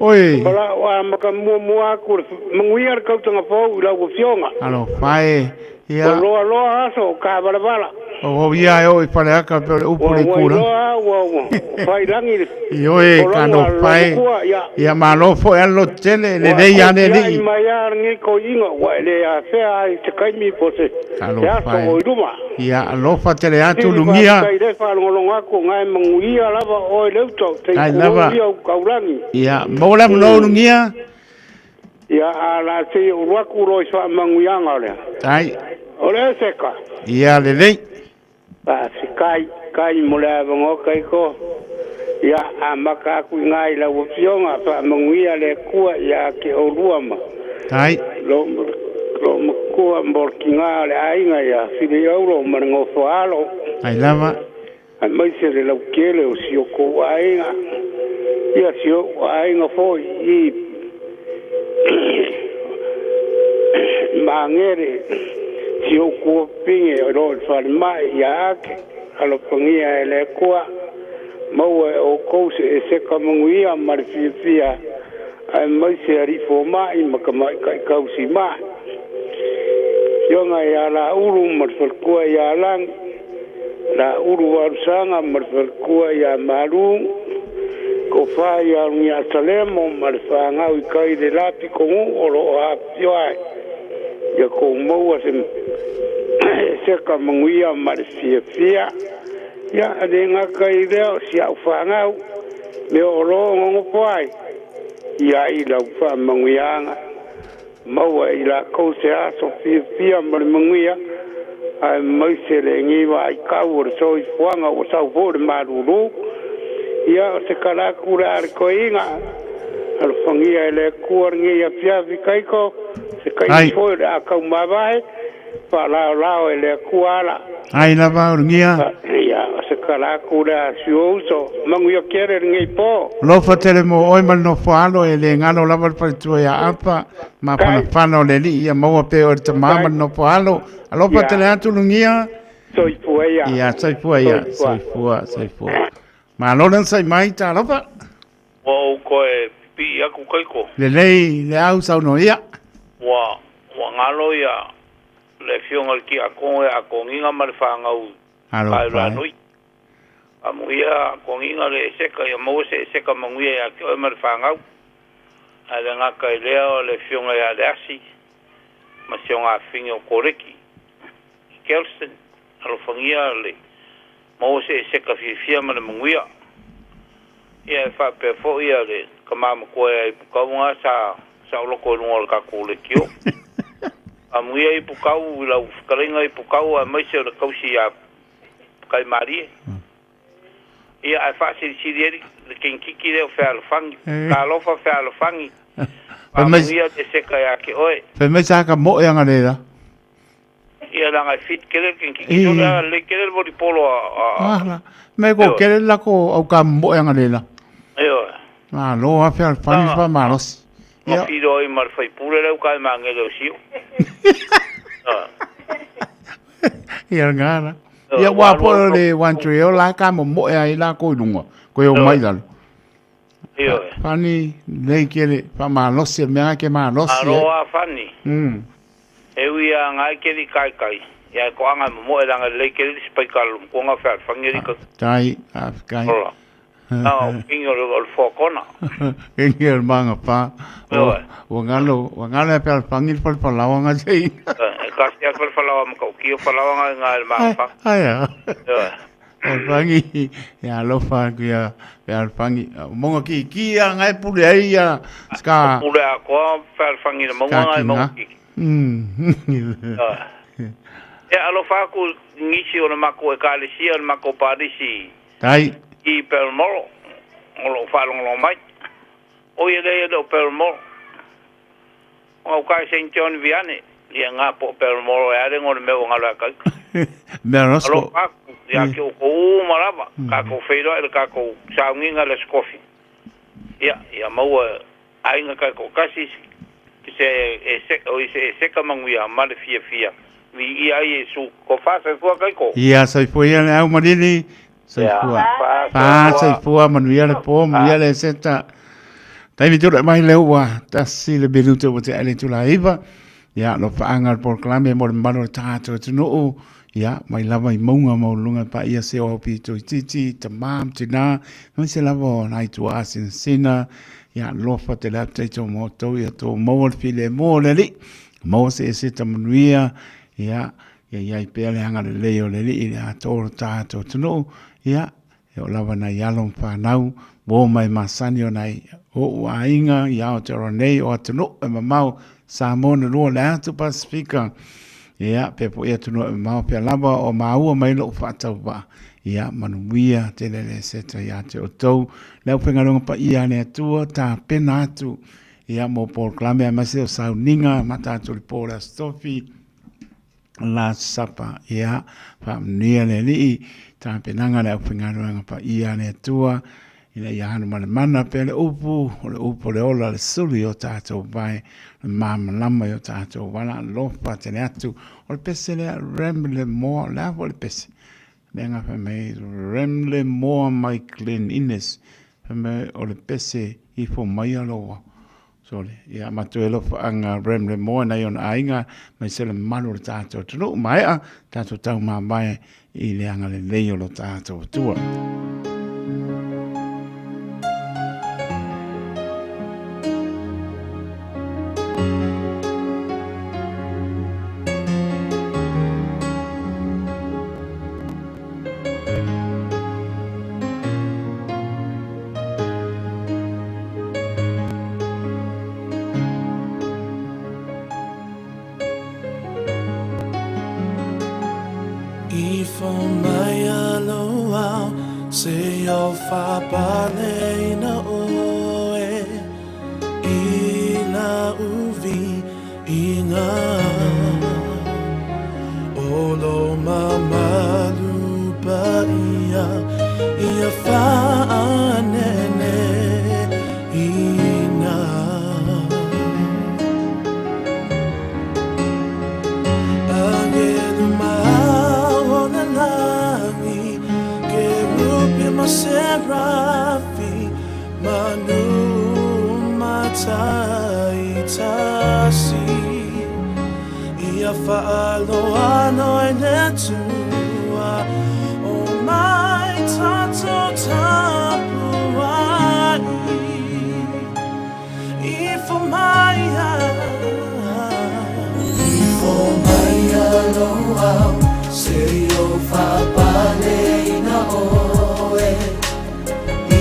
Oi. Bala wa maka mua ku manguiar kau tanga fou la ufionga. Alo fae. Ia. Loa loa aso ka bala bala. O ia o i pale aka pe upu le kura. Loa wa fai langi. Ioe kano fae. Ia malofo e alo tele le lei ane li. Ia mai ngi ko inga wa le a fea ai te kaimi po se. Alo fae. Ia alofa tele atu lungia. Kai le fa longa ko ngai manguia lava o le uto te ko kaulangi. Ia mola mo lungia. Ia ala te uruaku roi fa manguianga le. Tai. Ole seka. Ia le lei. Pa si kai kai mo le vongo kai ko. Ia a maka ku ngai la ufionga fa manguia le kua ia ke olua ma. Tai. Lo lo makua mborkinga le ainga ia fili euro ma ngofo alo. Ai lava. Ai mai se le laukele o si o ko ainga. Ia si o ainga foi i mangere si o ko pinge o lo fale mai ia ake alofangia e le kua maua o kou se e seka manguia ma le fiafia ae mai se arifo mai ma ka mai kai kausi mai fioga ia la ulu ma le falekua ia lagi la ulu alusanga ma le falekua ia malu ko fā ia lugia salemo ma le fāgau i kai le lapi kogu o loo afio ai ia kou maua se seka manguia ma le fiafia Ia, e le gata i lea o si a'u fanau me o lo o gogopo ai, ia i lau faamanuiaga, maua e i lakou se aso fiafia ma le manuia, aemaise le vaitau o le soifuaga ua sau foi le malūlū. Ia, o se tala atu le a le toeaina, alofagia e le Atua lenei afiafi taiko, se taimi foi o le a taumavae, faalaolao e le Atua ala. Ai lava o lugia. Ia, o se tala atu le a si ou uso, manuia tele lenei po. Alofa tele mo oe ma le nofo alo e le galo lava le faletua ia Apa, mafanafana o le alii ia maua pea oe le tama ma le nofo alo. Alofa tele atu Lugia. Soifua ia. Ia, soifua ia, soifua, soifua. Malo le onosai mai, talofa. Ua ou toe pipii atu kaiko. Lelei le au saunoa ia. Ua, ua galo ia le afioga i le Tiakono ia Toniga ma le fanau Paelanui. Amuia Toniga le eseka ia maua se eseka manuia ia te oe ma le fanau. Ae le gata i lea o le afioga ia Leasi ma si ona afine o Koreki i Kelston. Alofagia le maua se eseka fiafia ma le manuia. Ia e faapea foi ia le tama matua ia Ipukau na sa saoloto i luga o le tatou leitio. Amuia Ipukau i lau fetalaiga Ipukau aemaise o le tausi ia Kaimalie. Ia ae faasilisili ai le kenkiki lea o Fealofani. Talofa Fealofani. Amuia le eseka ia te oe. Fai mai sa ka moe anga le la. Ia leaga e fit tele le kenkiki sole a lelei tele le volleyball a Ah la. Me ko kele la ko au ka moe anga le la. Ioe. Malo a Fealofani fa malosi. Ma filo ai ma le faipule lea uka e magele o sio. Ia ngana. Ia ua po le one tree o la ka mo moe ai la ko i lunga. Ko o mai lalo. Ioe. Fani nei kele fa malosi mea ke malosi. Alo a Fani. E ui a ngai keli kai kai. Ia e koanga e momoe langa lei keli spaika lumkuanga fealfangi rika. Tai, afkai. Ola. Na o kingi o le fokona. Kingi o le manga pa. Ua ngalo, ua ngalo e fealfangi le falefalawa nga sei. E kasi a falefalawa ma kau kio falawa nga nga le manga pa. Ai a. Fealfangi, ia alofa atu ia fealfangi. Monga ki ki a ngai pule ai ia ska. Pule a koa fealfangi na maunga ngai monga ki. E alofa aku nisi o le makou ekalesia o le makou palisi Tai. i Balmoral o lo o faalogologo mai. O ia lea ia le o Balmoral. O ngau kai St. John Vianney, ia ngā po o Balmoral e ale ngo le mea ua ngalo e kauka. Mea rosko. Alofa aku, ia ke o ko uma lava, kākou wheiroa i le kākou saunginga le skofi. Ia, ia maua aiga kai ko kasi se e se o i se e seka manuia ma le fiafia viia ai Iesu ko fa soifua kai ko. Ia soifua ia le au malili soifua. Fa soifua manuia le po manuia le seta. Taimi tula mai le ua tasi le minute ua te ale tula iva. Ia lo faanga le polokalame mo le mamalu o le tagata o atunuu. Ia mai lava i maunga maualuluga pa ia se o pito i titi, tamā ma tinā, aemaise lava o nai tuaa sinasina. Ia alofa tele atu taito mo outou ia tou maua le filemu o le Alii, maua se eseta manuia, ia ia i ai pea le agalelei o le Alii i le atoa o le tagata o atunuu. Ia e oo lava nai alo ma fanau, uo mai masani o nai o'u aiga i Aotearoa nei o atunuu e mamao Samoa na lua le atu Pasifika. Ia, pea po'i atunuu e mamao pea lava o maua mai lo'u faatauvaa. Ia, manuia tele le seta ia te outou. Le aufaigaluega paia a le Atua, tapena atu ia mo polokalame aemaise o sauniga ma tatou i le po o le Aso Tofi. Last Supper, ia, faamanuia le Alii, tapenaga le aufaigaluega paia a le Atua, ina ia alu ma le mana pea le upu, o le upu o le ola, le sulu i o tātou vae, le māmalama i o tātou wala, alofa tele atu, o le pese lea, rem le moa, o le a foi le pese, lea nga fai mai, rem le moa mai Glen Innes, fai mai o le pese ifo mai aloa, Sole, ia matou e alofaanga Ramle Moa nai ona aiga aemaise le mamalu o le tatou atunuu. Maea tatou taumamae i le agalelei o lo tatou Atua. Se o whapaleina oe I la uvi i ngā O lo mamalu pa ia Ia whaanene ina Angelu mau o le langi Kerupi ma serafi Manu matai tasi Ia whaaloalo e le tua O mai tato tapuai I fo mai I fo mai lo au Se o whapale ina oe I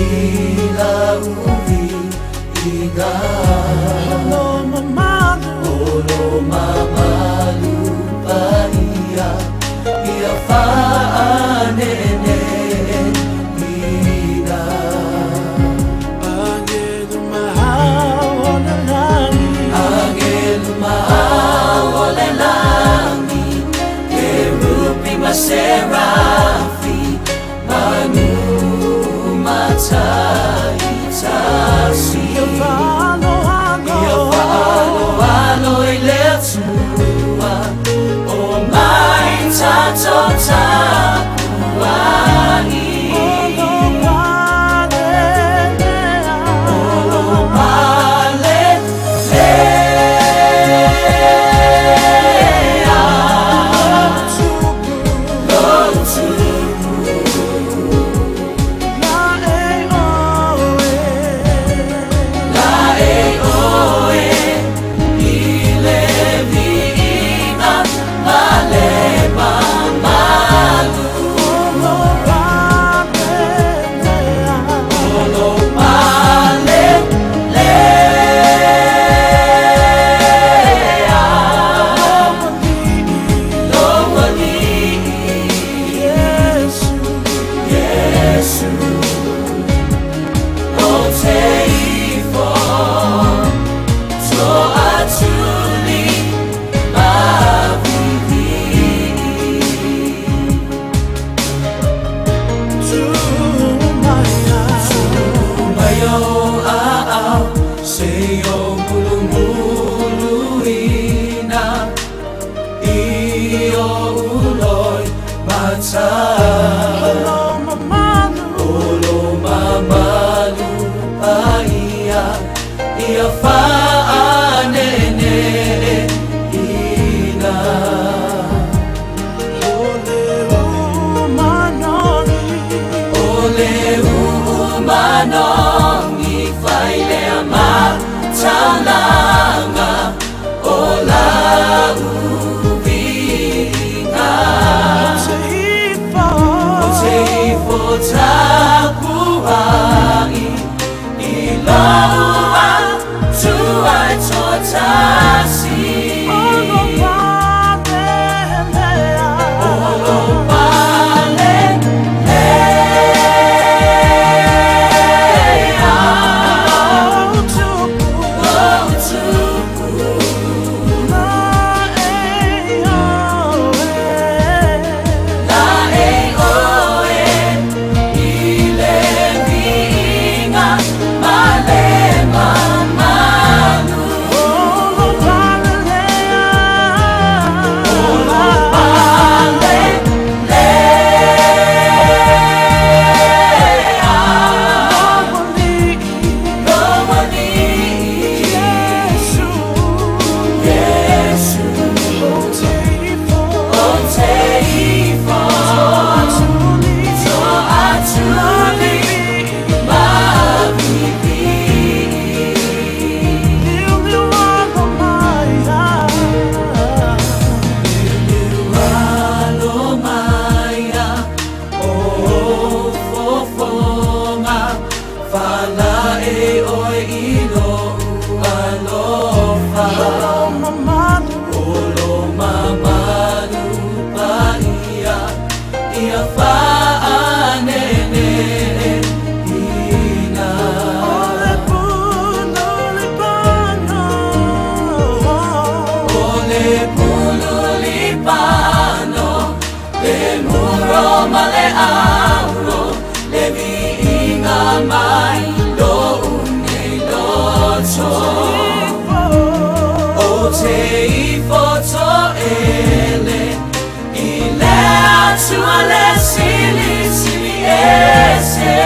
la uvi inga Olo mamalu Olo mamalu pa ia Ia whaanene ina Angelu mahau o le langi Angelu mahau o le langi Kerupi ma serafi Manu matai tasi Ia whaaloalo Ia whaaloalo i le Atua O mai tato tapuai Olo pale Olo pale lea Lo tupu La e oe La e oe I le viiga ma le mamalu Olo pale lea Olo pale lea Lo alii Iesu Iesu O te ifo To atuli ma vivii Tumai o a au Se o mulumulu ina I o uloi mata Olo mamalu Olo mamalu pa ia Ia whaanene ina Ole umanoni Ole umanongi Whailea mataulanga O la uvinga O te ifo tapuai I lau atu ai to tasi Olo pale lea Olo pale lea Lo tupu La e oe La e oe I le viiga ma le mamalu Olo auro le viiga mai lo'u nei loto. Ou te ifo to'ele i le Atua le Silisili Ese.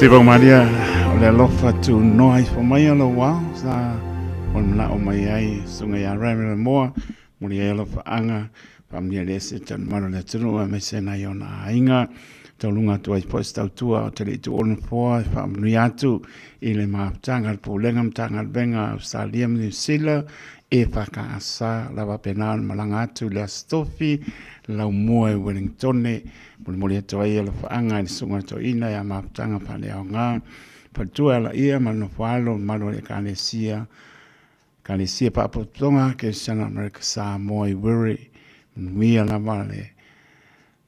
Siva Maria, o le alofa tu noa ifo mai o lou ao, sa o le manao mai ai susuga ia Reverend Moa, muli ai alofaaga, faamanuia le ese talumalu o le atunuu aemaise nai ona aiga, tauluga atu ai foi se tautua o te alii tuua o le nofoa e faamanuia atu i le mafutaga a le Pulega Matagaluega a Ausetalia ma Niu Sila e whakaasa lava pena o le malaga atu i le Aso Tofi laumua i Wellingtone. Molimoli atu ai alofaaga i le Susuga i le Toeaina ia Mafutaga Faaleaoga, Faletua e Alaia ma le Nofoalo mamalu o le Ekalesia, Ekalesia Faapotopotoga Kerisiano Amerika Samoa i Wiri. Manuia lava le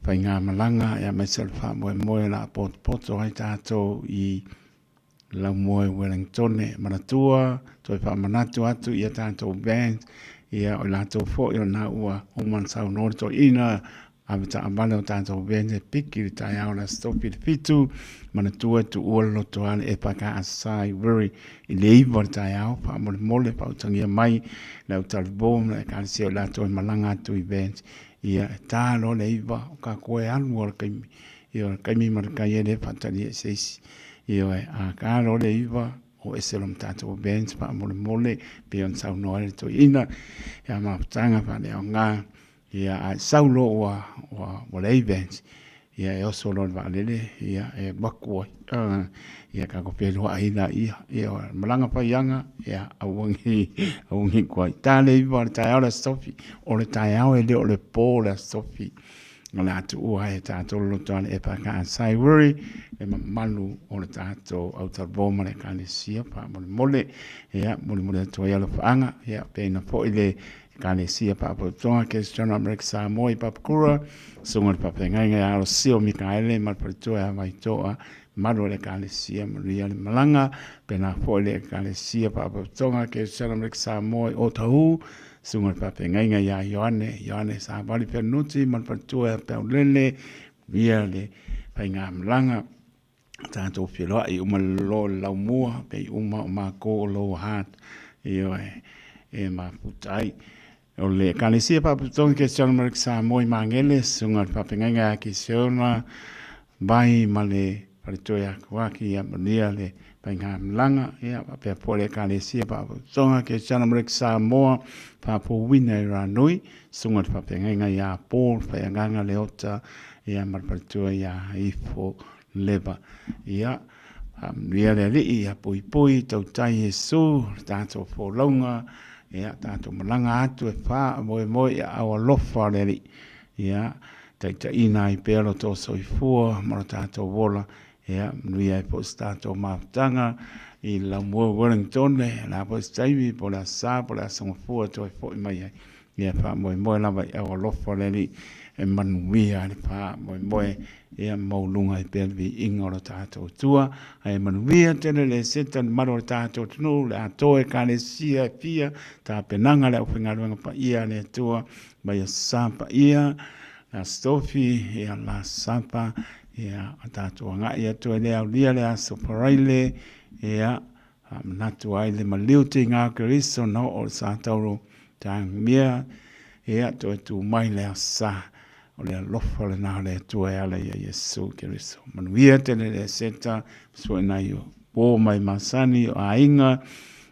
faigamalaga aemaise o le faamoemoe o le a potopoto ai tatou i Laumua i Wellingtone. Manatua, toe faamanatu atu i a tatou band, ia o i latou foi o lena ua uma ona saunoa le toeaina ave taavale o tatou band e piki i le taeao o le Aso Tofi i le 7, manatua e tuua le loto a le EFKS i Wiri i le 9 o le taeao, faamolemole faautagia mai le au talivou ma le ekalesia o i latou e malaga atu i band, ia e ta loa le 9 o tatou e alu o le taimi, ia o le taimi ma le tai e le faatalia i se isi. Ioe, a ka loa le 9, o ese loa ma tatou events faamolemole, pei ona saunoa ai le toeaina, ia mafutaga faaleaoga, ia a e sau loa ua, ua, ua le events, ia e oso loa i le vaalele, ia e alu atu ai, ia tatou feiloai laia, ia malaga faiaga, ia aua nei, aua nei tuai. Ta le 9 o le taeao le Aso Tofi, o le taeao e le o le po le Aso Tofi. O le a tuua ai e tatou le loto a le EFKS Wiri le mamalu o le tatou autalavou ma le Ekalesia faamolemole. Ia, molimoli atu ai alofaaga, ia, pena foi le Ekalesia Faapotopotoga Kerisiano Amerika Samoa i Papakura, susuga i le faafeagaiga ia Alosio Mikaele ma le faletua ia Vaitoa, mamalu o le Ekalesia, manuia le malaga, pena foi le Ekalesia Faapotopotoga Kerisiano Amerika Samoa i Otahuhu, Susuga i le Faafeagaiga ia Ioane, Ioane Savali Feanuti ma le faletua ia Peaulele, ia le faigamalaga, tatou feiloai uma le lolo o le laumua, pei uma o makou o Lower Hutt. Ioe, e mafuta ai. O le Ekalesia Faapotopotoga Kerisiano Mareki Samoa i Magele, susuga i le faafeagaiga ia Kisiona Vai ma le faletoa ia Kuaki ia manuia le faigamalaga, ia faapea foi le Ekalesia Faapotopotoga Kerisiano Mareki Samoa Faafouina i Ranui, susuga i le faafeagaiga ia Paul Faiagaga Leota ia ma le faletoa ia Ifo Leva. Ia, faamanuia le Alii, ia puipui, tautai Iesu, le tatou folauga, ia, tatou malaga atu e faamoemoe i aao alofa o le Alii. Ia, taitaiina ai pea lo tō soifua ma lo tatou ola, ia, manuia ai foi se tatou mafutaga i Laumua Wellington, o le a foi se taimi, po o le Aso Sa, po o le Aso Gafua e toe foi mai ai. Ia faamoemoe lava i au alofa o le Alii e manuia ai le faamoemoe, ia maualuga ai pea le viiga o lo tatou Atua. Ae manuia tele le seta i le malu o le tatou atunuu, le atoa Ekalesia e fia, tapenaga a le aufaigaluega paia a le Atua, mai Aso Sa paia, le Aso Tofi, ia le Aso Sapa, ia a tatou agai atu ai le aulia le Aso Faraile, ia Faamanatu ai le maliu tiga o Keriso na oo i sa tauro tagumia, ia toe tu mai le aso sa, o le alofa lena o le Atua e ala ia Iesu Keriso. Manuia tele le eseta, sue nai o po mai masani o aiga,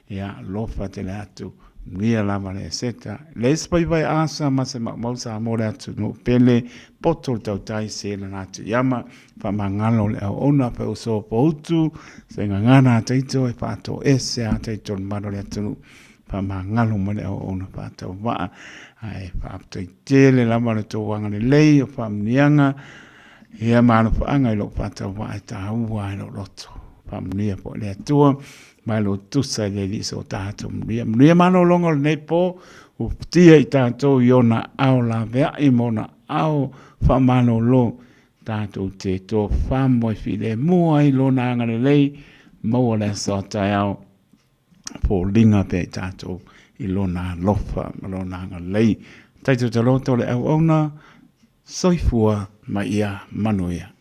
ia alofa tele atu, manuia lava le eseta. Le isi vaivai asa ma se maumau sa mo le atunuu pele, poto le tautai se lana atu iama, Faamagalo le auauna pe uso poutu se gagana a taito e faatoese a taito le mamalu o le atunuu. Faamagalo mai le auauna faatauvaa ae faafetai tele lava le tou agalelei o faamanuiaga ia ma alofaaga i lou faatauvaa e taua ai lou loto. Faamanuia foi le Atua mai lo tusa i le Alii so tatou manuia. Manuia malologa o lenei po, uputia i tatou i ona ao laveai ma ona ao faamalolo Tatou te tofa moe filemu ai Lona agalelei, maua le aso a taeao, foliga pea i tatou i Lona alofa ma Lona agalelei. Taito taloto le auauna, soifua ma ia manuia.